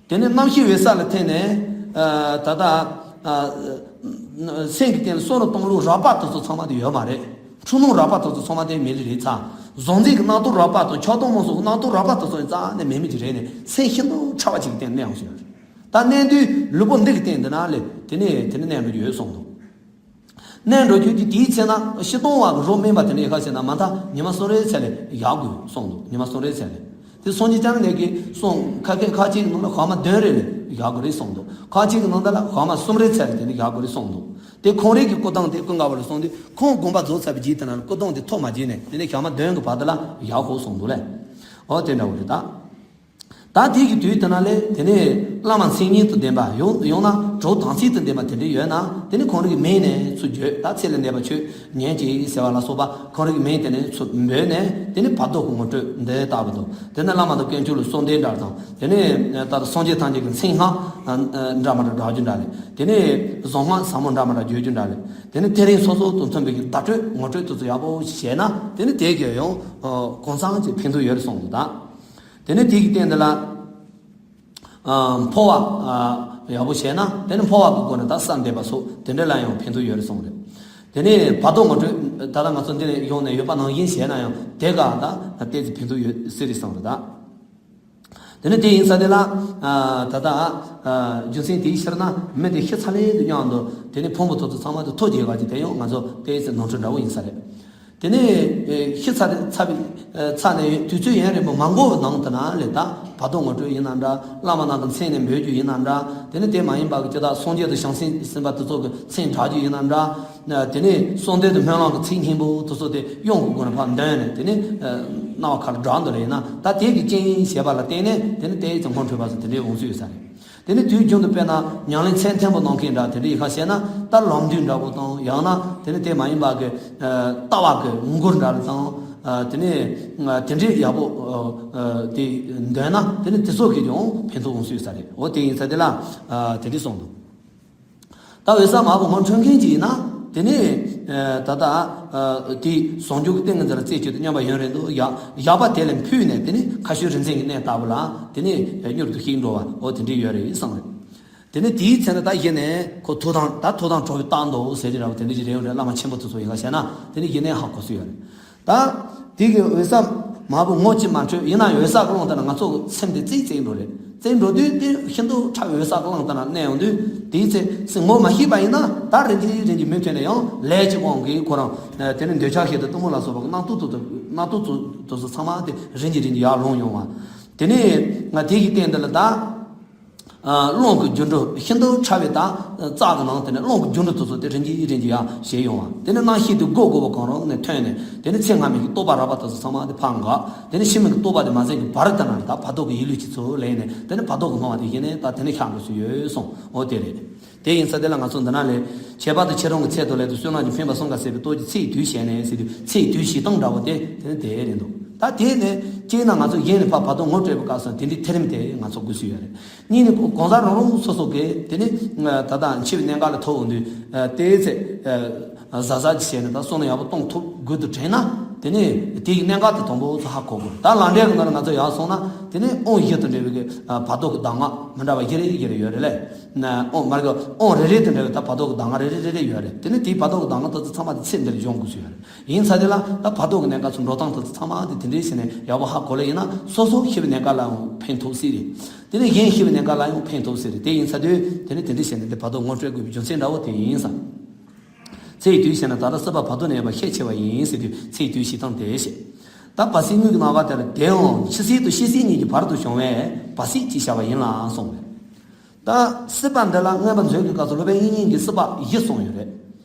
དེ་ནས་རྣམ་ཤེས་འོད་གསལ་ལ་འཐེན་ནས་ད་ལྟ་སེམས་ཀྱི་སྟེང་ལ་བསམ་བློ་གཏོང་ལུགས་རགས་པ་དེ་ཚོ་ཚང་མ་དེ་ཡོད་མ་རེད། འཁྲུལ་སྣང་རགས་པ་དེ་ཚོ་ཚང་མ་དེ་མེད་ལེ་རེད་ཚར། གཟུང་འཛིན་གྱི་རྣམ་རྟོག་རགས་པ་དང་ཆགས་སྡང་རྨོངས་གསུམ་གྱི་རྣམ་རྟོག་རགས་པ་དེ་ཚོ་ཡང་རྩ་ནས་མེད་མི་ཅིག་རེད་ནས་སེམས་ཤིན་ཏུ་ཕྲ་བ་ཅིག་གི་སྟེང་གནས་ཡོང་ཞིག་ཡོད་རེད། ད་གནས་དུས་ལུས་པོ་འདི་གི་སྟེང་འདི་ན་ལས་དེ་ནས་དེ་ནས་གནས་འགྲོ་རྒྱུ་ཡོད་གསུངས་འདུག་གནས་འགྲོ་རྒྱུ་གྱི་དེའི་ཚེ་ན་ཤི་སྟོང་བ་གི་རོ་སྨིན་པ་དེ་འདྲ་ཡོད་ཁ་ཟེར་ན་མ་མཐའ་ཉི་མ་གསུམ་རེའི་ཚད་ལས་ཡག་དགོས་གསུངས་འདུག་ཉི་མ་གསུམ་རེའི་ཚད་ལས། དེ་སངས་རྒྱས་བཅོམ་ལྡན་འདས་ཀྱིས་གསུངས། ཁ་སྐད་ཁ་ཅིག་གི་ནང་ལ་ཞག་མ་བདུན་རེ་ལས་ཡག་དགོས་རེད་གསུངས་འདུག་ཁ་ཅིག་གི་ནང་ལ་ཞག་མ་གསུམ་རེའི་ཚད་ལས་དེ་འདྲ་ཡག་དགོས་རེད་གསུངས་འདུག་དེ་ཁོང་རང་གི་སྐུ་གདུང་དེ་ཀུན་དགའ་བོ་ལ་གསུངས་དུས་ཁོང་དགོངས་པ་རྫོགས་ཚར་བའི་རྗེས་དེ་ན་ལ་སྐུ་གདུང་དེ་ཐོག་མ་བརྗེས་ནས་དེ་ནས་ཞག་མ་བདུན་གྱི་བར་དུ་ལ་ཡག་ཤོག་གསུངས་འདུག་ལས། འོ་དེ་འདྲ་བོ་རེད་ད། ད་དེ་གི་དུས་དེ་ན་ལས་དེ་ནས་བླ་མ་མཚན་ཉིད་དུ་ལྡན་པ་ཡང་ཡང་ན་གྲོགས་དམ་ཚིག་ཏུ་ལྡན་པ་དེ་འདྲ་ཡོད་ན་དེ་ནི་ཁོང་རང་གི་མིང་ནས་ཚུར་བརྗོད། ད་ཚེ་ལས་འདས་པ་ཆོས་ཉན་ཅིག་ཟེར་བ་ལ་སོགས་པ་ཁོང་རང་གི་མིང་དེ་ནས་ཚུར་འབོད་ནས་དེ་ནི་བར་དོ་གི་ངོ་སྤྲོད་འདི་ལྟ་བུ་དང་། དེ་ནི་བླ་མ་དང་དཀོན་མཆོག་ལ་གསོལ་འདེབས་འདྲ་དང་། དེ་ནི་ད་ལྟ་སངས་རྒྱས་ཐམས་ཅད་ཀྱི་མཚན་སྔགས་འདྲ་མི་འདྲ་བསྒྲག་རྒྱུ་འདྲ་ལས། དེ་ནི་གཟུངས་སྔགས་ཟབ་མོ་འདྲ་མི་འདྲ་བརྗོད་རྒྱུ་འདྲ་ལས། དེ་ནི་ཐེག་རིམ་སོ་སོ་དང་མཐུན་པའི་བརྡ་སྤྲོད་ངོ་སྤྲོད་དེ་ཚོ་ཡག་པོ་བྱས་ན་དེ་ནི་དེ་གས་ཡང་གང་ཚང་ཅིག་ཕན་ཐོགས་ཡོད་རེད་གསུངས་འདུག་ད། དེ་ནས་དེ་གི་སྟེང་དེ་ལ་ཨ་འཕོ་བ་ཡག་པོ་བྱས་ན་དེ་ནས་འཕོ་བ་གི་སྒོ་ནས་ད་བསམ་འདས་པ་སོགས་དེ་འདྲ་ལ་ཡང་ཕན་ཐོགས་ཡོད་རེད་གསུངས་རེད། དེ་ནས་བར་དོ་ངོ་སྤྲོད་ད་ལྟ་ང་ཚོ་འདི་ནས་ཡོང་ནས་ཡོད་པ་ནང་བཞིན་བྱས་ན་ཡང་དེ་ག་ད་ཏོག་ཙམ་ཕན་ཐོགས་ཡོད་སྲིད་རེད་གསུངས་རེད་ད། དེ་ནས་དེ་ཡིན་ས་དེ་ལ་ད་ལྟ་རྒྱུ་མཚན་དེའི་ཕྱིར་ན་མི་དེ་ཤི་ཚར་ལེ་དུ་མཉམ་དུ་དེ་ནས་ཕུང་པོ་དེ་ཚོ་ཚང་མ་དེ་ཐོ་རྒྱས་པ་ཅིག་དེ་ཡང་ང་ཚོ་དེའི་ཚེ་ནོར་འཁྲུལ་འདྲ་བོ་ཡིན་ས་རེད། དེ་ནས་ཤི་ཚར་ཚར་བའི་ཚར་ནས་དུས་ཚོད་ཡུན་རིང་པོ་མ་འགོར་བའི་ནང་དུ་ན་ལས་ད་བར་དོ་ངོ་སྤྲོད་ཡིན་ན་འདྲ། བླ་མ་རྣམས་ཀྱི་མཚན་ནས་འབོད་རྒྱུ་ཡིན་ན་འདྲ། དེ་ནས་དེ་མ་ཡིན་པ་གི་ཅི་ད་སངས་རྒྱས་དང་བྱང་སེམས་སེམས་དཔའ་དེ་ཚོ་གི་མཚན་གྲགས་རྒྱུ་ཡིན་ན་འདྲ། དེ་ནས་གསོལ་འདེབས་དང་སྨོན་ལམ་གྱི་ཚིག་སྙིང་པོ་དེ་ཚོ་དེ་དབྱངས་ཀྱི་སྒོ་ནས་ཕར་འདོན་ནས་དེ་ནས་རྣ་བ་ཁར་བསྒྲགས་འདོད་ལ་ཡིན་ན་ད་དེ་གི་རྐྱེན་བྱས་པ་ལ་བརྟེན་ནས་དེ་ནས་དེའི་ཚེ་ངོ་འཕྲོད་པ་ཚོ་དེ་འདྲའི་འོང་ཚུལ་ཡོད་ས་རེད། དེ་ནི་དུས་རྒྱུན་དུ་དཔེར་ན་ཉམས་ལེན་ཚད་མཐོན་པོ་གནང་མཁན་འདྲ་དེ་འདྲ་ཡིན་ཁ་བཤད་ན་ད་ལམ་འདུས་འདྲ་པོ་དང་ཡང་ན་དེ་ནི་དེ་མ་ཡིན་པ་གི་ལྟ་བ་གི་མགུར་འདྲ་དང་དེ་ནི་དེ་འདྲའི་ཡག་པོ་དེ་འདོན་ན་དེ་ནི་དེ་ཚོ་གི་ཀྱང་ཕན་ཐོགས་འོང་སྲིད་ས་རེད། འོ་དེ་ཡིན་ས་དེ་ལ་དེ་འདྲ་གསུངས་འདུག་ད་འོད་གསལ་མ་བུ་ངོ་འཕྲོད་མཁན་ཅིག་ཡིན་ན་དེ་ནི་ད་ལྟ་དེ་ཟུང་འཇུག་གི་ཏིང་ངེ་འཛིན་ལ་རྩེ་གཅིག་ཏུ་སྙོམས་པར་ཡོང་རན་འདུག་ཡ་ཡག་པ་དེ་ལ་ཕུལ་ནས་དེ་ནི་ཁ་ཤོད་རིག་འཛིན་གྱི་གནས་ལྟ་བུ་ལ་དེ་ནི་མྱུར་དུ་ཤེས་འགྲོ་བ་འོ་དེ་འདྲ་ཡོད་རེད་བསམ་རེད། དེ་ནི་དེའི་ཚེ་ན་ད་གཞི་ནས་ཁོ་ཐུགས་དམ་ད་ཐུགས་དམ་གྲོགས་པོའི་རྟགས་འདུག་ཟེར་གྱི་ར་བ་དེ་འདྲ་ཞིག་རེད་འོ་རེད། བླ་མ་ཆེན་པོ་དེ་ཚོ་ཡིན་ཁ་བཤད་ན་དེ་ནི་གཞི་ནས་ཧ་གོ་སྲོལ་ཡོད་རེད། ད་དེ་གི་འོད་གསལ་མ་བུ་ངོ་གཅིག་མ་འཕྲོད་ཡིན་ན་འོད་གསལ་གི་ཀློང་དེ་ན་ང་ཚོ་གི་སེམས་དེ་རྩིག་རྩིག་འགྲོ་རེད། རྩིག་འགྲོ་དུས་དེ་ཤིན་ཏུ་ཕྲ་བའི་འོད་གསལ་གི་ཀློང་དེ་ན་གནས་ཡོང་དུས་དེའི་ཚེ་སེམས་ངོ་མ་ཤེས་པ་ཡིན་ན་ད་རིན་གྱིས་རིན་གྱིས་མི་ཐོན་ན་ཡང་ལས་ཀྱི་དབང་གིས་ཁོ་རང་དེ་ནི་འདོད་ཆགས་ཞེ་སྡང་གཏི་མུག་ལ་སོགས་པ་གི་རྣམ་རྟོག་དེ་ཚོ་རྣམ་རྟོག་དེ་ཚོ་ཚང་མ་དེ་རིན་གྱིས་རིན་གྱིས་ཡར་ལོངས་ཡོང་བ། དེ་ནས་ང་དེ་གི་སྟེང་དེ་ལ་ད། ཀློང་གི་སྒྱུ་འཕྲུལ་ཤིན་ཏུ་ཕྲ་བའི་དག་རྩ་གི་ནང་དེ་ནས་ཀློང་གི་སྒྱུ་འཕྲུལ་དེ་ཚོ་དེ་རིན་གྱིས་རིན་གྱིས་ཡང་བྱེད་ཡོང་བ། དེ་ནས་རྣམ་ཤེས་དེ་སྒོ་སྒོ་བ་གང་རུང་ནས་ཐོན་ནས་དེ་ནས་ཚེ་སྔ་མའི་གི་རྟོག་པ་རགས་པ་དེ་ཚོ་ཚང་མ་དེ་ཕར་འགག་དེ་ནས་ཕྱི་མའི་གི་རྟོག་པ་དེ་མ་ཟད་ཀྱི་བར་དེ་ན་ད་བར་དོ་གི་ཡིད་ལུས་ཀྱི་ཚུལ་ལེན་ནས་དེ་ནས་བར་དོ་གི་སྣང་བ་དེ་བཞིན་ནས་ད་དེ་ནས་ཤར་དགོས་སུ་ཡོད་གསུངས་འོ་དེ་རེད། དེ་ཡིན་ས་དེ་ལ་ང་ཚོ་འདི་ན་ལས་ཁྱད་པར་དུ་ཁྱེད་རང་གི་ཚེ་དང་ལས་དང་བསོད་ནམས་ཀྱི་འཕེན་པ་གསུམ་ཀ་ཟད་པའི་སྟོབས་ཀྱིས་ཚེའི་དུས་བྱས་ནས་ཟེར་དུས་ཚེའི་དུས་བྱེད་སྟངས་འདྲ་བོ་དེ་དེ་ནི་དེ་རེད་འདུག་ད་དེ་ནས་སྐྱེས་ན་ང་ཚོ་གཞན་ནས་ཕར་བར་དོ་ངོ་སྤྲད་པའི་སྐབས་སུ་དེ་འདྲའི་ཐེ་རིམ་དེ་ང་ཚོ་དགོས་སུ་ཡོད་རེད། གཉིས་ནི་གང་ཟག་རང་རང་སོ་སོ་གིས་དེ་ནི་ད་ལྟ་འཆི་བའི་གནས་སྐབས་ལ་ཐུག་འོང་དུས་དེའི་ཚེ་གཟབ་གཟབ་ཅིག་བྱས་ནས་ད་བསོད་ནམས་ཡག་པོ་གཏོང་ཐུབ་དགོས་དུ་དྲན་ན་དེ་ནི་དེ་ཡི་གནད་འགག་དེ་དང་པོ་ཚོ་ཧ་གོ་དགོས། ད་ལམ་འབྲས་ཀྱི་ནང་ལ་ང་ཚོ་ཡར་སོང་ན་དེ་ནི་དབང་བཞི་དང་འབྲེལ་བའི་གི་བར་དོ་གི་གདམས་ངག་མི་འདྲ་བ་བཞི་རེ་བཞི་རེ་ཡོད་རེད་ལས། དབང་མ་རེད་དབང་རེ་རེ་དང་འབྲེལ་བའི་ད་བར་དོ་གི་གདམས་ངག་རེ་རེ་རེ་རེ་ཡོད་རེད། དེ་ནི་དེའི་བར་དོ་གི་གདམས་ངག་དེ་ཚོ་ཚང་མ་དེ་ཚེ་འདིར་སྦྱོང་དགོས་སུ་ཡོད་རེད། ཡིན་ཚ་དེ་ལ་ད་བར་དོ་གི་གནད་འགག་ཚོ་འགྲོ་སྟངས་དེ་ཚོ་ཚང་མ་དེ་དེ་འདྲའི་བྱས་ནས་ཡག་པོ་ཧ་གོ་ལེ་ཡིན་ན་སོ་སོ་ཤི་བའི་གནས་སྐབས་ལའང་ཕན་ཐོགས་སྲིད་རེད། དེ་ནི་གཞན་ཤི་བའི་གནས་སྐབས་ལ་ཡང་ཕན་ཐོགས་སྲིད་རེད། དེ་ཡིན་ཚ་དུས་དེ་ནི་དེ་འདྲ་བྱས་ནས་འདི་བར་དོ་ངོ་སྤྲོད་དགོས་པའི་རྒྱུ་མཚན་འདྲ་བོ་དེ་ཡིན་ས། ཚེ་ཡི་དུས་བྱས་ན་ད་ལྟ་སྲིད་པ་བར་དོ་ནས་ཡོད་པ་ཤས་ཆེ་བ་ཡིན་ཟེར་དུས་ཚེ་ཡི་དུས་བྱེད་སྟངས་དེ་བཤད། ད་བར་སྲིད་དངོས་ཀྱི་སྣང་བ་དེ་ལ་དེའང་འཆི་སྲིད་དང་ཤི་སྲིད་གཉིས་ཀྱི་བར་དུ་བྱུང་བས་བར་སྲིད་ཅེས་བྱ་བ་ཡིན་ལ་གསུངས་པས། ད་སྲིད་པ་འདི་ལ་མངོན་པ་མཛོད་ཀྱི་སྐབས་སུ་སློབ་དཔོན་དབྱིག་གཉེན་གྱིས་སྲིད་པ་བཞི་གསུངས་ཡོད་རེད།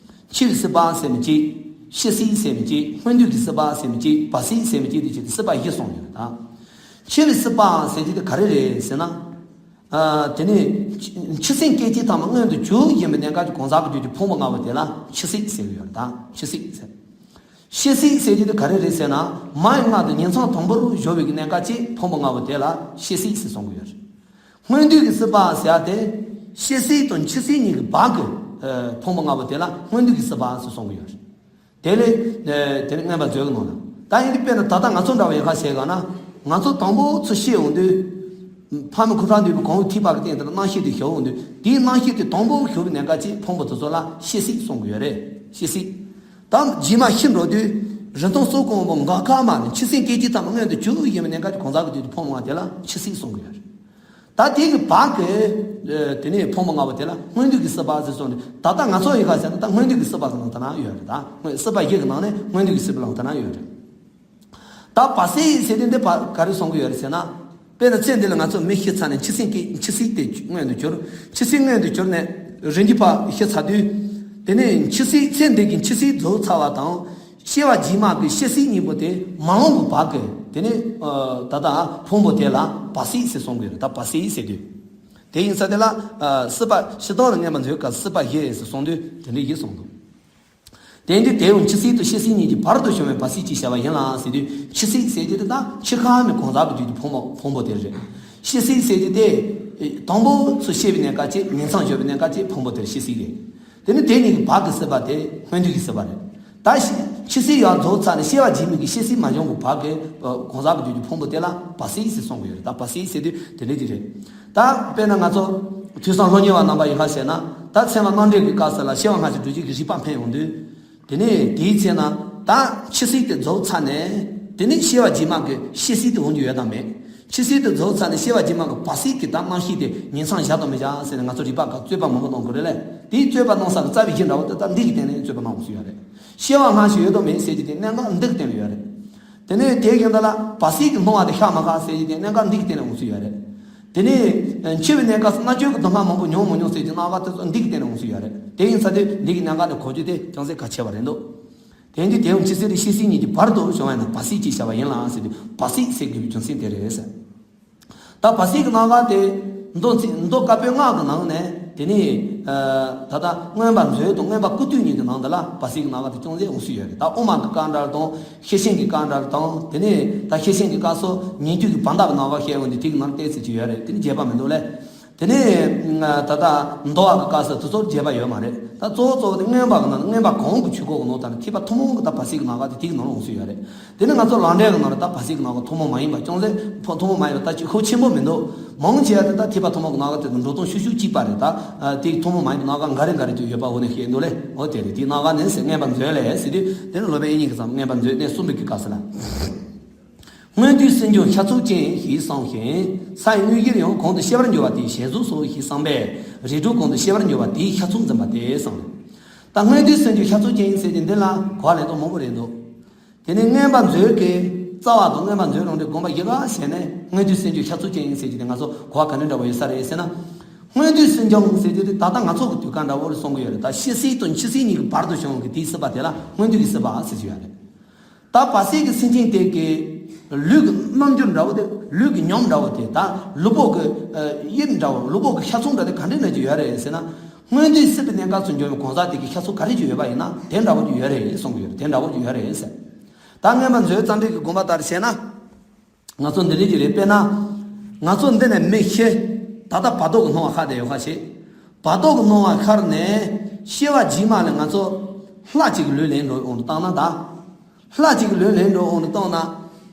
འཆི་བའི་སྲིད་པ་ཟེར་མི་གཅིག་ཤི་སྲིད་ཟེར་མི་གཅིག་སྔོན་དུས་ཀྱི་སྲིད་པ་ཟེར་མི་གཅིག་བར་སྲིད་ཟེར་མི་གཅིག་དེ་བྱས་ཏེ་སྲིད་པ་བཞི་གསུངས་ཡོད་རེད་ད། འཆི་བའི་སྲིད་པ་ཟེར་གྱི་དེ་ག་རེ་རེད་ཟེར་ན། དེ་ནས་འཆི་སྲིད་སྐྱེ་མཆེད་ཐ་མ་མངོན་དུ་གྱུར་ཡིན་པའི་གནས་སྐབས་ཀྱི་གང་ཟག་གི་རྒྱུད་ཀྱི་ཕུང་པོ་ལྔ་པོ་དེ་ལ་འཆི་སྲིད་ཟེར་གྱི་ཡོད་རེད་ད། འཆི་སྲིད་ཟེར། ཤི་སྲིད་ཟེར་གྱི་དེ་ག་རེ་རེད་ཟེར་ན་མ་ཡི་མངལ་དུ་ཉིང་མཚམས་དང་པོར་བཞུགས་པའི་གནས་སྐབས་ཀྱི་ཕུང་པོ་ལྔ་པོ་དེ་ལ་ཤི་སྲིད་ཟེར་གསུང་གི་ཡོད་རེད། སྔོན་དུས་ཀྱི་སྲིད་པ་ཟེར་ཡ་དེ་ཤི་སྲིད་དང་འཆི་སྲིད་གཉིས་ཀྱི་བར་གྱི་ཕུང་པོ་ལྔ་པོ་དེ་ལ་སྔོན་དུས་ཀྱི་སྲིད་པ་ཟེར་གསུང་གི་ཡོད་རེད། དེ་ལས་དེ་ནི་མངོན་པ་མཛོད་ཀྱི་ནང་ལ་ད་ཡིན་དུས་དཔེར་ན་ད་ལྟ་ང་ཚོ་འདྲ་བ་ཡིན་ཁ་བཤད་ག་ན་ང་ཚོ་དང་པོ་ཚུར་ཤི་ཡོང་དུས་ཕ་མའི་ཁུ་ཁྲག་འདུས་པའི་གང་བའི་ཐིགས་པ་གི་སྟེང་དེར་རྣམ་ཤེས་དེ་ཞུགས་ཡོང་དུས་དེའི་རྣམ་ཤེས་དེ་དང་པོ་ཞུགས་པའི་གནས་སྐབས་ཀྱི་ཕུང་པོ་དེ་ཚོ་ལ་ཤི་སྲིད་གསུང་གི་ཡོད་རེད། ཤི་སྲིད། ད་རྗེས་མ་ཤི་འགྲོ་དུས་རིན་ཐང་སྲོག་གང་པོ་འགག་ཁ་མ་ནས་འཆི་སྲིད་སྐྱེ་མཆེད་ཐ་མ་མངོན་དུ་གྱུར་ཡིན་པའི་གནས་སྐབས་ཀྱི་གང་ཟག་གི་དུས་ཀྱི་ཕུང་པོ་ལྔ་དེ་ལ་འཆི་སྲིད་གསུང་གི་ཡོད་རེད། ད་དེ་གི་བར་གྱི་དེ་ནས་ཕུང་པོ་ལྔ་པོ་དེ་ལ་སྔོན་དུས་ཀྱི་སྲིད་པ་ཟེར་སོང་ནས་ད་ལྟ་ང་ཚོ་ཡི་ག་ཟེར་ན་ད་སྔོན་དུས་ཀྱི་སྲིད་པ་གི་ནང་དེ་ན་ཡོད་རེད། ད་སྲིད་པ་བཞི་གི་ནང་ནས་སྔོན་དུས་ཀྱི་སྲིད་པ་ལ་དེ་ན་ཡོད་རེད། ད་བར་སྲིད་ཟེར་དུས་འདི་བར་ག་རེ་གསུང་གི་ཡོད་རེད་ཟེར་ན། དཔེར་ན་ཚེ་འདི་ལ་ང་ཚོ་མི་ཤི་ཚར་ནས་འཆི་སྲིད་ཀྱི་འཆི་སྲིད་དེ་མངོན་དུ་གྱུར། འཆི་སྲིད་མངོན་དུ་གྱུར་ནས་རིམ་གྱིས་ཕར་ཤི་ཚར་དུས། དེ་ནས་འཆི་སྲིད་ཚེ་འདི་གི་འཆི་སྲིད་རྫོགས་ཚར་བ་དང་། སྐྱེ་བ་རྗེས་མ་གི་ཤི་སྲིད་གཉིས་པོ་དེ་མ་ལོན་གྱི་བར་གྱི་དེ་ནས་ད་ལྟ་ཕུང་པོ་དེ་ལ་བར་སྲིད་ཟེར་གསུང་གི་ཡོད་རེད། ད་བར་སྲིད་ཟེར་དུས། དེ་ཡིན་ས་དེ་ལ་སྲིད་པ་ཤི་སྟངས་ལ་མངོན་པ་མཛོད་ཀྱི་སྲིད་པ་བཞི་ཟེར་གསུང་དུས་དེ་འདྲ་ཡིན་གསུངས་འདུག་དེ་འདི་དེའང་འཆི་སྲིད་དང་ཤི་སྲིད་གཉིས་ཀྱི་བར་དུ་བྱུང་བའི་བར་སྲིད་ཅེས་བྱ་བ་ཡིན་ལ་ཟེར་དུས་འཆི་སྲིད་ཟེར་གྱི་དེ་དག་འཆི་ཁ་མའི་གང་ཟག་གི་རྒྱུད་ཀྱི་ཕུང་པོ་ཕུང་པོ་དེ་རེད། ཤི་སྲིད་ཟེར་གྱི་དེ་དང་པོ་ཚུར་ཤི་བའི་གནས་སྐབས་ཀྱི་ཉིང་མཚམས་སྦྱོར་བའི་གནས་སྐབས་ཀྱི་ཕུང་པོ་དེར་ཤི་སྲིད་རེད། དེ་ནི་དེ་གཉིས་ཀྱི་བར་གྱི་སྲིད་པ་དེ་སྔོན་དུས་ཀྱི་སྲིད་པ་རེད། ད་ཤི་འཆི་སྲིད་ཡར་རྫོགས་ཚར་ནས་སྐྱེ་བ་རྗེས་མའི་གི་ཤི་སྲིད་མ་བྱུང་གི་བར་གྱི་གང་ཟག་གི་རྒྱུད་ཀྱི་ཕུང་པོ་དེ་ལ་བར་སྲིད་ཟེར་གསུང་གི་ཡོད་རེད། ད་བར་སྲིད་ཟེར་དུས་དེ་འདྲ་དེ་རེད། ད་དཔེར་ན་ང་ཚོ་དུས་སང་སློབ་གཉེར་བ་རྣམ་པ་ཡིན་ཁ་བཤད་ན་ད་ཚད་མ་རྣམ་འགྲེལ་གྱི་སྐབས་སུ་ལ་སྐྱེ་བ་སྔ་ཕྱི་འགྲོ་བྱེད་ཀྱི་རིགས་པ་འཕེན་ཡོང་དུས། དེ་ནས་དེའི་ཚེ་ན་ད་འཆི་སྲིད་དེ་རྫོགས་ཚར་ནས་དེ་ནས་སྐྱེ་བ་རྗེས་མ་གི་ཤི་སྲིད་དེ་འོང་རྒྱུ་ཡོད་དམ་མེད། འཆི་སྲིད་དུ་རྫོགས་ཚར་ནས་སྐྱེ་བ་རྗེས་མ་གི་བར་སྲིད་ཀྱི་ད་རྣམ་ཤེས་དེ་ཉིང་མཚམས་བཞག་དང་མི་བཞག་ཟེར་ནས་ང་ཚོ་རིག་པ་ག་རྩོད་པ་མང་པོ་གནང་དགོས་རེད་ལས། དེའི་རྩོད་པ་གནང་ས་གི་རྩ་བའི་རྒྱུ་འདྲ་བོ་དེ་ད་འདི་གི་སྟེང་ནས་རྩོད་པ་གནང་དགོས་སུ་ཡོད་རེད། སྐྱེ་བ་སྔ་ཕྱི་ཡོད་དང་མེད་ཟེར་རྒྱུ་དེ་གནད་འགག་འདི་གི་སྟེང་ལ་ཡོད་རེད། དེ་ནས་དེའི་རྒྱུ་འདི་ལ་བར་སྲིད་ཀྱི་སྣང་བ་དེ་ཤར་མ་ཤར་ཟེར་རྒྱུ་དེ་གནད་འགག་འདི་གི་སྟེང་ལ་འོང་སུ་ཡོད་རེད། དེ་ནས་འཆི་བའི་གནས་སྐབས་སུ་རྣལ་འབྱོར་གྱི་སྡུག་བསྔལ་མང་པོ་མྱོང་མི་མྱོང་ཟེར་གྱི་སྣང་བ་དེ་ཚོ་འདི་གི་སྟེང་ལ་འོང་སུ་ཡོད་རེད། དེ་ཡིན་ཙང་དེ་འདི་གི་གནད་འགག་དེ་གོ་རྒྱུ་དེ་ཅུང་ཟད་གལ་ཆེ་བ་རེད་འདུག་དེ་འདི་དེའང་འཆི་སྲིད་དེ་ཤི་སྲིད་གཉིས་ཀྱི་བར་དུ་བྱུང་བ་ཡིན་ན་བར་སྲིད་ཅེས་བྱ་བ་ཡིན་ལ་ཟེར་དུས་བར་སྲིད་ཟེར་དགོས་པའི་རྒྱུ་མཚན་དེ་རེད་ཟེར། ད་བར་སྲིད་ཀྱི་སྣང་བ་དེ་མདོ་ཚིག་མདོ་བཀའ་པོད་ལྔ་གི་ནང་ནས་དེ་ནི་ད་ལྟ་མངོན་པ་མཛོད་དང་མངོན་པ་སྐུར་སྟོན་གཉིས་ཀྱི་ནང་དུ་ལ་བར་སྲིད་ཀྱི་སྣང་བ་དེ་ཅུང་ཟད་འོང་སྲིད་ཡོད་རེད། ད་དབུ་མ་གི་སྐབས་འདྲ་དང་ཤེར་ཕྱིན་གྱི་སྐབས་འདྲ་དང་དེ་ནི་ད་ཤེར་ཕྱིན་གྱི་སྐབས་སུ་ཉན་ཐོས་ཀྱི་བར་འདབ་ཀྱི་སྣང་བ་བཤད་འོང་དུས་དེ་གི་ནང་བལྟས་ཚེ་ཅི་ཡོད་རེད། དེ་ནི་རྒྱས་པ་མི་འདུག་ལས། དེ་ནས་ད་ལྟ་མདོ་བ་གི་སྐབས་སུ་དེ་ཚོར་རྒྱས་པ་ཡོད་མ་རེད། ད་གཙོ་བོ་གཙོ་བོ་དེ་མངོན་པ་གི་ནང་མངོན་པ་གང་གི་ཆོས་སྐོར་གི་ནང་དང་ཐེག་པ་ཐུན་མོང་གི་ད་བར་སྲིད་ཀྱི་སྣང་བ་དེ་དེ་གི་ནང་ལ་འོང་སྲིད་ཡོད་རེད། དེ་ནས་ང་ཚོ་ལམ་འབྲས་ཀྱི་ནང་ལ་ད་བར་སྲིད་ཀྱི་སྣང་བ་ཐུན་མོང་མ་ཡིན་པ་ཅུང་ཟད་ཕོ་ཐུན་མོང་མ་ཡིན་པ་ད་ཅིག་ཤུགས་ཆེན་པོ་མི་འདུག་མང་ཆེ་བ་དེ་ད་ཐེག་པ་ཐུན་མོང་གི་སྣང་བ་དེ་དང་འགྲོ་སྟངས་ཤུགས་ཤུགས་གཅིག་པ་རེད། ད་དེ་ཐུན་མོང་མ་ཡིན་པའི་སྣང་བ་འགའ་རེ་འགའ་རེ་དུ་ཡོད་པ་འོ་ནས་བཤད་འདུག་ལས། འོ་དེ་རེད། དེའི་སྣང་བ་ནི་ཟེར་མངོན་པ་མཛོད་ལས་ཟེར་དུས་དེ་ནི་སློབ་དཔོན་དབྱིག་གཉེན་གྱི་ཙམ་མངོན་པ་མཛོད་གནས་གསུམ་པའི་གི་སྐབས་སུ་ལ། སྔོན་དུས་སེམས་བྱུང་ཤ་ཚུགས་ཅན་ཞེས་གསུངས་ཤིང་། ས་ཡི་དངོས་གཞིར་ཡང་གོང་དུ་སྐྱེ་བར་འགྱུར་བ་དེའི་ཞལ་གཟུགས་སོ་ཞེས་གསུངས་པས། རིགས་དྲུག་གོང་དུ་སྐྱེ་བར་འགྱུར་བ་དེའི་ཤ་ཚུགས་འཛིན་པ་སྟེ་གསུངས། ད་སྔོན་དུས་སེམས་བྱུང་ཤ་ཚུགས་ཅན་ཟེར་གྱི་འདི་ལ་གོ་བ་ལེན་སྟངས་མང་པོ་རེད་འདུག་དེ་ནས་མངོན་པ་མཛོད་ཀྱི་རྩ་བ་དང་མངོན་པ་མཛོད་རང་གྲོལ་དགོངས་པ་བཞི་ཀ་བྱས་ནས་སྔོན་དུས་སེམས་བྱུང་ཤ་ཚུགས་ཅན་ཟེར་གྱི་དེ་ང་ཚོ་གོ་བ་ག་འདྲ་འདྲ་བོ་ཡོད་ས་རེད་ཟེར་ན། སྔོན་དུས་སེམས་བྱུང་ཟེར་གྱི་དེ་ད་ལྟ་ང་ཚོ་གི་དུས་སྐབས་འདྲ་བོ་ལ་གསུང་གི་ཡོད་རེད། ད་ཤི་སྲིད་དང་འཆི་སྲིད་གཉིས་ཀྱི་བར་དུ་བྱུང་གི་དེའི་སྲིད་པ་དེ་ལ་སྔོན་དུས་ཀྱི་སྲིད་པ་ཟེར་གྱི་ཡོད་རེད། ད་བར་སྲིད་ཀྱི་སེམས་ཅན་དེ་གི་ལུས་ཀྱི་རྣམ་འགྱུར་འདྲ་བོ་དེ། ལུས་ཀྱི་ཉམས་འདྲ་བོ་དེ། ད་ལུས་པོ་གི་ཨ་དབྱིབས་འདྲ་བོ། ལུས་པོ་གི་ཤ་ཚུགས་འདྲ་དེ་ག་འདྲ་ན་གྱི་ཡོད་རེད་ཟེར་ན། སྔོན་དུས་སྲིད་པའི་གནས་སྐབས་སུ་འབྱུང་བའི་གང་ཟག་དེ་གི་ཤ་ཚུགས་ག་རེ་ཅིག་ཡོད་པ་ཡིན་ན་དེ་འདྲ་བོ་ཅིག་ཡོད་རེད་གསུང་གི་ཡོད་རེད། དེ་འདྲ་བོ་ཅིག་ཡོད་རེད་ཟེར། ད་སྔོན་མ་མཛོད་ཙམ་རེ་གི་དགོངས་པ་ལྟར་བྱས་ན། ང་ཚོ་འདི་འདྲ་ཅིག་རེད། དཔེར་ན། ང་ཚོ་འདི་ནས་མི་ཤི། ད་ལྟ་བར་དོ་གི་སྣང་བ་ཤར་བསྡད་ཡོད་ཁ་ཤས། བར་དོ་གི་སྣང་བ་ཤར་ནས་ཤི་བ་རྗེས་མ་ལ་ང་ཚོ་ལྷ་གཅིག་གི་ལུས་ལེན་འགྲོ་འོང་དུ་བཏང་ན། ད་ལྷ་གཅིག་གི་ལུས་ལེན་འགྲོ་འོང་དུ་བཏང་ན།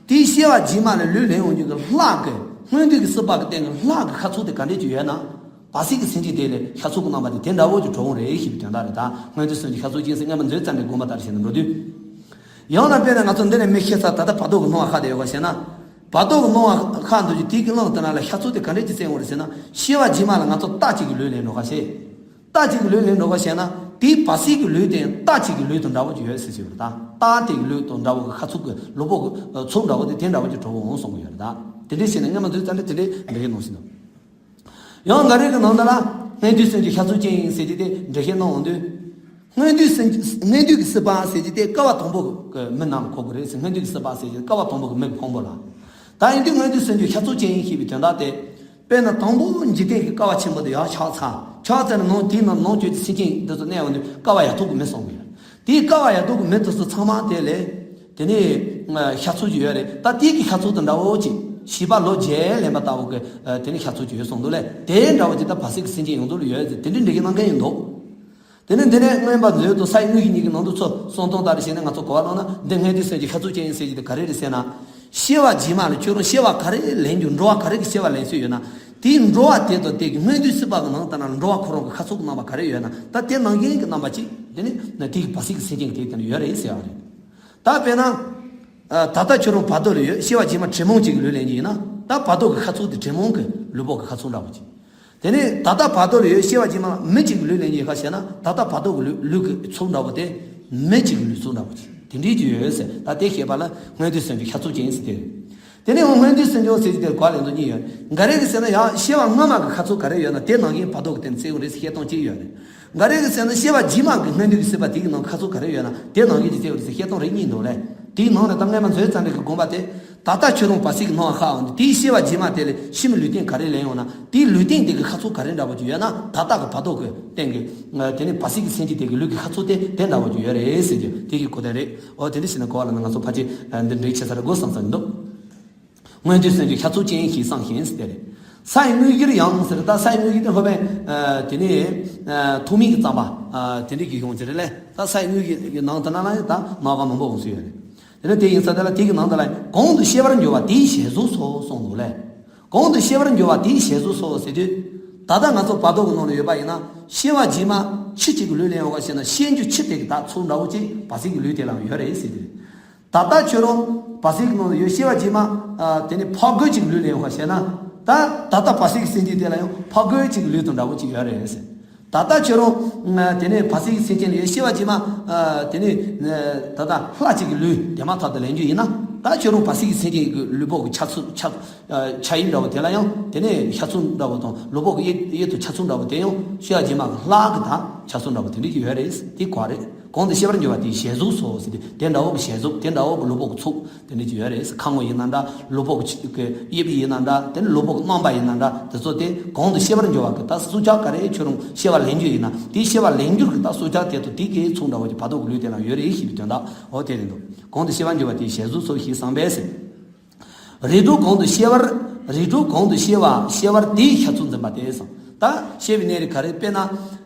དེའི་ཤི་བ་རྗེས་མ་ལ་ལུས་ལེན་འོང་རྒྱུ་གི་ལྷ་གི་སྔོན་དུས་ཀྱི་སྲིད་པ་གི་སྟེང་གི་ལྷ་གི་ཤ་ཚུགས་དེ་ག་འདྲས་ཅིག་ཡོད་ན། བར་སྲིད་ཀྱི་སེམས་ཅན་དེ་ལ་ཤ་ཚུགས་ཀྱི་རྣམ་པ་དེ་དེ་འདྲ་བོ་ཅིག་གྲུབ་འོང་རེད་ཞེས་པའི་དོན་དག་རེད། ད་སྔོན་དུས་སེམས་ཅན་ཤ་ཚུགས་ཅན་ཟེར་སྔོན་མ་མཛོད་ཙམ་རེ་དགོངས་པ་ལྟར་བྱས་ནས་འགྲོ་དུས། ཡང་ན་དཔེར་ན་ང་ཚོ་འདི་ནས་མི་ཤི་ཚར། ད་ལྟ་བར་དོ་གི་སྣང་བ་ཤར་བསྡད་ཡོད་པ་བྱས་ན། བར་དོ་གི་སྣང་བ་ཤར་འདུག་ཅིག་དེའི་གི་ལམ་དེ་ན་ལ་ཤ་ཚུགས་དེ་ག་འདྲས་ཅིག་བཙན་འོང་རེད་ཟེར་ན། ཤི་བ་རྗེས་མ་ལ་ང་ཚོ་རྟ་གཅིག་གི་ལུས་ལེན་འགྲོ་ཁ་ཤས། རྟ་གཅིག་གི་ལུས་ལེན་འགྲོ་ཁ་ཤས་ན། དེའི་བར་སྲིད་ཀྱི་ལུས་དེ་རྟ་གཅིག་གི་ལུས་དང་འདྲ་བོ་ཅིག་ཡོད་ཟེར་ཞིག་རེད། ད་རྟ་དེ་གི་ལུས་དང་འདྲ་བོ་གི་ཤ་ཚུགས་ཀྱི་ལུས་པོ་གི་ཚུགས་འདྲ་བོ་དེ་དེ་འདྲ་བོ་ཅིག་གྲུབ་འོང་གསུང་གི་ཡོད་རེད། ད་དེ་འདྲས་བྱས་ནས་སྔོན་མ་མཛོད་ཙམ་རེ་དེ་འདྲས་འདྲ་གི་གནང་ཞིག་འདུག་ཡང་འགའ་རེ་གི་ནང་དུ་ལ། སྔོན་དུས་སེམས་ཅན་ཤ་ཚུགས་ཅན་ཟེར་གྱི་དེ་འགྲེལ་བཤད་གནང་འོང་དུས། སྔོན་དུས་སེམས་སྔོན་དུས་ཀྱི་སྲིད་པ་ཟེར་གྱི་དེ་བསྐལ་པ་དང་པོ་གི་མི་རྣམས་གོ་དགོས་རེད་ཟེར། སྔོན་དུས་ཀྱི་སྲིད་པ་ཟེར་གྱི་བསྐལ་པ་དང་པོ་གི་མི་གི་ཕུང་པོ་ལ། ད་ཡིན་དུས་སྔོན་དུས་སེམས་ཅན་ཤ་ཚུགས་ཅན་ཞེས་པའི་དོན་དག་དེ། དཔེར་ན་དང་པོ་འཇིག་རྟེན་གྱི་བསྐལ་པ་ཆེན་པོ་དེ་ཡར་ཆགས་ཚར། ཆགས་ཚར་ནས་ནང་དེའི་ནང་ནང་བཅུད་ཀྱི་སེམས་ཅན་འདི་ཚོ་གནས་པ་ནི་བསྐལ་པ་ཡ་ཐོག་གི་མི་གསུང་གི་ཡོད། དེའི་བསྐལ་པ་ཡ་ཐོག་གི་མི་དེ་ཚོ་ཚང་མ་དེ་ལས། དེ་ནས་ཤ་ཚུགས་ཅིག་ཡོད་རེད། ད་དེའི་གི་ཤ་ཚུགས་དང་འདྲ་བོ་ཅིག་བྱིས་པ་ལོ་བརྒྱད་ལོན་པ་ལྟ་བུ་གི་དེ་ནས་ཤ་ཚུགས་ཅིག་ཡོད་གསུངས་འདུག་ལས། དེ་འདྲ་བོ་ཅིག་ད་བར་སྲིད་ཀྱི་སེམས་ཅན་ཡོང་འདུག་ལ་ཡོད་ཟེར་དེ་འདྲའི་འགྲེལ་བཤད་གནང་མཁན་ཡིན་འདུག་དེ་ནས་འདི་ནས་མངོན་པ་མཛོད་དང་ས་ཡི་དངོས་གཞི་གཉིས་ཀྱི་ནང་དུ་ཚུར་གསུང་སྟངས་ལྟར་བྱས་ནས་ང་ཚོ་གོ་བ་བླངས་ན། འདི་སྔོན་དུས་སེམས་ཅན་ཤ་ཚུགས་ཅན་ཡིན་ཟེར་གྱི་དེ་ག་རེ་རེད་ཟེར་ན། ཤི་བ་རྗེས་མ་ལ་ཁྱོད་རང་ཤི་བ་ག་རེ་ལེན་རྒྱུ། འགྲོ་བ་ག་རེ་གི་ཤི་བ་ལེན་སྲོལ་ཡོད་ན། དེའི་འགྲོ་བ་དེ་དང་དེ་གི་སྔོན་དུས་སྲིད་པ་གི་ནང་ལྟར་ན་འགྲོ་བ་ཁོ་རང་གི་ཤ་ཚུགས་ཀྱི་རྣམ་པ་ག་རེ་ཡོད་ན། ད་དེ་ནང་བཞིན་གྱི་རྣམ་པ་ཅིག་དེ་ནི་ན་དེ་གི་བར་སྲིད་ཀྱི་སེམས་ཅན་དེ་དེ་ནི་ཡོད་རེད་ཟེར་བ་རེད། ད་དཔེར་ན། ད་ལྟ་ཁྱོད་རང་བར་དོ་ལ་ཡོད། ཤི་བ་རྗེས་མ་བྲན་མོང་གཅིག་གི་ལུས་ལེན་གྱི་ཡིན་ན། ད་བར་དོ་གི་ཤ་ཚུགས་དེ་བྲན་མོང་གི་ལུས་པོ་གི་ཤ་ཚུགས་འདྲ་བོ་ཅིག་དེ་ནས་ད་ལྟ་བར་དོ་ལ་ཡོད། ཤི་བ་རྗེས་མ་མི་གཅིག་གི་ལུས་ལེན་གྱི་ཡོད་ཁ་ཤས་ན། ད་ལྟ་བར་དོ་གི་ལུས་ལུས་ཀྱི་ཚུགས་འདྲ་བོ་དེ་མི་གཅིག་གི་ལུས་ཚུགས་འདྲ་བོ་ཅིག་དེ་འདྲའི་ཅིག་ཡོད་ཟེར། ད་དེ་ཤེས་པ་ལ་སྔོན་དུས་སེམས་ཅན་ཤ་ཚུགས་ཅན་ཟེར་དེ་རེད། དེ་ནས་འོ་སྔོན་དུས་སེམས་ཅན་ཟེར་གྱི་དེར་གོ་བ་ལེན་སྟངས་གཉིས་ཡོད། འགའ་རེ་གི་ཟེར་ན་ཡང་ཤི་བ་སྔ་མ་གི་ཤ་ཚུགས་ག་རེ་ཡོད་ན་དེ་ནང་བཞིན་བར་དོ་གི་སྟེང་བརྩི་ཡོང་རེད་ཟེར་བཤད་སྟངས་གཅིག་ཡོད་རེད། འགའ་རེ་གི་ཟེར་ན་ཤི་བ་རྗེས་མ་གི་སྔོན་དུས་ཀྱི་སྲིད་པ་དེ་གི་ནང་ཤ་ཚུགས་ག་རེ་ཡོད་ན་དེ་ནང་བཞིན་གྱི་བརྩི་ཡོང་རེད་ཟེར་བཤད་སྟངས་རིགས་གཉིས་འདུག་ལས། དེའི་ནང་ནས་ད་སྔོན་མ་མཛོད་ཙམ་རེ་གི་དགོངས་པ་དེ། ད་ལྟ་ཁྱོད་རང་བར་སྲིད་ཀྱི་སྣང་བ་ཤར་འོང་དུས་དེའི་ཤི་བ་རྗེས་མ་དེ་ལས་ཕྱི་མའི་ལུས་རྟེན་ག་རེ་ལེན་ཡོང་ན། དེའི་ལུས་རྟེན་དེ་གི་ཤ་ཚུགས་ག་རེ་འདྲ་བོ་ཅིག་ཡོད་ན། ད་ལྟ་གི་བར་དོ་གི་སྟེང་གི་དེ་ནི་བར་སྲིད་ཀྱི་སེམས་ཅན་དེ་གི་ལུས་ཀྱི་ཤ་ཚུགས་དེ་དེ་འདྲ་བོ་ཅིག་ཡོད་རེད་ཟེར་རྒྱུ་དེ་གི་གོ་དོན་རེད། འོ་དེ་འདྲ་ཞིག་ན་གོ་བ་ལ་ན་ང་ཚོ་ཕལ་ཆེར་འདི་འགྲིག་ཆེ་ས་རེད་དགོས་བསམ་ས་འདུག་སྔོན་དུས་སེམས་ཅན་ཤ་ཚུགས་ཅན་ཞེས་གསུངས་ཤིང་ཟེར་དེ་རེད། ས་ཡི་དངོས་གཞིར་ཡང་ཟེར། ད་ས་ཡི་དངོས་གཞི་དེ་སློབ་དཔོན་དེ་ནི་ཐོགས་མེད་ཀྱི་རྩོམ་པ་དེ་འདྲ་གི་གཞུང་ཅིག་རེད་ལས། ད་ས་ཡི་དངོས་གཞི་ནང་དུ་ན་ལ་ཡང་ད་སྣང་བ་མང་པོ་འོང་སྲིད་ཡོད་རེད། དེ་ནི་དེ་ཡིན་ས་དེ་ལ་དེ་གི་ནང་དུ་ལ་གོང་དུ་སྐྱེ་བར་འགྱུར་བ་དེའི་ཞལ་གཟུགས་སོ་གསུངས་འདུག་ལས། གོང་དུ་སྐྱེ་བར་འགྱུར་བ་དེའི་ཞལ་གཟུགས་སོ་ཟེར་དུས། ད་ལྟ་ང་ཚོ་བར་དོ་གི་ནང་ལ་ཡོད་པ་ཡིན་ན་སྐྱེ་བ་རྗེས་མ་ཁྱི་གཅིག་གི་ལུས་ལེན་ཡོང་བ་ཞེ་ན་སྐྱེ་རྒྱུ་ཁྱི་དེ་གི་ད་ཚུགས་འདྲ་བོ་ཅིག་བར་སྲིད་ཀྱི་ལུས་དེ་ལ་ཡོད་རེད་ཟེར་དུས། ད་ལྟ་ཁྱོད་རང་ བར་སྲིད་ཀྱི་ནང་དུ་ཡོད་སྐྱེ་བ་རྗེས་མ་དེ་ནི་ཕག་རྒོད་ཅིག་ལུས་ལེན་ཡོང་བ་བྱས་ན། ད་ད་ལྟ་བར་སྲིད་ཀྱི་སེམས་ཅན་དེ་ལ་ཡང་ཕག་རྒོད་ཅིག་ལུས་དང་འདྲ་བོ་ཅིག་ཡོད་རེད་ཟེར། ད་ལྟ་ཁྱོད་རང་དེ་ནས་བར་སྲིད་ཀྱི་སེམས་ཅན་ལ་ཡོད་སྐྱེ་བ་རྗེས་མ་དེ་ནས་ད་ལྟ་ལྷ་གཅིག་གི་ལུས་དེ་མ་ཐག་ཏུ་ལེན་རྒྱུ་ཡིན་ན། ད་ཁྱོད་རང་བར་སྲིད་ཀྱི་སེམས་ཅན་གྱི་ལུས་པོ་གི་ཆགས་ཚུལ་ཆགས། ཆ་ཡིག་འདྲ་བོ་དེ་ལ་ཡང་དེ་ནས་ཤ་ཚུགས་འདྲ་བོ་དང་ལུས་པོ་གི་དབྱིབས་དབྱིབས་དང་ཆ་ཚུགས་འདྲ་བོ་དེ་ཡང་སྐྱེ་བ་རྗེས་མ་གི་ལྷ་གི་ད་ཆ་ཚུགས་འདྲ་བོ་དེ་འདྲ་ཅིག་ཡོད་རེད། དེ་ག་རེད། གོང་དུ་སྐྱེ་བར་འགྱུར་བ་དེའི་ཞལ་གཟུགས་སོ་ཟེར་ཏེ། དེ་འདྲ་བོ་གི་ཞལ་གཟུགས། དེ་འདྲ་བོ་གི་ལུས་པོ་གི་ཚུགས་དེ་འདྲ་ཅིག་ཡོད་རེད། ཁ་ངོ་ཡིན་ན་འདྲ། ལུས་པོ་གི་དབྱིབས་ཡིན་ན་འདྲ། དེ་ནས་ལུས་པོ་གི་རྣམ་པ་ཡིན་ན་འདྲ། དེ་ཚོ་དེ་གོང་དུ་སྐྱེ་བར་འགྱུར་བ་གི་ད་སྲོག་ཆགས་ག་རེ་ཁྱོད་རང་སྐྱེ་བ་ལེན་རྒྱུ་ཡིན་ན། དེའི་སྐྱེ་བ་ལེན་རྒྱུ་གི་ད་སྲོག་ཆགས་དེ་དང་དེ་གའི་ཚུགས་འདྲ་བོ་ཅིག་བར་དོ་གི་ལུས་དེ་ལ་ཡོད་རེད་ཞེས་པའི་དོན་དག་འོ་དེ་རེད་འདུག་གོང་དུ་སྐྱེ་བར་འགྱུར་བ་དེའི་ཞལ་གཟུགས་སོ་ཞེས་གསུངས་པས་ཟེར། རིགས་དྲུག་གོང་དུ་སྐྱེ་བར། རིགས་དྲུག་གོང་དུ་སྐྱེ་བ་སྐྱེ་བར་དེའི་ཤ་ཚུགས་འཛིན་པ་སྟེ་གསུངས། ད་སྐྱེ་བའི་གནས་རིགས་ག་རེ། དཔེར་ན་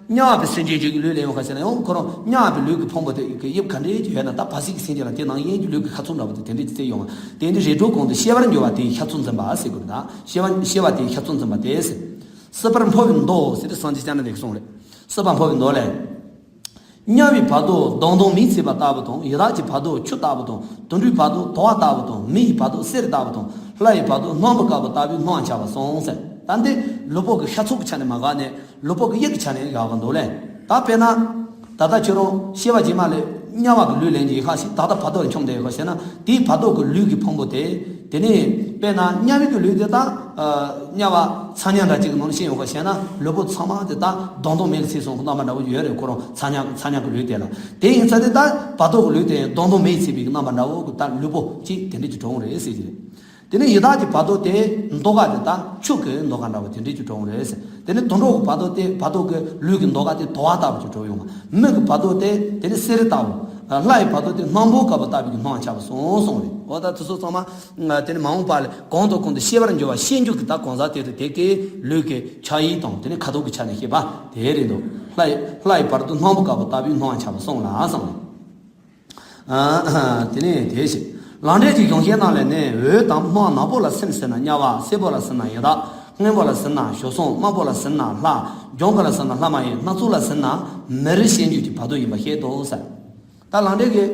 དམྱལ་བ་གི་སེམས་ཅན་ཅིག་གི་ལུས་ལེན་ཡོང་བ་བྱས་ན་ཡང་ཁོ་རང་དམྱལ་བ་གི་ལུས་ཀྱི་ཕུང་པོ་དེ་གི་དབྱིབས་ག་འདྲ་ཅིག་ཡོད་ན། ད་བར་སྲིད་ཀྱི་སེམས་ཅན་ལ་དེ་ནང་བཞིན་གྱི་ལུས་ཀྱི་ཤ་ཚུགས་འདྲ་བོ་དེ་དེ་འདྲ་ཅིག་སྟེ་ཡོང་བ། དེ་འདི་རིགས་དྲུག་གོང་དུ་སྐྱེ་བར་འགྱུར་བ་དེའི་ཤ་ཚུགས་འཛིན་པ་ཟེར་དགོས་རེད། ད་སྐྱེ་བ་སྐྱེ་བ་དེའི་ཤ་ཚུགས་འཛིན་པ་སྟེ་ཟེར། སྲིད་པར་འཕོ་བའི་མདོ་ཟེར་ཏེ་སངས་རྒྱས་བསྐྱངས་ན་འདི་གསུངས་རེད། སྲིད་པར་འཕོ་བའི་མདོ་ལས། དམྱལ་བའི་བར་དོ་མདུང་ཐུང་མེས་ཚིག་པ་ལྟ་བུ་དང་། ཡི་དྭགས་ཀྱི་བར་དོ་ཆུ་ལྟ་བུ་དང་། དུད་འགྲོའི་བར་དོ་དུ་བ་ལྟ་བུ་དང་། མི་ཡི་བར་དོ་གསེར་ལྟ་བུ་དང་། ལྷ་ཡི་བར་དོ་སྣམ་བུ་དཀར་པོ་ལྟ་བུའི་སྣང་བ་འཆར་བར་གསུངས་ཟེར། ད་འདི་ལུས་པོ་གི་ཤ་ཚུགས་ཀྱི་ཆ་ནས་མ་དགག་ནས་ལུས་པོ་གི་དབྱིབས་ཀྱི་ཆ་ནས་དགག་གི་འདུག་ལས། ད་དཔེར་ན། ད་ལྟ་ཁྱོད་རང་སྐྱེ་བ་རྗེས་མ་ལ་དམྱལ་བ་གི་ལུས་ལེན་གྱི་ཡོད་ཁ་ཞིག་ད་ལྟ་བར་དོ་ལ་འཁྱམས་བསྡད་ཡོད་ཁ་ཟེར་ན། དེའི་བར་དོ་གི་ལུས་ཀྱི་ཕུང་པོ་དེ། དེ་ནས་དཔེར་ན་དམྱལ་བའི་གི་ལུས་དེ་དང་། དམྱལ་བ་ཚ་དམྱལ་འདྲ་གཅིག་གི་ནང་ལ་ཤི་ཡོང་བ་བྱས་ན། ལུས་པོ་ཚང་མ་དེ་དག་མདུང་ཐུང་མེས་ཀྱིས་ཚིག་སོང་གི་རྣམ་པ་འདྲ་བོ་ཡོད་རེད། ཁོ་རང་ཚ་དམྱལ་ཚ་དམྱལ་གྱི་ལུས་དེ་ལ། དེ་ཡིན་ཙང་དེ་དག་བར་དོ་གི་ལུས་དེ་མདུང་ཐུང་མེས་ཀྱིས་ཚིག་པའི་རྣམ་པ་འདྲ་བོ་གི་ད་ལུས་པོ་གཅིག་དེ་འདྲ་ཅིག་གྲུབ་རེད་ཟེར་གྱི་རེད། དེ་ནས་ཡི་དྭགས་ཀྱི་བར་དོ་དེ་མདོག་དཀར་དེ་དག་ཆུ་གི་མདོག་དཀར་འདྲ་བོ་དེ་འདྲ་ཅིག་གྲུབ་རེད་ཟེར། དེ་ནས་དུད་འགྲོ་གི་བར་དོ་དེ་བར་དོ་གི་ལུས་ཀྱི་མདོག་དཀར་དེ་དུ་བ་ལྟ་བུ་ཅིག་གྲུབ་ཡོང་བ། མི་གི་བར་དོ་དེ་དེ་ནས་གསེར་ལྟ་བུ། ལྷ་ཡི་བར་དོ་དེ་སྣམ་བུ་དཀར་པོ་ལྟ་བུ་གི་སྣང་བ་འཆར་བར་གསུངས་གསུངས་རེད། འོ་ད་དེ་ཚོ་ཚང་མ་དེ་ནི་མ་འོངས་པ་ལ་གོང་དང་གོང་དུ་སྐྱེ་བར་འགྱུར་བ་ཤེས་འགྱུར་གྱི་ད་གང་ཟག་དེ་དང་དེ་གའི་ལུས་ཀྱི་ཆ་ཡིག་དང་དེ་ནི་ཁ་དོག་གི་ཆ་ནས་ཤེས་པ་དེ་རེད་འདུག་ལྷ་ཡི་ལྷ་ཡི་བར་དུ་སྣམ་བུ་དཀར་པོ་ལྟ་བུའི་སྣང་བ་འཆར་བར་གསུངས་ལ་གསུངས་རེད། དེ་ནས་དེ་བཞིན་ལང་ཀྲའི་གི་གཞུང་ཤེས་རྣམས་ལས་ནི། འོད་དང་སྣང་བ་ནག་པོ་ལ་སེམས་ཟེར་ན་དམྱལ་བ། སེར་པོ་ལ་ཟེར་ན་ཡི་དྭགས། སྔོན་པོ་ལ་ཟེར་ན་བྱོལ་སོང་། དམར་པོ་ལ་ཟེར་ན་ལྷ། ལྗང་གུ་ལ་ཟེར་ན་ལྷ་མ་ཡིན། སྣ་ཚོགས་ལ་ཟེར་ན་མེ་རི་ཤེས་འགྱུར་གྱི་བར་དོ་ཡིན་པ་ཤེས་དོ་ཟེར། ད་ལང་ཀྲའི་གི།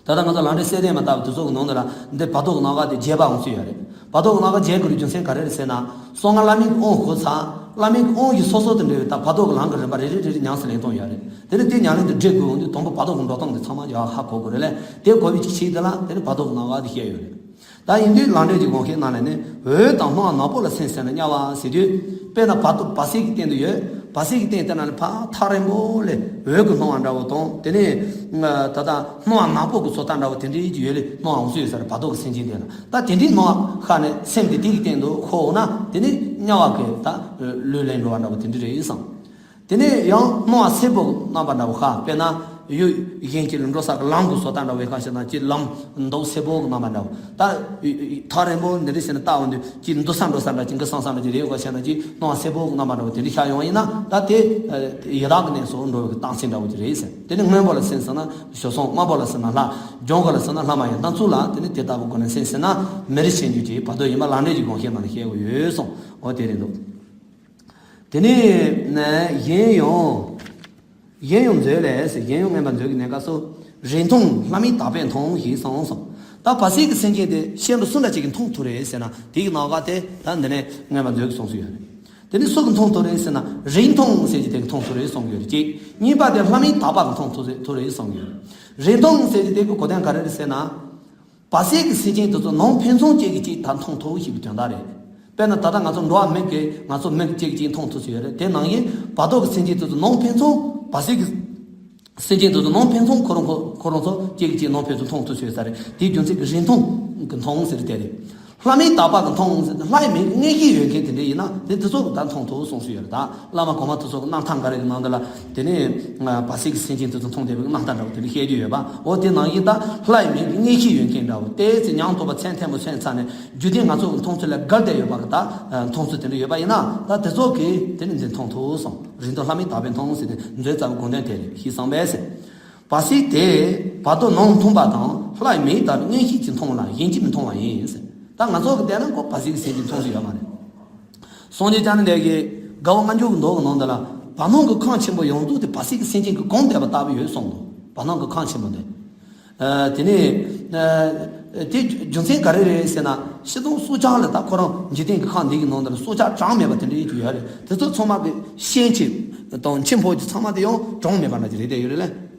ད་ལྟ་ང་ཚོ་ལང་ཀྲའི་གསེར་ལྡན་མ་ལྟ་བུ་དེ་ཚོ་གི་ནང་དུ་ལ་འདི་བར་དོ་གི་སྣང་བ་དེ་རྒྱས་པ་འོང་སྲིད་ཡོད་རེད། བར་དོ་གི་སྣང་བ་རྒྱས་དགོས་རྒྱུ་མཚན་ག་རེ་རེད་ཟེར་ན། གསང་སྔགས་བླ་མེད་ཀྱི་དབང་ཞུས་ཚར། བླ་མེད་ཀྱི་དབང་ཞུས་སོ་སོ་དང་འབྲེལ་བའི་ད་བར་དོ་གི་ལམ་གྱི་རིམ་པ་རེ་རེ་རེ་རེ་ཉམས་སུ་ལེན་སྟངས་ཡོད་རེད། དེ་ནི་དེ་ཉམས་ལེན་དུ་འདྲེས་དགོས་འོང་དུས་དང་པོ་བར་དོ་གི་འགྲོ་སྟངས་དེ་ཚང་མ་ཡག་ཧ་གོ་དགོས་རེད་ལས། དེ་གོ་བའི་ཆེད་དུ་ལ་དེ་ནི་བར་དོ་གི་སྣང་བ་དེ་བཤད་ཡོད་རེད། ད་ཡིན་དུས་ལང་ཀྲའི་གི་དགོངས་བཞེད་ནང་ལ་ནི། འོད་དང་སྣང་བ་ནག་པོ་ལ་སེམས་ཟེར་ན་དམྱལ་བ་ཟེར་དུས། དཔེར་ན་བར་དོ་བར་སྲིད་ཀྱི་སྟེང་དུ་ཡོད། བར་སྲིད་ཀྱི་སྟེང་དེ་ན་ནི་ཕར་ཐག་རིང་པོ་ལས་འོད་ཀྱི་སྣང་བ་འདྲ་བོ་དང་། དེ་ནས་ད་ལྟ་སྣང་བ་ནག་པོ་གི་ཚོར་སྣང་འདྲ་བོ་དེ་འདྲའི་ཅིག་ཡོད་ལས་སྣང་བ་འོང་སྲིད་ཡོད་ས་རེད། བར་དོ་གི་སེམས་ཅན་དེ་ལ། ད་དེ་འདྲའི་སྣང་བ་ཤར་ནས་སེམས་དེ་དེ་གི་སྟེང་དུ་ཤོར་འོང་ན། དེ་ནི་དམྱལ་བ་གི་ད་ལུས་ལེན་འགྲོ་བ་འདྲ་བོ་དེ་འདྲ་རེད་བསམ། དེ་ནས་ཡང་སྣང་བ་སེར་པོ་རྣམ་པ་འདྲ་བོ་ཤར། དཔེར་ན་ཡུལ་གཞན་གཅིག་ལ་འགྲོ་ས་གི་ལམ་གྱི་བཟོ་ལྟ་འདྲ་བོ་ཡོད་ཁ་ཤས་ན་ཅིག་ལམ་མདོག་སེར་པོ་གི་རྣམ་པ་འདྲ་བོ། ད་ཐག་རིང་པོ་འདི་འདྲ་བྱས་ནས་ལྟ་འོང་དུས་ཅིག་འདུག་ས་འགྲོ་ས་འདྲ་ཅིག་འགི་སང་ས་འདྲ་ཅིག་རེད་ཡོད་ཁ་ཤས་ན་ཅིག་སྣང་བ་སེར་པོ་གི་རྣམ་པ་འདྲ་བོ་དེ་འདྲ་ཤར་ཡོང་བ་ཡིན་ན། ད་དེ་ཡི་དྭགས་ཀྱི་གནས་སུ་འགྲོ་བའི་གི་རྟགས་མཚན་འདྲ་བོ་ཅིག་རེད་ཟེར། དེ་ནས་སྔོན་པོ་ལ་སེམས་ཟེར་ན་བྱོལ་སོང་། དམར་པོ་ལ་སེམས་ན་ལྷ། ལྗང་གུ་ལ་སེམས་ན་ལྷ་མ་ཡིན། སྣ་ཚོགས་ལ་དེ་ནས་དེ་ལྟ་བུ་སྒོ་ནས་སེམས་ཟེར་ན་མེ་རི་ཤེས་འགྱུར་གྱི་བར་དོ་ཡིན་པ་ལང་ཀྲའི་གི་དགོངས་བཞེད་ནང་ལ་བཤད་དགོས་ཡོད་གསུངས། འོ་དེ་རེད་འདུག་དེ་ནས་ནས་གཞན་ཡང་། གཞན་ཡང་མཛོད་ལས་ཟེར། གཞན་ཡང་མངོན་པ་མཛོད་ཀྱི་གནས་སྐབས་སུ། རིགས་མཐོང་ལྷ་མིན་དག་པས་མཐོང་ཞེས་གསུངས་སོ། ད་བར་སྲིད་ཀྱི་སེམས་ཅན་དེ་ཤིན་ཏུ་སུ་འདྲ་ཅིག་གིས་མཐོང་ཐུབ་རེད་ཟེར་ན། དེ་གི་ནང་ག་དེ་ད་འདི་ནས་མངོན་པ་མཛོད་ཀྱིས་གསུངས་སུ་ཡོད་རེད། དེ་ནས་སུ་གིས་མཐོང་ཐུབ་རེད་ཟེར་ན། རིགས་མཐོང་ཟེར་གྱི་དེ་གིས་མཐོང་ཐུབ་རེད་གསུངས་ཡོད་རེད། གཅིག་གཉིས་པ་དེ་ལྷ་མིན་དག་པ་གིས་མཐོང་ཐུབ་རེད་གསུངས་ཡོད་རེད། རིགས་མཐོང་ཟེར་གྱི་དེ་གི་གོ་དོན་ག་རེ་རེད་ཟེར་ན། བར་སྲིད་ཀྱི་སེམས་ཅན་དེ་ཚོ་ནང་ཕན་ཚུན་གཅིག་གིས་གཅིག་ད་མཐོང་ཐུབ་ཞེས་པའི་དོན་དག་རེད། དཔེར་ན་ད་ལྟ་ང་ཚོ་འགྲོ་བ་མི་གིས་ང་ཚོ་མི་གཅིག་གིས་གཅིག་མཐོང་ཐུབ་ས་ཡོད་རེད། དེ་ནང་བཞིན་བར་དོ་གི་སེམས་ཅན་དེ་ཚོ་ནང་ཕན་ཚུན་བར་སྲིད་ཀྱི་སེམས་ཅན་དེ་ཚོ་ནང་ཕན་ཚུན་ཁོ་རང་ཁོ་ཁོ་རང་ཚོ་གཅིག་གིས་གཅིག་ནང་ཕན་ཚུན་མཐོང་ཐུབ་ས་ཡོད་ས་རེད། དེའི་རྒྱུ་མཚན་གྱིས་རིགས་མཐོང་གིས་མཐོང་ཟེར་དེ་རེད། ལྷ་མིན་དག་པ་གིས་མཐོང་ཟེར་ན། ལྷ་ཡི་མིང་གི་མངོན་ཤེས་ཡོད་མཁན་དེ་འདྲ་ཡིན་ན་དེ་དེ་ཚོ་གིས་ད་མཐོང་ཐུབ་གསུངས་སུ་ཡོད་རེད། ད་བླ་མ་གོང་མ་དེ་ཚོ་གི་རྣམ་ཐར་འགའ་རེ་གི་ནང་དུ་ལ་དེ་ནས་བར་སྲིད་ཀྱི་སེམས་ཅན་དེ་ཚོ་མཐོང་བསྡད་པའི་རྣམ་ཐར་འདྲ་བོ་དེ་འདྲ་བཤད་རྒྱུ་ཡོད་པ། འོ་དེ་ནང་བཞིན་ད་ལྷ་ཡི་མིང་གི་མངོན་ཤེས་ཡོད་མཁན་འདྲ་བོ། དེ་ཚེ་ཉམས་རྟོགས་པ་ཚད་ལྡན་པོ་སོན་ཚར་ནས་རྒྱུད་སྡེ་ང་ཚོ་གི་མཐོང་ཚུལ་ལས་འགལ་བསྡད་ཡོད་པ་གི་ད་མཐོང་ཚུལ་དེ་འདྲ་ཡོད་པ་ཡིན་ན། ད་དེ་ཚོ་གིས་དེ་ནས་འདི་མཐོང་ཐུབ་གསུངས། རིགས་མཐོང་ལྷ་མིན་དག་པས་མཐོང་ཟེར་ཏེ་མཛོད་ཙམ་དགོངས་དོན་དེ་རེད་ཞེས་གསུངས་པས་ཟེར། བར་སྲིད་དེ་བར་དོ་ནང་མཐོང་པ་དང་ལྷ་ཡི་མིང་དག་པའི་མངོན་ཤེས་ཀྱིས་མཐོང་ལ་གཞན་གྱིས་མི་མཐོང་བ་ཡིན་ཟེར། ད་ང་ཚོ་གི་བལྟས་ན་ཁོ་བར་སྲིད་ཀྱི་སེམས་ཅན་མཐོང་ས་ཡོད་མ་རེད། སངས་རྒྱས་བཅོམ་ལྡན་འདས་ཀྱིས་དགའ་བ་ལྔ་འཇུག་གི་མདོ་གི་ནང་དུ་ལ་བར་སྣང་གི་ཁམས་ཆེན་པོ་ཡོངས་རྫོགས་དེ་བར་སྲིད་ཀྱི་སེམས་ཅན་གྱིས་གང་བསྡད་པ་ལྟ་བུ་ཡོད་གསུངས་འདུག་བར་སྣང་གི་ཁམས་ཆེན་པོ་འདི། ཨ། དེ་ནས། ཨ། དེ་རྒྱུ་མཚན་ག་རེ་རེད་ཟེར་ན། སྤྱིར་བཏང་སྲོག་ཆགས་ལ་ད་ཁོ་རང་འཇིག་རྟེན་གྱི་ཁམས་འདི་གི་ནང་དུ་སྲོག་ཆགས་གྲངས་མེད་པ་དེ་འདྲ་ཡིན་རྒྱུ་ཡོད་རེད། དེ་ཚོ་ཚང་མ་གི་ཤན་ཆེ་དང་ཆེ་འཕོ་རྒྱུ་ཚང་མ་དེ་ཡང་གྲངས་མེད་པ་འདྲ་ཅིག་རེད་བསྡད་ཡོད་རེད་ལ།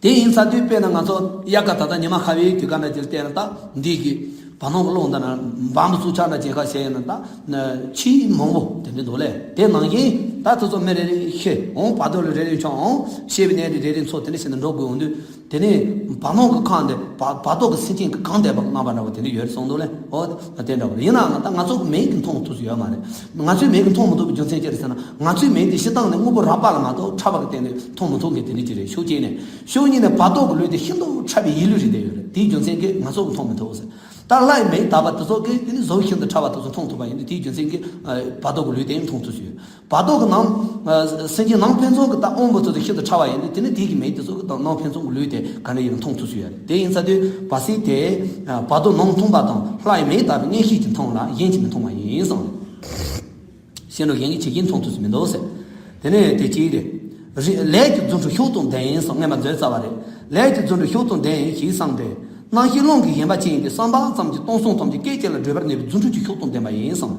དེ་ཡིན་ཚར་དུས་དཔེར་ན་ང་ཚོ་དབྱར་ཁ་ད་ལྟ་ཉི་མ་ཁ་བའི་དུས་སྐབས་འདྲ་ཅིག་ལ་བལྟས་ན། ད་འདི་གི་བར་སྣང་གི་ཀློང་འདི་ན་འབར་མའི་སྲོག་ཆགས་འདྲ་ཅིག་ཁ་བཤད་ཡོད་ན། ད་ཆེས་མང་པོ་དེ་འདྲ་འདུག་ལས། དེ་ནང་བཞིན་ད་དེ་ཚོ་མི་རེ་རེ་ཤི་འོང་། བར་དོ་ལ་རེ་རེ་མཆོང་འོང་། ཤི་བའི་གནས་རིས་རེ་རེ་འཚོ། དེ་འདྲ་བྱས་ནས་འགྲོ་དགོས་འོང་དུས། དེ་ནས་བར་སྣང་གི་ཁམས་འདི་བར་བར་དོ་གི་སེམས་ཅན་གྱིས་གང་བསྡད་པ་གནང་བ་འདྲ་བོ་དེ་འདྲ་ཡོད་རེད་གསུངས་འདུག་ལས། འོ་དེ་འདྲ་བོ་རེད། ཡིན་ནའང་ད་ང་ཚོ་གི་མིག་གིས་མཐོང་ཐུབ་ས་ཡོད་མ་རེད། ང་ཚོའི་མིག་གིས་མཐོང་མི་ཐུབ་པའི་རྒྱུ་མཚན་ཅི་རེད་ཟེར་ན། ང་ཚོའི་མིག་དེ་སྤྱིར་བཏང་ནས་དངོས་པོ་རགས་པ་ལ་མ་གཏོགས་ཕྲ་བ་གི་སྟེང་ནས་མཐོང་མི་ཐུབ་མཁན་དེ་འདྲ་ཅིག་རེད། ཤུགས་གཅིག་ནས། ཤུགས་གཉིས་ནས་བར་དོ་གི་ལུས་དེ་ཤིན་ཏུ་ཕྲ་བའི་ཡིད་ལུས་རེད་བསྡད་ཡོད་རེད། དེའི་རྒྱུ་མཚན་གྱིས་ང་ཚོ་གིས་མཐོང་མི་ཐུབ་ཟེར། ད་ལྷའི་མིག་དག་པ་དེ་ཚོ་གིས་དེ་ནི་གཟུགས་ཤིན་ཏུ་ཕྲ་བ་དེ་ཚོ་མཐོང་ཐུབ་པ་ཡིན་དུས། དེའི་རྒྱུ་མཚན་གྱིས་ཨ་བར་དོ་གི་ལུས་དེ་མཐོང་ཐུབ་ས་ཡོད། བར་དོ་གི་ནང་ཨ་སེམས་ཅན་ནང་ཕན་ཚུན་གྱི་ད་དབང་པོ་དེ་ཚོ་ཤིན་ཏུ་ཕྲ་བ་ཡིན་དུས། དེ་ནི་དེ་གི་མིག་དེ་ཚོ་གི་ད་ནང་ཕན་ཚུན་གྱི་ལུས་དེ་ག་འདྲ་ཡིན་མཐོང་ཐུབ་ས་ཡོད་རེད། དེ་ཡིན་ཚར་དུས་བར་སྲིད་དེ་ཨ་བར་དོ་ནང་མཐོང་པ་དང་། ལྷའི་མིག་ལྟ་བུའི་མངོན་ཤེས་ཀྱིས་མཐོང་ལ། གཞན་གྱིས་མི་མཐོང་བ་ཡིན་གསུངས། གཞན་ལ་གཞན་གྱིས་ཇི་བཞིན་མཐོང་ཐུབ་ས་མི་འདུག་ཟེར། དེ་ནས་དེ་གཅིག་རེད། རི་ལས་ཀྱི་རྫུ་འཕྲུལ་ཤུགས་དང་ལྡན་ཡིན་གསུངས། སྔོན་མ་མཛོད་རྩ་བ་རེད། ལས་ཀྱི་རྫུ་འཕྲུལ་ཤུགས་དང་ལྡན་ཡིན་ཞེས་གསུངས་ཏེ། རྣམ་ཤེས་རླུང་གི་བཞེད་པ་ཅན་ཡིན་ཏེ། བསམ་པ་ཙམ་གྱིས་སྟོང་གསུམ་ཐམས་ཅད་སྐད་ཅིག་ལ་བགྲོད་པར་ནུས་པའི་རྫུ་འཕྲུལ་གྱི་ཤུགས་དང་ལྡན་པ་ཡིན་གསུངས།